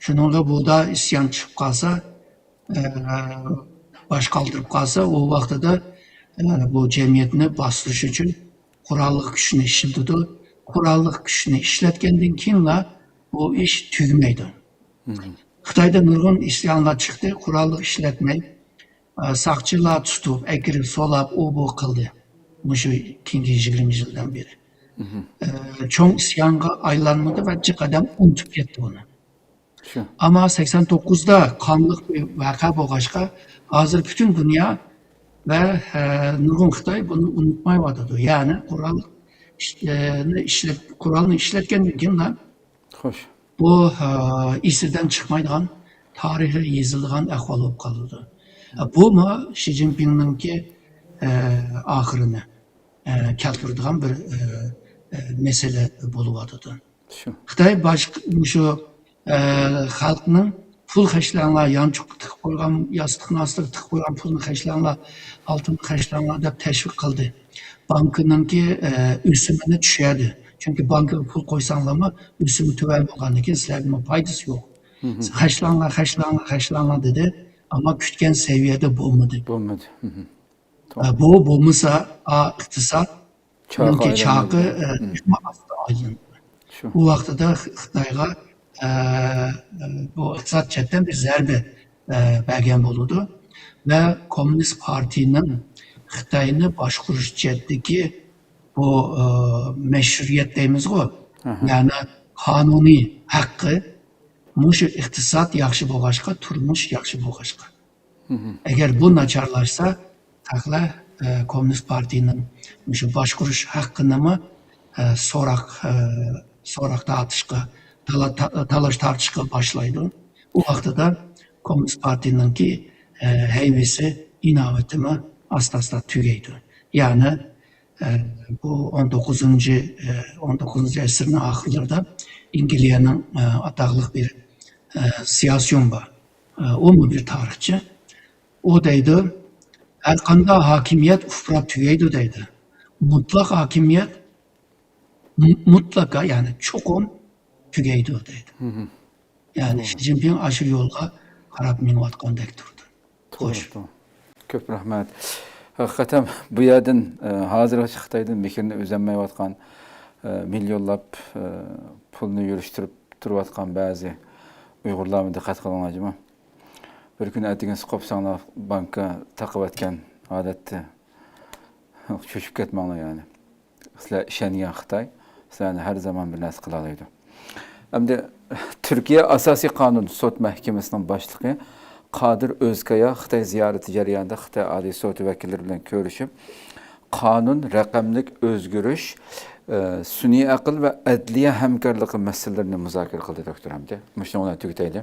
شۇنىڭغا بۇدا ئىسيان چىقىپ قالسا، ئە، باش قالدۇرۇپ قالسا، ئۇ ۋاقتىدا، ئە، بۇ جەمئىيەتنى باستۇرۇش ئۈچۈن قوراللىق كۈچنى ئىشلىتىدۇ. قوراللىق كۈچنى ئىشلەتكەندىن كېيىنلا بۇ ئىش تۈگىمەيدۇ. خىتايدا نۇرغۇن ئىسيانلار چىقتى، قوراللىق ئىشلەتمەي، ئە، ساقچىلار تۇتۇپ، ئەكىرىپ، سولاپ، ئۇ بۇ قىلدى. مۇشۇ كېيىنكى يىگىرمە يىلدىن بېرى. ئە، چوڭ ئىسيانغا ئايلانمىدى ۋە جىق ئادەم ئۇنتۇپ كەتتى بۇنى. ئەمما سەكسەن توققۇزدا قانلىق بىر ۋەقە بولغاچقا، ھازىر پۈتۈن دۇنيا ۋە، ئە، نۇرغۇن خىتاي بۇنى ئۇنتۇمايۋاتىدۇ. يەنى قورال ئىش-، ئە، نى ئىشلەت-، قورالنى ئىشلەتكەندىن كېيىن بۇ، ئە، ئېسىدىن چىقمايدىغان، تارىخى يېزىلىدىغان ئەھۋال بولۇپ قالىدۇ. ئە، بۇمۇ شى جىنپىڭنىڭكى، ئە، ئاخىرىنى، ئە، كەلتۈرىدىغان بىر، ئە، ئە، مەسىلە بولۇۋاتىدۇ. خىتاي باشقا مۇشۇ، ئە، خەلقنىڭ پۇل خەجلەڭلار، يانچۇققا تىقىپ قويغان، ياستۇقنىڭ ئاستىغا تىقىپ قويغان پۇلنى خەجلەڭلار، ئالتۇننى خەجلەڭلار دەپ تەشۋىق قىلدى. بانكىنىڭكى، ئە، ئۆسۈمىنى چۈشۈردى. چۈنكى بانكىغا پۇل قويساڭلارمۇ، ئۆسۈمى تۆۋەن بولغاندىن كېيىن سىلەرگىمۇ پايدىسى يوق. خەجلەڭلار، خەجلەڭلار، خەجلەڭلار دېدى. ئەمما كۈتكەن سەۋىيەدە بولمىدى. بولمىدى. ئە، بۇ بولمىسا، ئا، ئىقتىساد چاقى، ئە، ئاستى ئايلىنىدۇ. شۇ. بۇ ۋاقتىدا خىتايغا، ئە، بۇ ئىقتىساد جەھەتتىن بىر زەربە، ئە، بەرگەن بولىدۇ. ۋە كوممۇنىست پارتىيىنىڭ خىتاينى باشقۇرۇش جەھەتتىكى بۇ، ئە، مەشرۇئىيەت دەيمىزغۇ، يەنى قانۇنىي ھەققى، مۇشۇ ئىقتىساد ياخشى بولغاچقا، تۇرمۇش ياخشى بولغاچقا. ئەگەر بۇ ناچارلاشسا، خەقلەر، ئە، كوممۇنىست پارتىيىنىڭ مۇشۇ باشقۇرۇش ھەققىنىمۇ، ئە، سوراق، ئە، سوراق تارتىشقا، تالا-، تا-، تالاش تارتىشقا باشلايدۇ. ئۇ ۋاقتىدا كوممۇنىست پارتىيىنىڭكى، ئە، ھەيۋىسى، ئىناۋىتىمۇ ئاستا-ئاستا تۈگەيدۇ. يەنى، ئە، بۇ ئون توققۇزىنچى، ئە، ئون توققۇزىنچى ئەسىرنىڭ ئاخىرلىرىدا ئەنگلىيەنىڭ، ئە، ئاتاقلىق بىر، ئە، سىياسىيون بار. ئە، ئۇمۇ بىر تارىخچى. ئۇ دەيدۇ، ھەرقانداق ھاكىمىيەت ئۇپراپ تۈگەيدۇ دەيدۇ. مۇتلەق ھاكىمىيەت مۇ-، مۇتلەقا، يەنى چوقۇم تۈگەيدۇ دەيدۇ. يەنى شى جىنپىڭ ئاشۇ يولغا قاراپ مېڭىۋاتقاندەك تۇرىدۇ. توغرا، توغرا. كۆپ رەھمەت. ھەقىقەتەن بۇ يەردىن، ئە، ھازىرغىچە خىتايدىن مېھرىنى ئۈزەلمەيۋاتقان، ئە، مىليونلاپ، ئە، پۇلنى يۈرۈشتۈرۈپ تۇرۇۋاتقان بەزى ئۇيغۇرلارمۇ دىققەت قىلىڭلار جۇمۇ. بىر كۈنى ئەتىگىنسى قوپساڭلار بانكا تاقىۋەتكەن ھالەتتە چۆچۈپ كەتمەڭلار يەنى. سىلەر ئىشەنگەن خىتاي سىلەرنى ھەر زامان بىر نەرسە قىلالايدۇ. ئەمدى تۈركىيە ئاساسىي قانۇن سوت مەھكىمىسىنىڭ باشلىقى قادىر ئۆزكايا خىتاي زىيارىتى جەريانىدا خىتاي ئالىي سوتى ۋەكىللىرى بىلەن كۆرۈشۈپ، قانۇن، رەقەملىك ئۆزگىرىش، ئە، سۈنئىي ئەقىل ۋە ئەدلىيە ھەمكارلىقى مەسىلىلىرىنى مۇزاكىرە قىلدى، دوكتور ھەمدە. مۇشۇنىڭ بىلەن تۈگىتەيلى.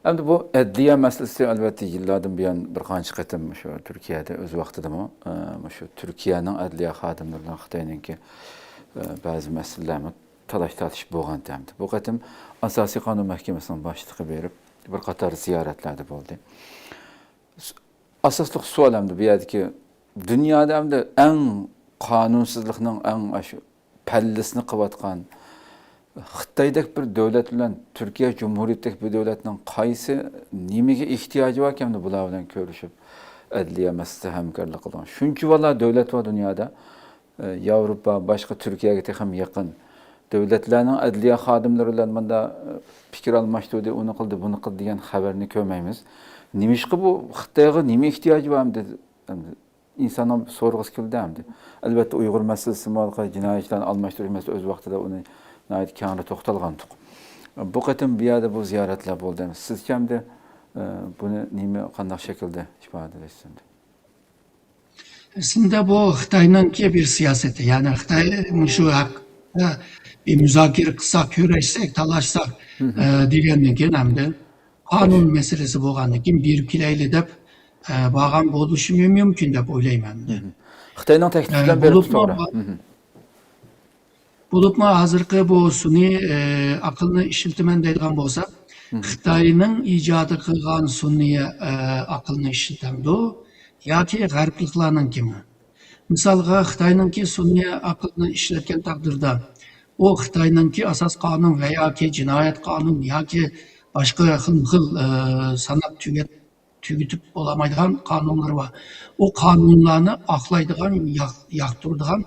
ئەمدى بۇ ئەدلىيە مەسىلىسى، ئەلۋەتتە، يىللاردىن بۇيان بىر قانچە قېتىم شۇ تۈركىيەدە ئۆز ۋاقتىدىمۇ، ئە، مۇشۇ تۈركىيەنىڭ ئەدلىيە خادىملىرى بىلەن خىتاينىڭكى، ئە، بەزى مەسىلىلەرمۇ تالاش تارتىش بولغانىدى ئەمدى. بۇ قېتىم ئاساسىي قانۇن مەھكىمىسىنىڭ باشلىقى بېرىپ، بىر قاتار زىيارەتلەردە بولدى. ئاساسلىق سوئال ئەمدى بۇ يەردىكى، دۇنيادا ئەمدى ئەڭ قانۇنسىزلىقنىڭ ئەڭ ئاشۇ پەللىسىنى قىلىۋاتقان خىتايدەك بىر دۆلەت بىلەن تۈركىيە جۇمھۇرىيىتىدەك بىر دۆلەتنىڭ قايسى، نېمىگە ئېھتىياجى باركەن بۇلار بىلەن كۆرۈشۈپ، ئەدلىيە مەسىلىسىدە ھەمكارلىق قىلىدىغان؟ شۇنچىۋالا دۆلەت بار دۇنيادا. ئە، ياۋروپا، باشقا تۈركىيەگە تېخىمۇ يېقىن دۆلەتلەرنىڭ ئەدلىيە خادىملىرى بىلەن مۇندا، ئە، پىكىر ئالماشتۇردى، ئۇنى قىلدى، بۇنى قىلدى دېگەن خەۋەرنى كۆرمەيمىز. نېمىشقا بۇ خىتايغا نېمە ئېھتىياجى بار ئەمدى؟ ئەمدى ئىنساننىڭ سورىغۇسى كېلىدۇ ئەمدى. ئەلۋەتتە، ئۇيغۇر مەسىلىسىمۇ، جىنايەتچىلەرنى ئالماشتۇرۇش مەسىلىسى ئۆز ۋاقتىدا ئۇنى ناھايىتى كەڭرى توختالغانتۇق. بۇ قېتىم بۇ يەردە بۇ زىيارەتلەر بولدى. سىزچە ئەمدى، ئە، بۇنى نېمە، قانداق شەكىلدە ئىپادىلەيسىز ئەمدى؟ ئەسلىدە بۇ خىتاينىڭكى بىر سىياسىتى. يەنى خىتاي مۇشۇ ھەقتە بىر مۇزاكىرە قىلساق، كۆرۈشسەك، تالاشساق، ئە، دېگەندىن كېيىن ئەمدى قانۇن مەسىلىسى بولغاندىن كېيىن بېرىپ كېلەيلى دەپ، ئە، بارغان بولۇشى مۇمكىن دەپ ئويلايمەن. خىتاينىڭ تەكلىپى ئە، بىلەن بېرىپ بولۇپمۇ توغرا. بۇ-، بولۇپمۇ ھازىرقى بۇ سۈنئىي، ئە، ئەقىلنى ئىشلىتىمەن دەيدىغان بولسا، خىتاينىڭ ئىجادى قىلغان سۈنئىي، ئە، ئەقىلنى ئىشلىتەمدۇ ياكى غەربلىكلەرنىڭكىمۇ؟ مىسالغا، خىتاينىڭكى سۈنئىي ئەقىلنى ئىشلەتكەن تەقدىردە، ئۇ خىتاينىڭكى ئاساس قانۇن ۋە ياكى جىنايەت قانۇن ياكى باشقا خىلمۇخىل، ئە، ساناپ تۈگەت-، تۈگىتىپ بولالمايدىغان قانۇنلىرى بار. ئۇ قانۇنلارنى ئاقلايدىغان، ياق-، ياقتۇرىدىغان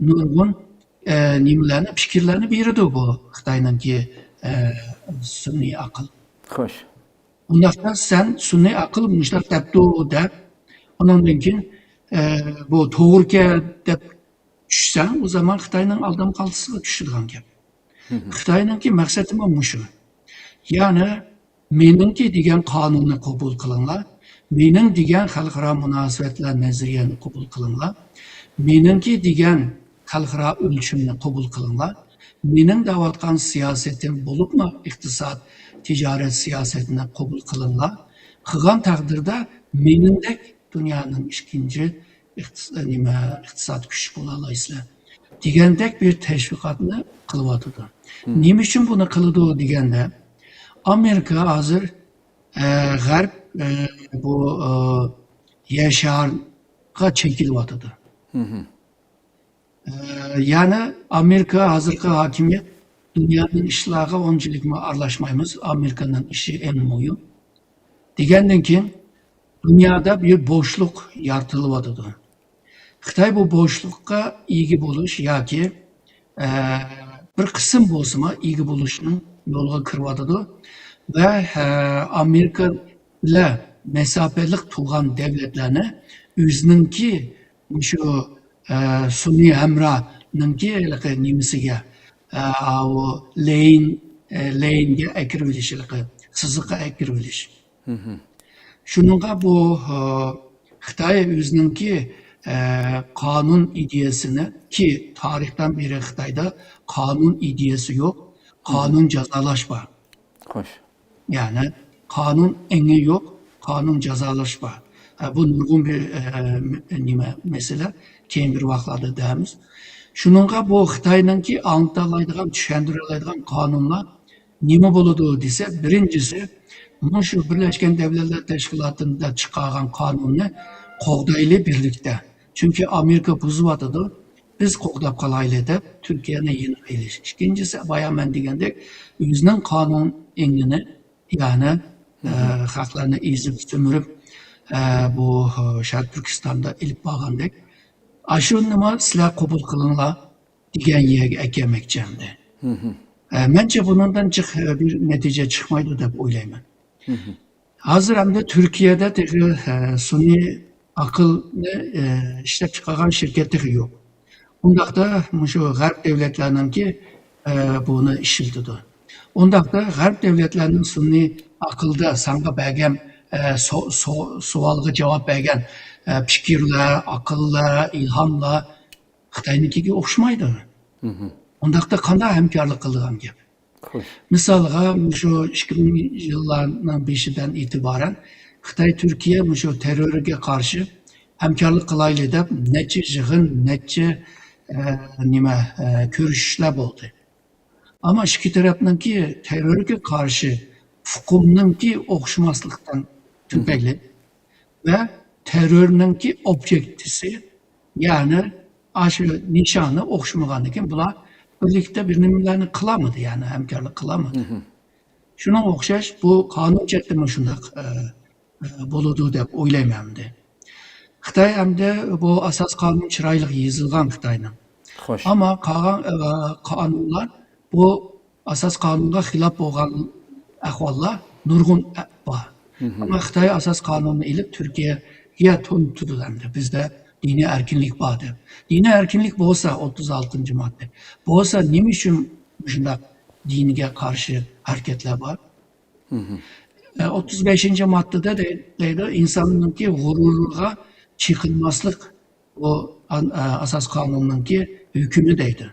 نۇرغۇن، ئە، نېمىلەرنى، پىكىرلەرنى بېرىدۇ بۇ خىتاينىڭكى، ئە، سۈنئىي ئەقىل. خوش. ئۇنداقتا سەن سۈنئىي ئەقىل مۇشۇنداق دەپتۇ دەپ، ئۇنىڭدىن كېيىن، ئە، بۇ توغرىكەن دەپ چۈشسەڭ، ئۇ زامان خىتاينىڭ ئالدىماقالتىسىغا چۈشىدىغان گەپ. خىتاينىڭكى مەقسىتىمۇ مۇشۇ. يەنى مېنىڭكى دېگەن قانۇننى قوبۇل قىلىڭلار، مېنىڭ دېگەن خەلقئارا مۇناسىۋەتلەر نەزەرىيەنى قوبۇل قىلىڭلار، مېنىڭكى دېگەن خەلقئارا ئۆلچىمىنى قوبۇل قىلىڭلار، مېنىڭ دەۋاتقان سىياسىتىم بولۇپمۇ ئىقتىساد، تىجارەت سىياسىتىنى قوبۇل قىلىڭلار. قىلغان تەقدىردە مېنىڭدەك دۇنيانىڭ ئىككىنچى ئىقتىس-، نېمە، ئىقتىساد كۈچى بولالايسىلەر دېگەندەك بىر تەشۋىقاتنى قىلىۋاتىدۇ. نېمە ئۈچۈن بۇنى قىلىدۇ دېگەندە، ئامېرىكا ھازىر، ئە، غەرب، ئە، بۇ، ئە، يەر شارىغا چېكىلىۋاتىدۇ. مھم. ئە، يەنى ئامېرىكا ھازىرقى ھاكىمىيەت دۇنيانىڭ ئىشلارغا ئۇنچىلىكمۇ ئارىلاشمايمىز، ئامېرىكانىڭ ئىشى ئەڭ مۇھىم دېگەندىن كېيىن، دۇنيادا بىر بوشلۇق يارىتىلىۋاتىدۇ. خىتاي بۇ بوشلۇققا ئىگە بولۇش ياكى، ئە، بىر قىسىم بولسىمۇ ئىگە بولۇشنىڭ يولىغا كىرىۋاتىدۇ ۋە، ئە، ئامېرىكا بىلەن مەساپىلىق تۇرغان دۆلەتلەرنى ئۆزىنىڭكى مۇشۇ، ئە، سۈنئىي ھەمراھنىڭكى ھېلىقى نېمىسىگە، ئە، ئاۋۇ لەين، ئە، لەينگە ئەكىرىۋېلىش، ھېلىقى سىزىققا ئەكىرىۋېلىش. مھم. شۇنىڭغا بۇ، ئە، خىتاي ئۆزىنىڭكى، ئە، قانۇن ئىدىيەسىنى، كى تارىختىن بېرى خىتايدا قانۇن ئىدىيەسى يوق، مھم. قانۇن جازالاش بار. خوش. يەنى قانۇن ئېڭى يوق، قانۇن جازالاش بار. ئە، بۇ نۇرغۇن بىر، ئە، م-، نېمە، مەسىلە، كېيىن بىر ۋاقىتلاردا دەيمىز. شۇنىڭغا بۇ خىتاينىڭكى ئاڭلىتالايدىغان، چۈشەندۈرەلەيدىغان قانۇنلار نېمە بولىدۇ دېسە، بىرىنچىسى، مۇشۇ بىرلەشكەن دەۋلەتلەر تەشكىلاتىدا چىقارغان قانۇننى قوغدايلى بىرلىكتە. چۈنكى ئامېرىكا بۇزۇۋاتىدۇ، بىز قوغداپ قالايلى دەپ تۈركىيەنى يېنىغا ئېلىش. ئىككىنچىسى، بايا مەن دېگەندەك، ئۆزىنىڭ قانۇن ئېڭىنى، يەنى، ئە، مھم. خەقلەرنى ئېزىپ، سۈمۈرۈپ، ئە، بۇ، ئە، شەرقىي تۈركىستاندا ئېلىپ بارغاندەك، ئاشۇنىمۇ سىلەر قوبۇل قىلىڭلار دېگەن يەرگە ئەكەلمەكچى ئەمدى. مھم. ئە، مەنچە بۇنىڭدىن جىق، ئە، بىر نەتىجە چىقمايدۇ دەپ ئويلايمەن. مھم. ھازىر ئەمدى تۈركىيەدە تېخى، ئە، سۈنئىي ئەقىلنى، ئە، ئىشلەپ چىقارغان شىركەت تېخى يوق. ئۇنداقتا مۇشۇ غەرب دۆلەتلەرنىڭكى، ئە، بۇنى ئىشلىتىدۇ. ئۇنداقتا غەرب دۆلەتلەرنىڭ سۈنئىي ئەقىلدە ساڭا بەرگەن، ئە، سو-، سو-، سوئالغا جاۋاب بەرگەن، ئە، پىكىرلەر، ئەقىللەر، ئىلھاملار خىتاينىڭكىگە ئوخشىمايدۇ. مھم. ئۇنداقتا قانداق ھەمكارلىق قىلىدىغان گەپ؟ خوش. مىسالغا، مۇشۇ ئىككى مىڭىنچى يىللارنىڭ بېشىدىن ئېتىبارەن خىتاي، تۈركىيە مۇشۇ تېررورغا قارشى ھەمكارلىق قىلايلى دەپ نەچچە يىغىن، نەچچە، ئە، نېمە، ئە، كۆرۈشۈشلەر بولدى. ئەمما ئىككى تەرەپنىڭكى تېررورغا قارشى ئۇقۇمنىڭكى ئوخشىماسلىقتىن مھم. تۈپەيلى ۋە تېررورنىڭكى ئوبيېكتىسى، يەنى ئاشۇ نىشانى ئوخشىمىغاندىكىن بۇلار بىرلىكتە بىر نېمىلەرنى قىلالمىدى، يەنى ھەمكارلىق قىلالمىدى. مھم. شۇنىڭغا ئوخشاش بۇ قانۇن جەھەتتىمۇ شۇنداق، ئە، ئە، بولىدۇ دەپ ئويلايمەن ئەمدى. خىتاي ئەمدى بۇ ئاساس قانۇن چىرايلىق يېزىلغان خىتاينىڭ. خوش. ئەمما قالغان، ئە، قانۇنلار بۇ ئاساس قانۇنغا خىلاپ بولغان ئەھۋاللار نۇرغۇن ئە-، بار. مھم. ئەمما خىتاي ئاساس قانۇننى ئېلىپ تۈركىيەگە تونۇتىدۇ ئەمدى. بىزدە دىنىي ئەركىنلىك بار دەپ. دىنىي ئەركىنلىك بولسا ئوتتۇز ئالتىنچى ماددا. بولسا نېمە ئۈچۈن مۇشۇنداق دىنىگە قارشى ھەرىكەتلەر بار؟ مھم. ئە، ئوتتۇز بەشىنچى ماددىدا دەي-، دەيدۇ، ئىنساننىڭكى غۇرۇرىغا چېقىلماسلىق بۇ ئان-، ئە، ئاساس قانۇننىڭكى ھۆكمى دەيدۇ.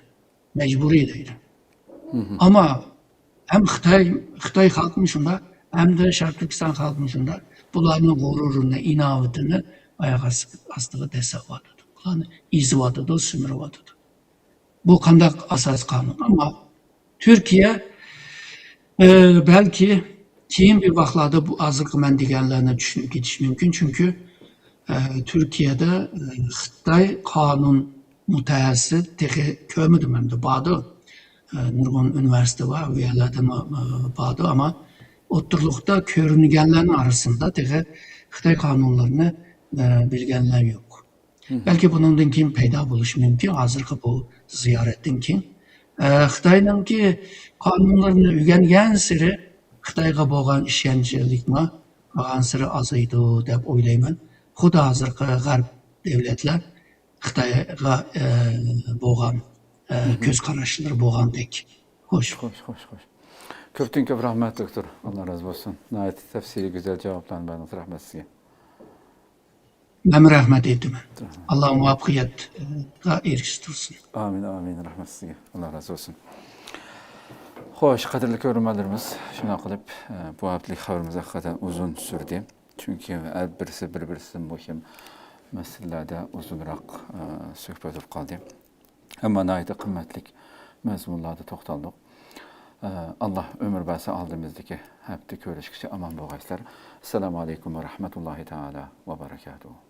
مەجبۇرىي دەيدۇ. مھم. ئەمما ھەم خىتاي، خىتاي خەلقىمۇ شۇنداق، ھەمدە شەرقىي تۈركىستان خەلقىمۇ شۇنداق. بۇلارنىڭ غۇرۇرىنى، ئىناۋىتىنى ئاياق ئاستىغا دەسسەۋاتىدۇ. بۇلارنى ئېزىۋاتىدۇ، سۈمۈرۈۋاتىدۇ. بۇ قانداق ئاساس قانۇن؟ ئەمما تۈركىيە، ئە، بەلكى كېيىن بىر ۋاقىتلاردا بۇ ھازىرقى مەن دېگەنلەرنى چۈشىنىپ كېتىشى مۇمكىن. چۈنكى، ئە، تۈركىيەدە، ئە، خىتاي قانۇن مۇتەخەسسىسى تېخى كۆرمىدىم ئەمدى. باردۇ. ئە، نۇرغۇن ئۇنىۋېرسىتېت بار، ئۇ يەرلەردىمۇ، ئە، باردۇ. ئەمما ئوتتۇرىلىقتا كۆرۈنگەنلەرنىڭ ئارىسىدا تېخى خىتاي قانۇنلىرىنى، ئە، بىلگەنلەر يوق. مھم. بەلكى بۇنىڭدىن كېيىن پەيدا بولۇشى مۇمكىن، ھازىرقى بۇ زىيارەتتىن كېيىن. ئە، خىتاينىڭكى قانۇنلىرىنى ئۆگەنگەنسېرى خىتايغا بولغان ئىشەنچلىكمۇ بارغانسېرى ئازايدۇ دەپ ئويلايمەن. خۇددى ھازىرقى غەرب دۆلەتلەر خىتايغا، ئە، بولغان، ئە، مھم. كۆز قاراشلىرى بولغاندەك. خوش. خوش، خوش، خوش. كۆپتىن كۆپ رەھمەت، دوكتور. ئاللا رازى بولسۇن. ناھايىتى تەپسىلىي، گۈزەل جاۋابلارنى بەردىڭىز. رەھمەت سىزگە. مەنمۇ رەھمەت ئېيتىمەن. رەھمەت. ئاللا مۇۋەپپەقىيەتكە ئېرىشتۈرسۇن. ئامىن، ئامىن. رەھمەت سىزگە. ئاللا رازى بولسۇن. خوش، قەدىرلىك كۆرۈرمەنلىرىمىز، شۇنداق قىلىپ، ئە، بۇ ھەپتىلىك خەۋىرىمىز ھەقىقەتەن ئۇزۇن سۈردى. چۈنكى ھەر بىرسى بىر-بىرسىدىن مۇھىم مەسىلىلەردە ئۇزۇنراق، ئە، سۆھبەت بولۇپ قالدى. ئەمما ناھايىتى قىممەتلىك مەزمۇنلاردا توختالدۇق. ئاللا ئۆمۈر بەرسە، ئالدىمىزدىكى ھەپتە كۆرۈشكىچە ئامان بولغايسىلەر. ئەسسالامۇ ئەلەيكۇم ۋە رەھمەتۇللاھى تائالا ۋە بەرەكاتۇھۇ.